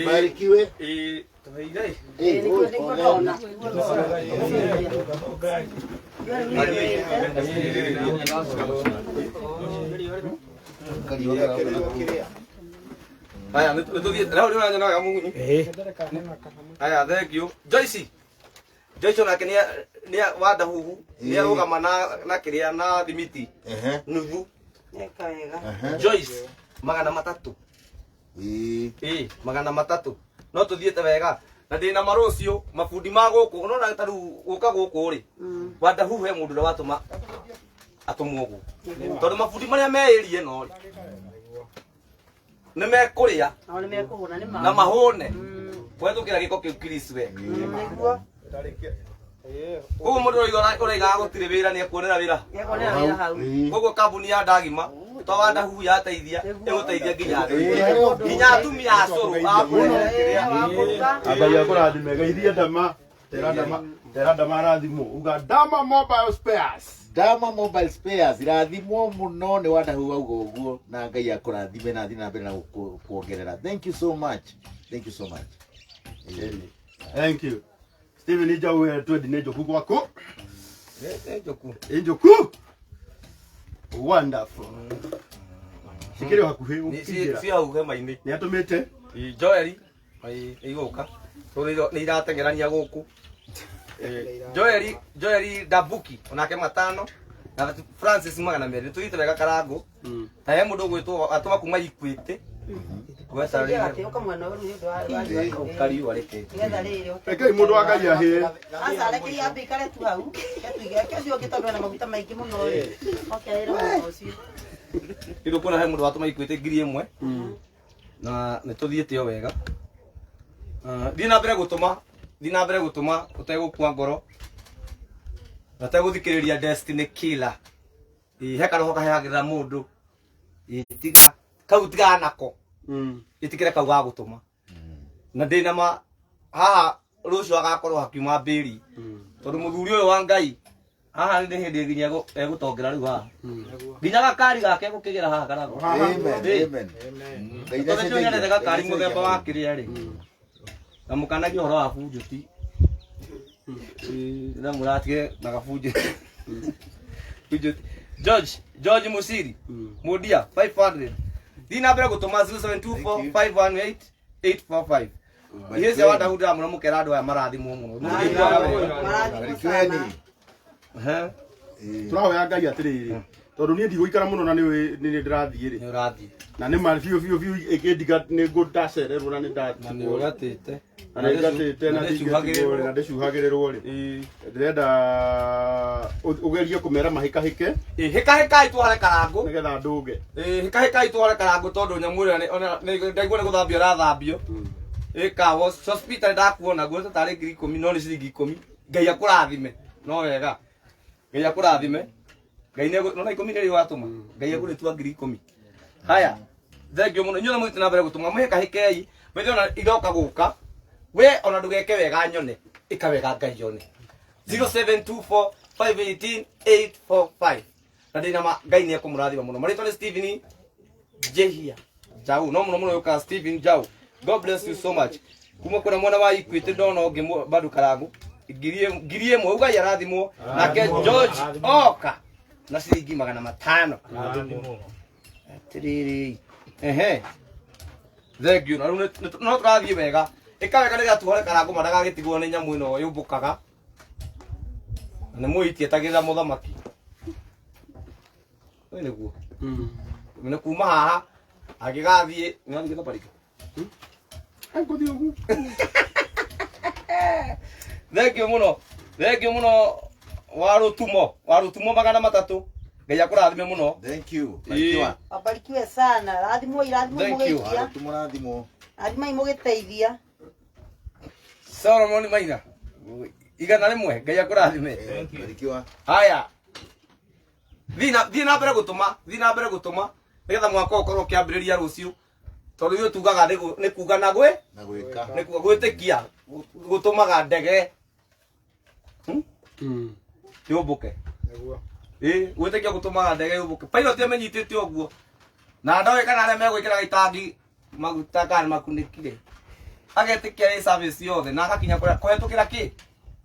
Barikiwe. Ĩĩ, tũheire. Ĩĩ, Nĩguo ndona. Haya, nĩ tũthiĩte. Rĩu nĩ ũranyona wega mũgunyi? Haya, thank you. Joyce. Joyce onake nĩ Wandahuhu nĩ arũgama na kĩrĩa na thimiti nuthu. Eka wega. Joyce 300. Ĩĩ, 300. No tũthiĩte wega. Na ndĩna marũcio mabundi ma gũkũ ũnona ta rĩu gũka gũkũ rĩ Wandahuhu he mũndũ ũrĩa watũma atũmwo gũkũ tondũ mabundi marĩa meĩrie no rĩ nĩ mekũrĩa Nao nĩ mekũhũna nĩ ma. na mahũne kũhetũkĩra gĩko kĩu Kristo we. Nĩguo. Koguo mũndũ ũraigaga gũtirĩ wĩra nĩ ekuonera wĩra. Nĩekuonera wĩra hau. Koguo kambuni ya Ndagima to Wandahuhu yateithia ĩgũteithia nginya andũ nginya atumia a cũrũ a kũrĩa Ngai akũrathime geithie Dama. Tera Dama, tera Dama arathimwo. Uga Dama Mobile Spares. Dama Mobile Spares irathimwo mũno nĩ Wandahuhu auga ũguo na Ngai akũrathime na athiĩ na mbere na kuongerera. Thank you so much. Thank you so much. Thank you. Steven Njau twendi nĩ njũku gwaku. Nĩ njũku. Nĩ njũku. Wonderful. Cikĩrĩ o hakuhĩ gũkĩingĩra. Ci hau hema-inĩ. Nĩ atũmĩte. Joel igũka. Tondũ nĩ irateng'erania gũkũ. Joel Joel Dabuki onake matano na Francis 200 nĩ tũthiĩte wega Karangũ. Na he mũndũ ũgwĩtwo atũma kuma Equity. Cenjia gatĩ ũka mwena ũyũ nĩ ũndũ wa Kariũa rĩke. nĩgetha rĩrĩ ũhote Rekei mũndũ wa Ngai ahĩe. Aca reke yambe ikare tu hau. Reke tuige reke ũcio ũngĩ tondũ ena maguta maingĩ mũno rĩ. Oke arĩre mũno ũcio. Nĩ kuona he mũndũ watũma Equity 1000 na nĩ tũthiĩte o wega. Thiĩ na mbere gũtũma, thiĩ na mbere gũtũma ũtegũkua ngoro na ũtegũthikĩrĩria Destiny Killer. Ĩ, he karoho kahehagĩrĩra mũndũ. Ĩ, tiga kau tigana nako. Ĩtĩkĩre kau ga gũtũma. Na ndĩna ma haha rũciũ agakorwo hakiuma mbĩri tondũ mũthuri ũyũ wa Ngai haha nĩ hĩndĩ nginya egũtongera rĩu haha nginya gakari gake egũkĩgĩra haha Karangũ. Amen. Ĩ. Amen. Ngai Tondũ nĩcio nyendete gakari nĩacenjagia. mũthemba wa kĩrĩa rĩ na mũkanagie ũhoro wa bunjũti na mũratige na gabunjũ bunjũti George George Musiri Mundia 500 thiĩ na mbere gũtũma 0724 518 845 ihe cia wandahundĩra mũno mũkera andũ aya marathimwo mũno. Marathimwo sana. Ehe. Tũrahoya Ngai atĩrĩrĩ tondũ niĩ ndigũikara mũno na nĩ nĩ ndĩrathiĩ rĩ. Nĩ ũrathiĩ. Na nĩ ma biũ biũ biũ ĩkĩndiga nĩ ngũndacererwo na nĩ Na nĩ ũgatĩte. Na nĩ ngatĩte na ndingĩtigwo rĩ na ndĩcuhagĩrĩrwo rĩ. Ndĩrenda ũgerie kũmera mahĩkahĩke. Hĩkahĩkai tuohore Karangũ. Nĩgetha ndũge. Hĩkahĩkai tuohore Karangũ tondũ nyamũ ĩrĩa ndaigua nĩ gũthambio ĩrathambio. Ĩkawo hospital ndakuona nguo tarĩ 10,000 no nĩ ciringi 10. Ngai akũrathime. No wega. Ngai akũrathime. Ngai nĩ nona 10 nĩ watũma. Ngai agũrĩtua 10,000. Haya. Thank you mũno. Inyuĩ mũthiĩte na mbere gũtũma mũhĩkahĩkei. Bethe ona iroka gũka. We ona ndũgeke wega nyone. Ĩka wega Ngai yone. 0724 518 845 na ndĩna ma Ngai nĩ ekũmũrathima mũno. Marĩtwa nĩ Stephen Jehia Jau no mũno mũno yũkaga Stephen Jau. God bless you so much. Kuma kũrĩa mwena wa Equity ndona ũngĩ bado Karangũ 1000 ugai arathimwo nake George oka na ciringi 500. Atĩrĩrĩ. Ehe. Thank you. Na rĩu no tũrathiĩ wega. Ĩka wega nĩgetha tuohore Karangũ mandagagĩtigwo nĩ nyamũ ĩno yũmbũkaga. Na nĩ mũitie etagĩrĩra mũthamaki. Ũyũ nĩguo. Nĩ kuma haha agĩgathiĩ nĩ wathiĩ thabarĩ. Ngũthiĩ ũguo. Thank you mũno. Thank you mũno wa Rũtumo 300. Ngai akũrathime mũno. Thank you. Ĩ. Wabarikiwe sana. Rathimwo irathimwo Thank you. mũgĩikia. Tũmũrathimwo. Rathimai mũgĩteithia. Solomon Maina 100 Ngai akũrathime. Barikiwa. Haya. Thiĩ na mbere gũtũma, thiĩ na mbere gũtũma nĩgetha mwaka ũkorwo ũkĩambĩrĩria rũciũ. Tondũ ithuĩ tugaga nĩ kuga na gwĩ na gwĩka. Nĩ kuga gwĩtĩkia gũtũmaga ndege yũmbũke. Ĩ, gwĩtĩkia gũtũmaga ndege yũmbũke. Pilot amenyitĩte ũguo. Na ndoĩ kana arĩa megwĩkĩra gĩtangi maguta kana makunĩkire. Agetĩkia ĩ service yothe na agakinya kũrĩa kũhetũkĩra kĩ?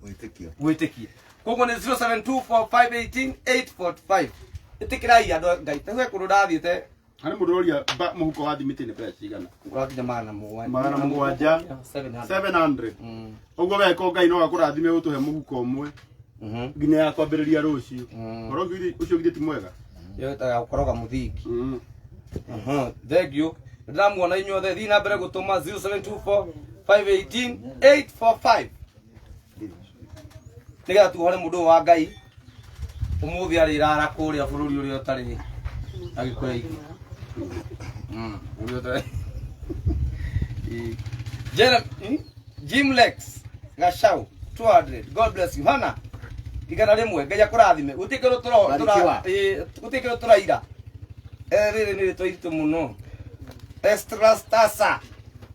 Gwĩtĩkia. Gwĩtĩkia. Koguo nĩ 0724 518 845. Ĩtĩkĩrai andũ a Ngai. He kũndũ ndathiĩte. Harĩ mũndũ ũroria mũhuko wa thimiti nĩ mbeca cigana? Ũrakinya 700. 700. 700. 700. Ũguo weka Ngai no akũrathime ũtũhe mũhuko ũmwe. Nginya ya kwambĩrĩria rũciũ. Ũhoro ũcio githĩ ti mwega? Yo ĩtaga gũkoroga mũthingi. Thank you. Ndĩramuona inyuothe thiĩ na mbere gũtũma 0724 518 845 nĩgetha tuohore mũndũ ũyũ wa Ngai ũmũthĩ arĩrara kũrĩa bũrũri ũrĩa ũtarĩ agĩkũya aingĩ. Ũrĩa ũtarĩ. Jim Lex Gachau 200. God bless you. Hana 100 Ngai akũrathime. Gũtirĩ kĩndũ Barikiwa. gũtirĩ kĩndũ tũraira. Rĩrĩ nĩ rĩtwa iritũ mũno. Estrastasa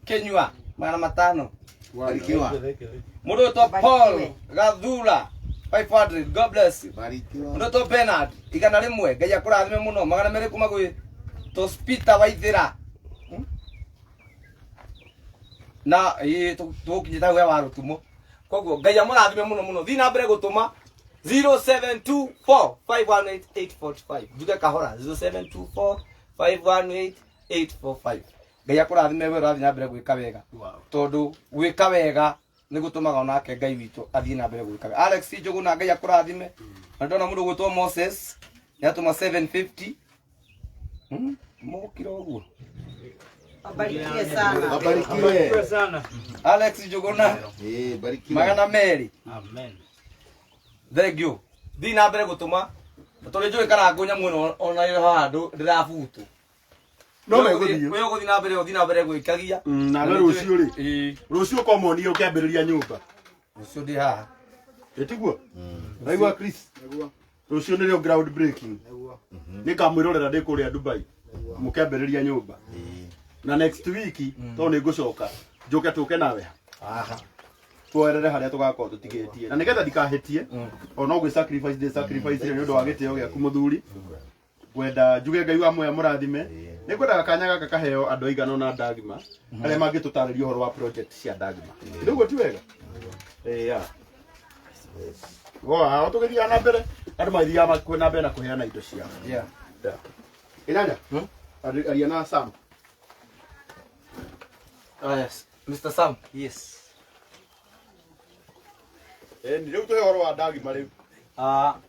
Kenyua 500. Barikiwa. Mũndũ ũyũ Paul Gathura 500. God bless you. Barikiwa. Mũndũ ũyũ Bernard 100 Ngai akũrathime mũno. 200 kuma gwĩ Tospita Waithĩra. Na ĩ tũgũkinyĩte hau he wa rũtumo. Koguo Ngai amũrathime mũno mũno. Thiĩ na mbere gũtũma 0724518845. Njuge kahora 0724518845. Ngai akũrathime we ũrathiĩ na mbere gwĩka wega. Tondũ gwĩka wega nĩ gũtũmaga onake Ngai witũ athiĩ na mbere gwĩka wega. Alex Njũgũna Ngai akũrathime. Na ndona mũndũ ũgwĩtwo Moses nĩatũma 750. Mokire ũguo. Abarikiwe sana. Abarikiwe. Sana. Alex Njũgũna Eh, barikiwe. 200. Amen. Thank you. Thiĩ na mbere gũtũma. Tondũ njũĩ Karangũ nyamũ ĩno ona ĩrĩ haha ndĩrabutwo. No megũthiĩ. Wĩ ũgũthiĩ na mbere ũthiĩ na mbere gwĩkagia. Nawe rũciũ rĩ, rũciũ ũkomonia ũkĩambĩrĩria nyũmba. Rũciũ ndĩ haha. Ĩtiguo? Raigua Chris? Rũciũ nĩrĩo ground breaking. Nĩngamwĩrorera ndĩ kũrĩa Dubai mũkĩambĩrĩria nyũmba. Na next week tondũ nĩ ngũcoka njũke tũke nawe Aha. tuoerere harĩa tũgakorwo tũtigĩtie na nĩgetha ndikahĩtie ona gwĩ sacrifice ndĩ sacrifice nĩ ũndũ wa gĩtĩo gĩaku mũthuri ngwenda njuge Ngai wa moya mũrathime nĩ ngwendaga kanya gaka kaheo andũ aigana ũna Ndagima arĩa mangĩtũtarĩria ũhoro wa project cia Ndagima nĩguo ti wega. Yeah. Goa, o tũgĩthiaga na mbere andũ magĩthiaga na mbere na kũheana indo ciao. Yeah. Yeah. Ĩnanya aria na Sam. Ah, yes. Mr. Sam. Yes. Rĩu tũhe ũhoro wa Ndagima rĩu.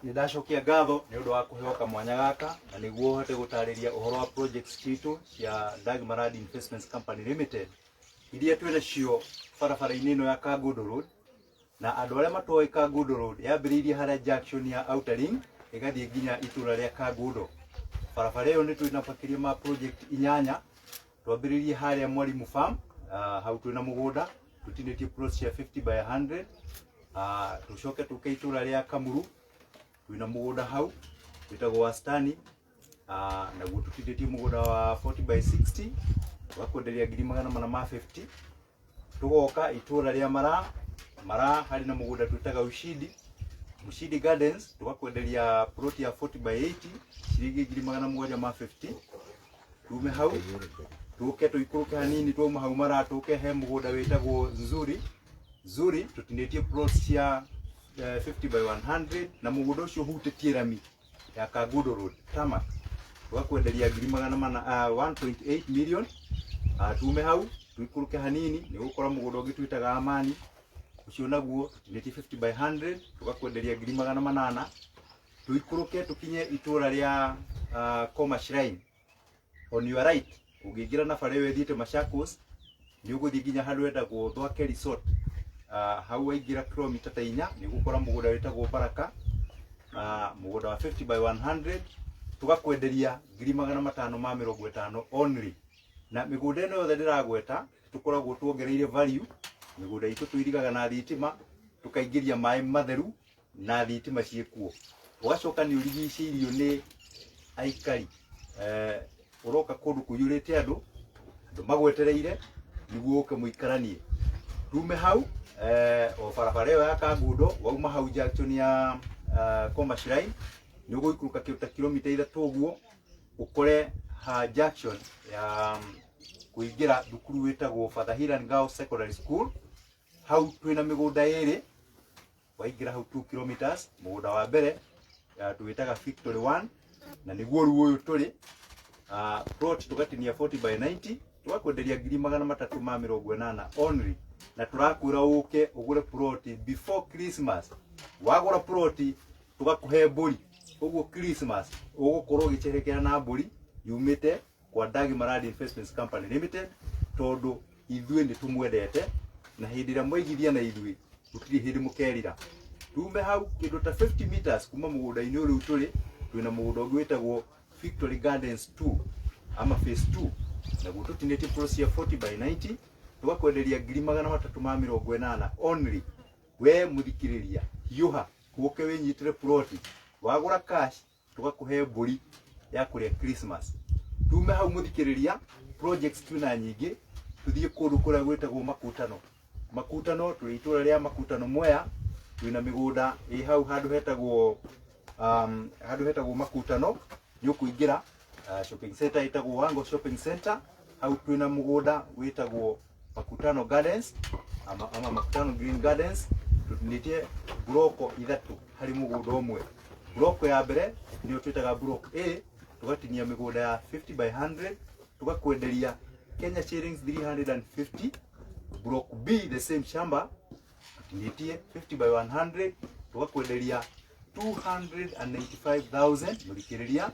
Nĩ ndacokia ngatho nĩ ũndũ wa kũheo kamwanya gaka na nĩguo hote gũtarĩria ũhoro wa projects citũ cia Dagmar Land Investments Company Limited iria twĩ nacio barabara-inĩ ĩno ya Kangundo Road. Na andũ arĩa matoĩ Kangundo Road yambĩrĩirie harĩa junction ya Outer Ring ĩgathiĩ nginya itũra rĩa Kangundo. Barabara ĩyo nĩ twĩna makĩria ma project 8. Twambĩrĩirie harĩa Mwalimu Farm, hau twĩna mũgũnda tũtinĩtie plots cia 50 by 100. Tũcoke tũke itũra rĩa Kamuru twĩna mũgũnda hau wĩtagwo Wastani, naguo tũtinĩtie mũgũnda wa 40 by 60 tũgakwenderia ngiri 450. Tũgoka itũra rĩa Maraa, Maraa harĩ na mũgũnda twĩtaga Ushindi, Ushindi Gardens tũgakwenderia plot ya 40 by 80 ciringi ngiri 750. Tume hau tũke tũikũrũke hanini, twauma hau Maraa tũke he mũgũnda wĩtagwo Nzuri. Nzuri tũtinĩtie plots cia 50 by 100 na mũgũnda ũcio ũhutĩtie rami ya Kangundo Road tarmac tũgakwenderia ngiri 400, 1.8 million. Tume hau tũikũrũke hanini nĩ ũgũkora mũgũnda ũngĩ twĩtaga Amani, ũcio naguo tũtinĩtie 50 by 100 tũgakwenderia ngiri 800. Tũikũrũke tũkinye itũra rĩa Koma Shrine on your right ũngĩingĩra na bara ĩyo ĩthiĩte Machakos nĩ ũgũthiĩ nginya handũ hetagwo Thwake Resort. Hau waingĩra kilomita ta 4 nĩ ũgũkora mũgũnda wĩtagwo Baraka, mũgũnda wa 50 by 100 tũgakwenderia ngiri 550 only. Na mĩgũnda ĩno yothe ndĩragweta tũkoragwo tuongereire value. Mĩgũnda itũ tũirigaga na thitima, tũkaingĩria maĩ matheru na thitima ciĩkuo. Ũgacoka nĩ ũrigicĩirio nĩ aikari, ũroka kũndũ kũiyũrĩte andũ, andũ magwetereire nĩguo ũke mũikaranie. Tume hau o barabara ĩyo ya Kangundo, wauma hau junction ya Koma Shrine nĩ ũgũikũrũka kĩndũ ta kilomita 3 ũguo ũkore ha junction ya kũingĩra thukuru wĩtagwo Father Hiran Girls Secondary School. Hau twĩna mĩgũnda ĩrĩ, waingĩra hau 2 kilometers, mũgũnda wa mbere tũwĩtaga Victory 1 na nĩguo rĩu ũyũ tũrĩ. Plot tũgatinia 40 by 90 tũgakwenderia ngiri 380 only, na tũrakwĩra ũke ũgũre plot before Christmas. Wagũra plot tũgakũhe mbũri, ũguo Christmas ũgũkorwo ũgĩcerekera na mbũri yumĩte kwa Dagmar Land Investments Company Limited, tondũ ithuĩ nĩ tũmwendete na hĩndĩ ĩrĩa mwaigithia na ithuĩ gũtirĩ hĩndĩ mũkerira. Tume hau kĩndũ ta 50 meters kuma mũgũnda-inĩ ũyũ rĩu tũrĩ, twĩna mũgũnda ũngĩ wĩtagwo Victory Gardens 2 ama phase 2, naguo tũtinĩtie plot cia 40 by 90 tũgakwenderia ngiri 380 only. We mũthikĩrĩria, hiũha ũke wĩnyitĩre plot, wagũra cash tũgakũhe mbũri ya kũrĩa Christmas. Tume hau mũthikĩrĩria, projects twĩna nyingĩ, tũthiĩ kũndũ kũrĩa gwĩtagwo Makutano. Makutano tũrĩ itũra rĩa Makutano Mwea, twĩna mĩgũnda ĩ hau handũ hetagwo handũ hetagwo Makutano, nĩ ũkũingĩra shopping center ĩtagwo Wango Shopping Center, hau twĩna mũgũnda wĩtagwo Makutano Gardens ama, ama Makutano Green Gardens tũtinĩtie mburoko ithatũ harĩ mũgũnda ũmwe. Mburoko ya mbere nĩyo twĩtaga block A, tũgatinia mĩgũnda ya 50 by 100 tũgakwenderia Kenya shillings 350. Block B the same shamba tũtinĩtie 50 by 100 tũgakwenderia 295,000 mũthikĩrĩria.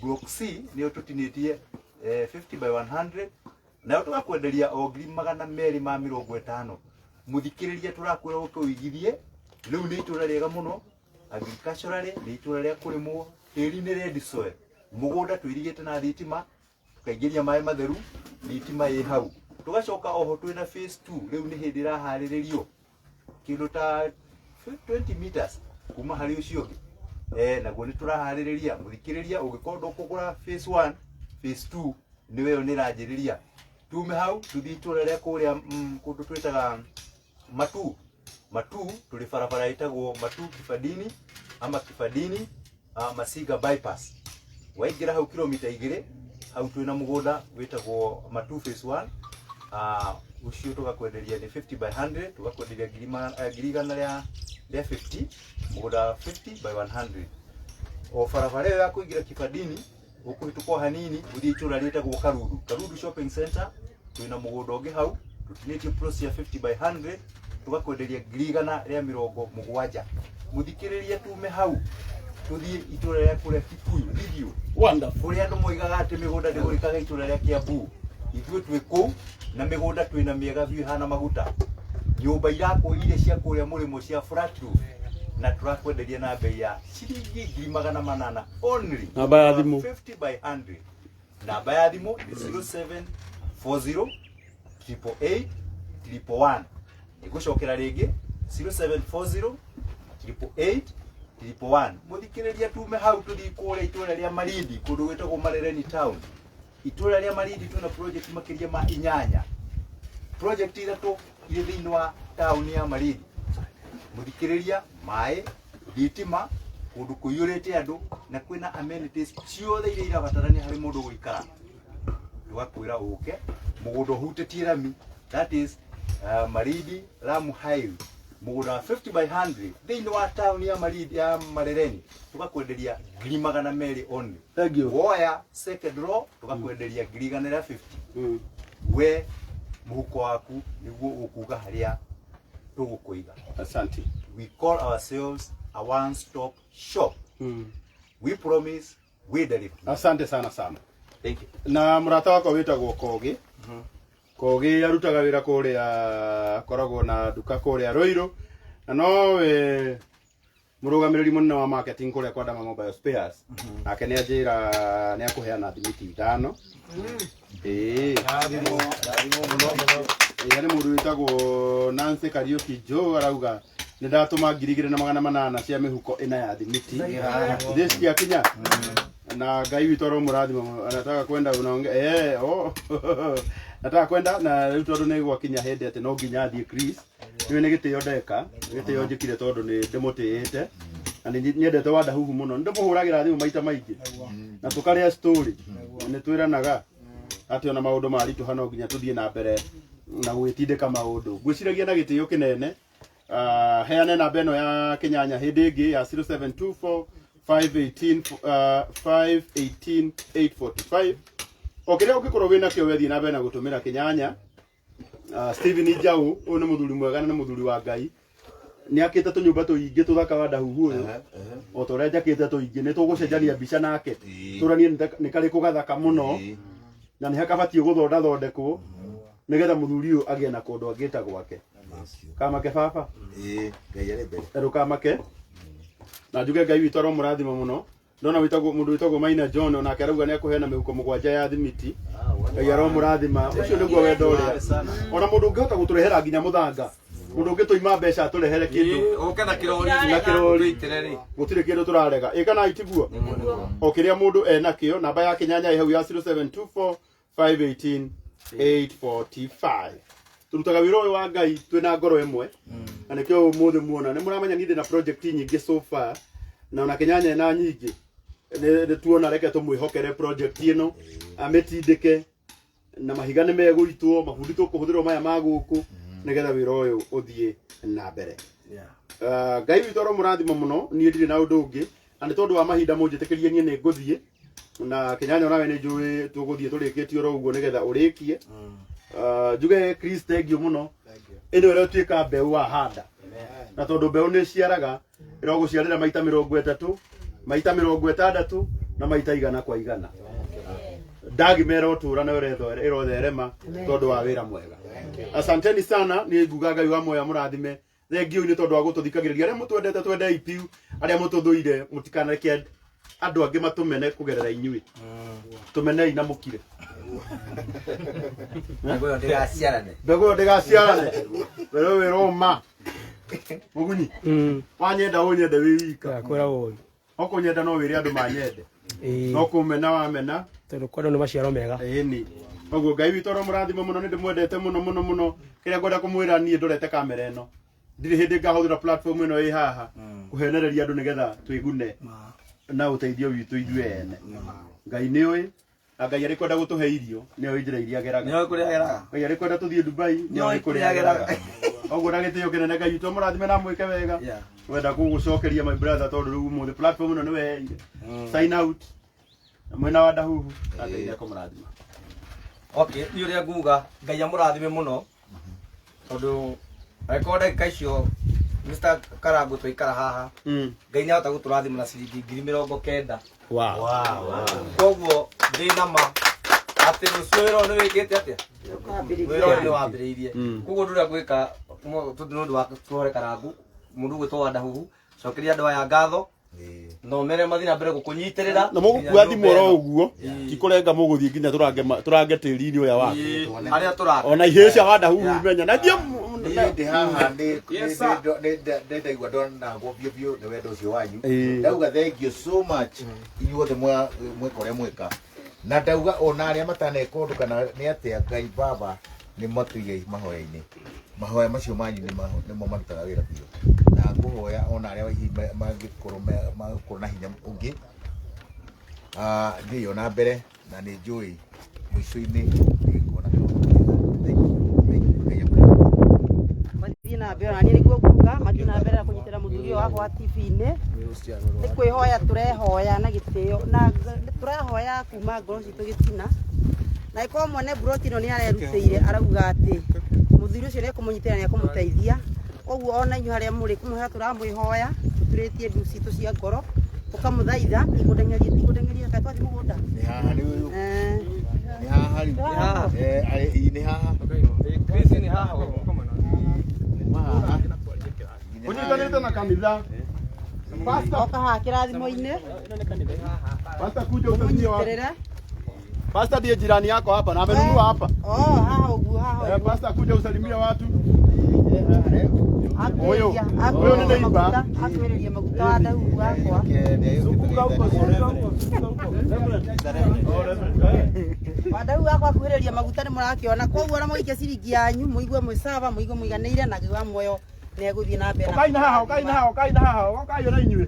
Block C nĩyo tũtinĩtie 50 by 100 nayo tũgakwenderia o 250,000. Mũthikĩrĩria, tũrakwĩra ũke ũigithie. Rĩu nĩ itũra rĩega mũno agriculturally, nĩ itũra rĩa kũrĩmwo, tĩri nĩ red soil, mũgũnda twĩrigĩte na thitima, tukaingĩria maĩ matheru, thitima ĩ hau. Tũgacoka oho twĩna phase 2, rĩu nĩ hĩndĩ ĩraharĩrĩrio kĩndũ ta 20 meters kuma harĩ ũcio ũngĩ, naguo nĩ tũraharĩrĩria. Mũthikĩrĩria, ũngĩkorwo ndũkũgũra phase 1, phase 2 nĩwe ĩyo nĩ ĩranjĩrĩria. Tume hau tũthiĩ itũra rĩa kũrĩa kũndũ twĩtaga Matu. Matu tũrĩ barabara ĩtagwo Matu Kibadini ama Kibadini Masinga bypass. Waingĩra hau kilomita 2 hau twĩna mũgũnda wĩtagwo Matu phase 1, ũcio tũgakwenderia nĩ 50 by 100, tũgakwenderia ngiri 100 rĩa 50, mũgũnda 50 by 100. O barabara ĩyo ya kũingĩra Kibadini, ũkũhĩtũka o hanini ũthiĩ itũra rĩtagwo Karundu, Karundu Shopping Center, twĩna mũgũnda ũngĩ hau tũtinĩtie plot cia 50 by 100, tũgakwenderia 170,000. Mũthikĩrĩria, tume hau tũthiĩ itũra rĩa kũrĩa Kikuyu Thithio. Wonderful. Kũrĩa andũ moigaga atĩ mĩgũnda ndĩgũrĩkaga itũra rĩa Kiambu, ithuĩ twĩ kũu na mĩgũnda twĩna mĩega biũ ĩhana maguta, nyũmba irakwo iria cia kũrĩa mũrĩmo cia flat roof, na tũrakwenderia na bei ya ciringi 800,000 only. Namba ya thimũ. 50 by 100. Namba ya thimũ nĩ 0740 888 111. Nĩngũcokera rĩngĩ, 0740 888 111. Mũthikĩrĩria, tume hau tũthiĩ kũrĩa itũra rĩa Malindi, kũndũ gwĩtagwo Marereni Town. Itũra rĩa Malindi twĩna project makĩria ma inyanya, project ithatũ irĩ thĩinĩ wa taũni ya Malindi. Mũthikĩrĩria, maĩ, thitima, kũndũ kũiyũrĩte andũ na kwĩna amenities ciothe iria irabatarania harĩ mũndũ gũikara. Tũgakwĩra ũke mũgũnda ũhutĩtie rami, that is Malindi Lamu Highway, mũgũnda wa 50 by 100 thĩinĩ wa taũni ya Malindi ya Marereni, tũgakwenderia 200,000 only. Thank you. Woya second row, tũgakwenderia 150,000. We mũhuko waku nĩguo ũkuga harĩa tũgũkũiga. Asante. We call ourselves a one stop shop. We promise, we deliver. Asante sana sana. Thank you. Na mũrata wakwa wĩtagwo Kogi. Kogi arutaga wĩra kũrĩa, akoragwo na nduka kũrĩa Ruiru, na nowe mũrũgamĩrĩri mũnene wa marketing kũrĩa kwa Dama Mobile Spares. Nake nĩ anjĩra nĩ akũheana thimiti ithano. Ĩĩ. Ĩĩ, nĩ mũndũ wĩtagwo Nancy Kariuki Joe arauga nĩ ndatũma 2800 cia mĩhuko ĩna ya thimiti. Thĩ ciakinya na Ngai witũ aromũrathima. Anataka kwenda unaonge oh nataka kwenda na rĩu tondũ nĩ gwakinya hĩndĩ atĩ no nginya athiĩ. Chris, nĩwe nĩ gĩtĩo ndeka, gĩtĩo njĩkire tondũ nĩ ndĩmũtĩĩte na nĩ nyendete Wandahuhu mũno. Nĩ ndĩmũhũragĩra thimũ maita maingĩ na tũkarĩa story. Nĩ twĩranaga atĩ ona maũndũ maritũha no nginya tũthiĩ na mbere na gwĩtindĩka maũndũ. Ngwĩciragia na gĩtĩo kĩnene, heane namba ĩno ya Kĩnyanya hĩndĩ ĩngĩ ya 0724 518 518 845. O kĩrĩa ũngĩkorwo wĩna kĩo wethiĩ na mbere na gũtũmĩra Kĩnyanya. Stephen Njau, ũyũ nĩ mũthuri mwega na nĩ mũthuri wa Ngai, nĩ akĩte tũnyũmba tũingĩ tũthaka. Wandahuhu ũyũ o ta ũrĩa njakĩte tũingĩ, nĩ tũgũcenjania mbica nake tũranie nĩ karĩkũ gathaka mũno na nĩ hakabatiĩ gũthondathondekwo nĩgetha mũthuri ũyũ agĩe na kũndũ angĩta gwake. Kamake baba. Ĩĩ, Ngai arĩ mbere. Ndũkamake, na njuge Ngai witũ aromũrathima mũno. Ndona wĩtagwo mũndũ wĩtagwo Maina John, onake arauga nĩ akũheana mĩhuko 7 ya thimiti. Ngai aromũrathima. Ũcio nĩguo wendo ũrĩa ona mũndũ ũngĩhota gũtũrehera nginya mũthanga, mũndũ ũngĩtũima mbeca atũrehere kĩndũ. Ũke na kĩrori. Na kĩrori. Tũitĩre rĩ. Gũtirĩ kĩndũ tũrarega. Ĩ kana itiguo o kĩrĩa mũndũ enakĩo. Namba ya Kĩnyanya ĩ hau ya 0724 518 845. Tũrutaga wĩra ũyũ wa Ngai twĩna ngoro ĩmwe, na nĩkĩo ũmũthĩ muona nĩ mũramenya niĩ ndĩ na project nyingĩ so far, na ona Kĩnyanya ena nyingĩ. Nĩ tuona reke tũmwĩhokere project ĩno amĩtindĩke. Na mahiga nĩ megũitwo, mabundi tũkũhũthĩrwo maya ma gũkũ nĩgetha wĩra ũyũ ũthiĩ na mbere. Ngai witũ aromũrathima mũno, niĩ ndirĩ na ũndũ ũngĩ, na nĩ tondũ wa mahinda mũnjĩtĩkĩrie niĩ nĩ ngũthiĩ na Kĩnyanya, onawe nĩ njũĩ tũgũthiĩ tũrĩkĩtie oro ũguo nĩgetha ũrĩkie. Njuge Chris thank you mũno, ĩno ĩrotuĩka mbeũ wahanda, na tondũ mbeũ nĩ ciaraga, ĩrogũciarĩra maita 30, maita 60 na maita 100 kwa 100. Ndagima ĩrotũra na ĩrotherema tondũ wa wĩra mwega. Asanteni sana, niĩ nguga Ngai wa muoyo mũrathime. Thank you nĩ tondũ wa gũtũthikagĩrĩria. Arĩa mũtwendete twendei piu, arĩa mũtũthũire mũtikanareke andũ angĩ matũmene kũgerera inyuĩ, tũmenei na mũkire. Mbegũ ĩyo ndĩgaciarane. Mbegũ ĩyo ndĩgaciarane, mbegũ ĩyo ĩroma mũgunyi. Wanyenda ũnyende wĩ wika. Kwĩra ũru. Okũnyenda no wĩre andũ manyende, no kũmena wamena. Tondũ kwendwo nĩ maciaro mega. Ĩni koguo Ngai witũ aromũrathima mũno, nĩ ndĩmwendete mũno mũno mũno. Kĩrĩa ngwenda kũmwĩra, niĩ ndorete kamera ĩno, ndirĩ hĩndĩ ngahũthĩra platform ĩno ĩ haha kũhenereria andũ nĩgetha twĩgune na ũteithio witũ ithuĩ ene. Ngai nĩ ũĩ, na Ngai arĩ kwenda gũtũhe irio nĩ oĩ njĩra iria ageraga. Nĩ oĩ kũrĩa ageraga. Ngai arĩ kwenda tũthiĩ Dubai nĩ oĩ kũrĩa ageraga. Ũguo na gĩtĩo kĩnene, Ngai witũ amũrathime na amwĩke wega. Wenda gũgũcokeria my brother, tondũ rĩu ũmũthĩ platform ĩno nĩwe heire. Sign out mwena wa Ndahuhu, na Ngai nĩekũmũrathima. Okay, niĩ ũrĩa nguga, Ngai amũrathime mũno, tondũ angĩkorwo ndagĩka icio Mr. Karango twaikara haha, Ngai nĩahota gũtũrathima na ciringi 90,000. Koguo ndĩ na ma atĩ rũciũ wĩra ũyũ nĩ wĩkĩte atĩa, wĩra ũyũ nĩ wambĩrĩirie. Koguo ũndũ ũrĩa ngwĩka tondũ nĩ ũndũ wa kũhore Karangu, mũndũ ũgwĩtwo wa Ndahuhu, cokeria andũ aya ngatho na ũmere mathiĩ na mbere gũkũnyitĩrĩra. Na mũgũkua thimũ oro ũguo, ti kũrenga, mũgũthiĩ nginya tũrange tĩri-inĩ ũyũ waku. Harĩa tũraka. Ona ihĩĩ cia Wandahuhu imenya na thiĩ. Niĩ ndĩ haha nĩ ndaigua ndonagwo biũ biũ nĩ wendo ũcio wanyu. Ndauga thank you so much inyuothe mweka ũrĩa mweka, na ndauga ona arĩa mataneka ũndũ kana nĩ atĩa, Ngai Baba nĩ matũige mahoya-inĩ. Mahoya macio manyu nĩmo marutaga wĩra biũ, na ngũhoya ona arĩa hihi mangĩkorwo magĩkorwo na hinya ũngĩ, thiĩi ona mbere, na nĩ njũĩ mũico-inĩ nĩ nguona kaũndũ kega. Thank you, thank you. Ngai akũrathime. Mathiĩ na mbere, na niĩ nĩguo nguga mathiĩ na mbere na kũnyitĩra mũthuri ũyũ wakwa wa TV-inĩ. Nĩ kwĩhoya tũrehoya na gĩtĩo na tũrahoya kuma ngoro citũ gĩtina, na ĩkorwo mwene mburoti ĩno nĩ arerutĩire, arauga atĩ mũthuri ũcio nĩ ekũmũnyitĩra, nĩ ekũmũteithia. Koguo ona inyuĩ harĩa mũrĩ, kũmũhoya tũramwĩhoya tũturĩtie ndu citũ cia ngoro, tũkamũthaitha. Tikũndeng'eria, tikũndeng'eria, kaĩ twathiĩ mũgũnda. Nĩ haha rĩu. Eh. Nĩ haha rĩu. Haha. Eh, ii, nĩ haha. Chris nĩ haha. Nĩ haha. Ũnyitanĩte na kanitha. Pastor, Oka haha kĩrathimo-inĩ. Pastor, kuja usalimie watu. Ũmũnyitĩrĩre. Pastor ndiye jirani yako hapa na amenunua hapa. Oh, haha ũguo, haha Eh, ũguo. pastor, kuja usalimie watu. Ũyũ. Akuĩrĩria Ũyũ nĩ neighbor. maguta, akuĩrĩria maguta wa Ndahuhu wakwa. Zunguka huko, zunguka huko, zunguka huko. Reverend. Oh, Reverend. Eh. Wandahu wakwa akuhĩrĩria maguta nĩ mũrakĩona. Koguo ona mũikie ciringi yanyu, mũigue mwĩ sawa, mũigue mũiganĩire, na Ngai wa muoyo nĩ egũthiĩ na mbere na Ũkai na haha, ũkai na haha, ũkai na haha, ũkai ona inyuĩ.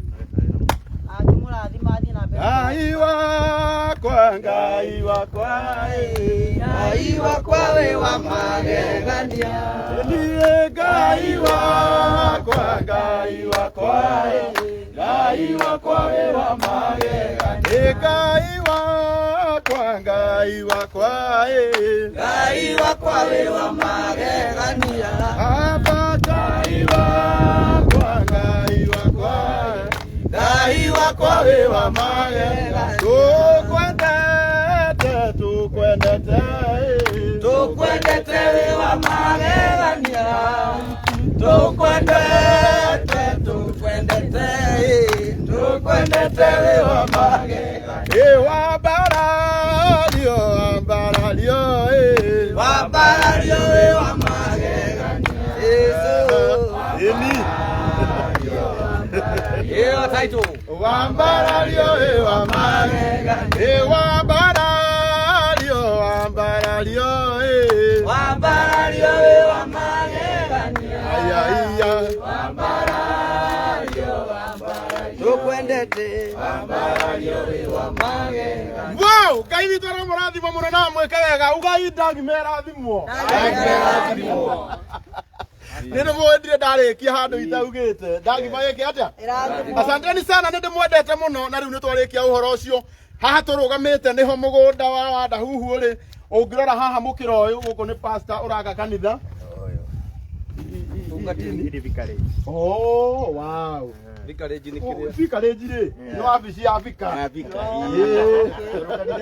Angĩmũrathima athiĩ na mbere. Ngai wakwa, Ngai wakwa, eh. Ngai wakwa wĩ wa magegania. Niĩ Ngai wakwa, Ngai wakwa, eh. Ngai wakwa wĩ wa magegania. Ngai wakwa, Ngai wakwa, eh. Ngai wakwa wĩ wa magegania. Baba, Ngai wakwa, Ngai wakwa, eh. Ngai wakwa wĩ wa magegania. Tũkwendete, tũkwendete, eh. Tũkwendete wĩ wa magegania. Tũkwendete, tũkwendete, tũkwendete wĩ wa magegania. Ĩ wambarario, wambarario, ĩ. Wambarario wĩ wa magegania. Yesu. Ĩni. Ĩyo title. Wambarario, ĩ wa magegania. Ĩ wambarario, wambarario, ĩ. Wambarario wĩ wa magegania. Aya, iya. Wambarario, wambarario. Tũkwendete. Wow, Ngai witũ aramũrathima mũno na amwĩke wega. Ugai ndagima ĩrathimwo. Nĩ ndĩmwendire ndarĩkia handũ itaugĩte. Ndagima ĩke atĩa? Asanteni sana, nĩ ndĩmwendete mũno na rĩu nĩ twarĩkia ũhoro ũcio. Haha tũrũgamĩte nĩho mũgũnda wa Wandahuhu ũrĩ. Ũngĩrora haha mũkĩra ũyũ, gũkũ nĩ pastor ũraka kanitha. Oh, wow. Vicarage nĩ kĩrĩa. Vicarage rĩ, nĩ wabici ya vika. Kanitha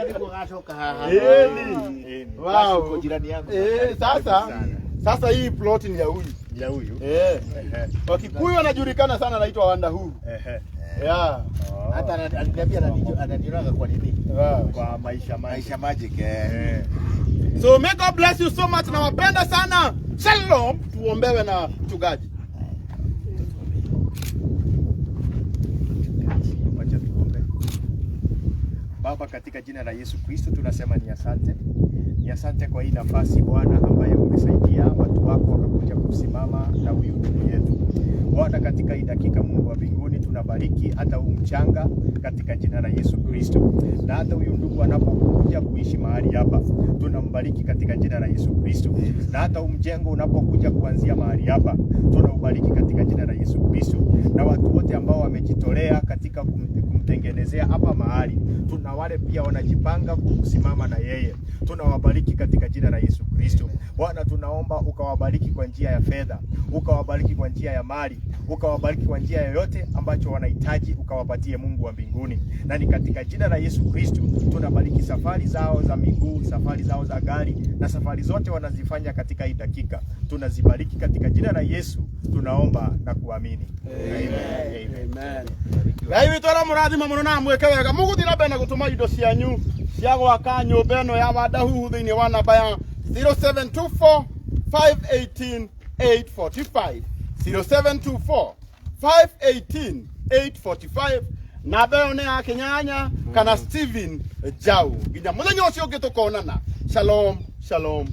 nĩguo gacoka haha. Ĩni. Wow. Gacuko jirani yangu. Eh, sasa hii plot ni ya huyu. Ya huyu. Eh. Wakikuyu anajulikana sana anaitwa Wandahuhu. Yeah. Hata aliniambia ananionaga kwa nini? Kwa maisha Maisha Magic eh. So may God bless you so much. Nawapenda sana. Shalom. Tuombewe na mchungaji. Wacha tuombe. Baba, katika jina la Yesu Kristo tunasema ni asante. Ni asante kwa hii nafasi Bwana ambayo umesaidia watu wako wakakuja kusimama na huyu ndugu yetu. Bwana, katika hii dakika, Mungu wa mbinguni, tunabariki hata huu mchanga katika jina la Yesu Kristo, na hata huyu ndugu anapokuja kuishi mahali hapa tunambariki katika jina la Yesu Kristo, na hata huu mjengo unapokuja kuanzia mahali hapa tunaubariki katika jina la Yesu Kristo, na watu wote ambao wamejitolea katika kumtengenezea hapa mahali, tuna wale pia wanajipanga kusimama na yeye, tunawabariki katika jina la Yesu Kristo. Bwana, tunaomba ukawabariki kwa njia ya fedha, ukawabariki kwa njia ya mali, ukawabariki kwa njia yoyote ambacho wanahitaji, ukawapatie Mungu wa mbinguni, na ni katika jina la Yesu Kristo tunabariki safari zao za miguu, safari zao za gari na safari zote wanazifanya katika hii dakika, tunazibariki katika jina la Yesu, tunaomba na kuamini. Amen. Amen. Ngai witũ aramũrathima mũno na amwĩke wega. Mũgũthiĩ na mbere na gũtũma indo cianyu cia gwaka nyũmba ĩno ya Wandahuhu thĩinĩ wa namba ya 0724 518 845 0724 518 845. Namba ĩyo nĩ ya Kĩnyanya kana Steven Jau. Nginya mũthenya ũcio ũngĩ tũkonana. Shalom, shalom.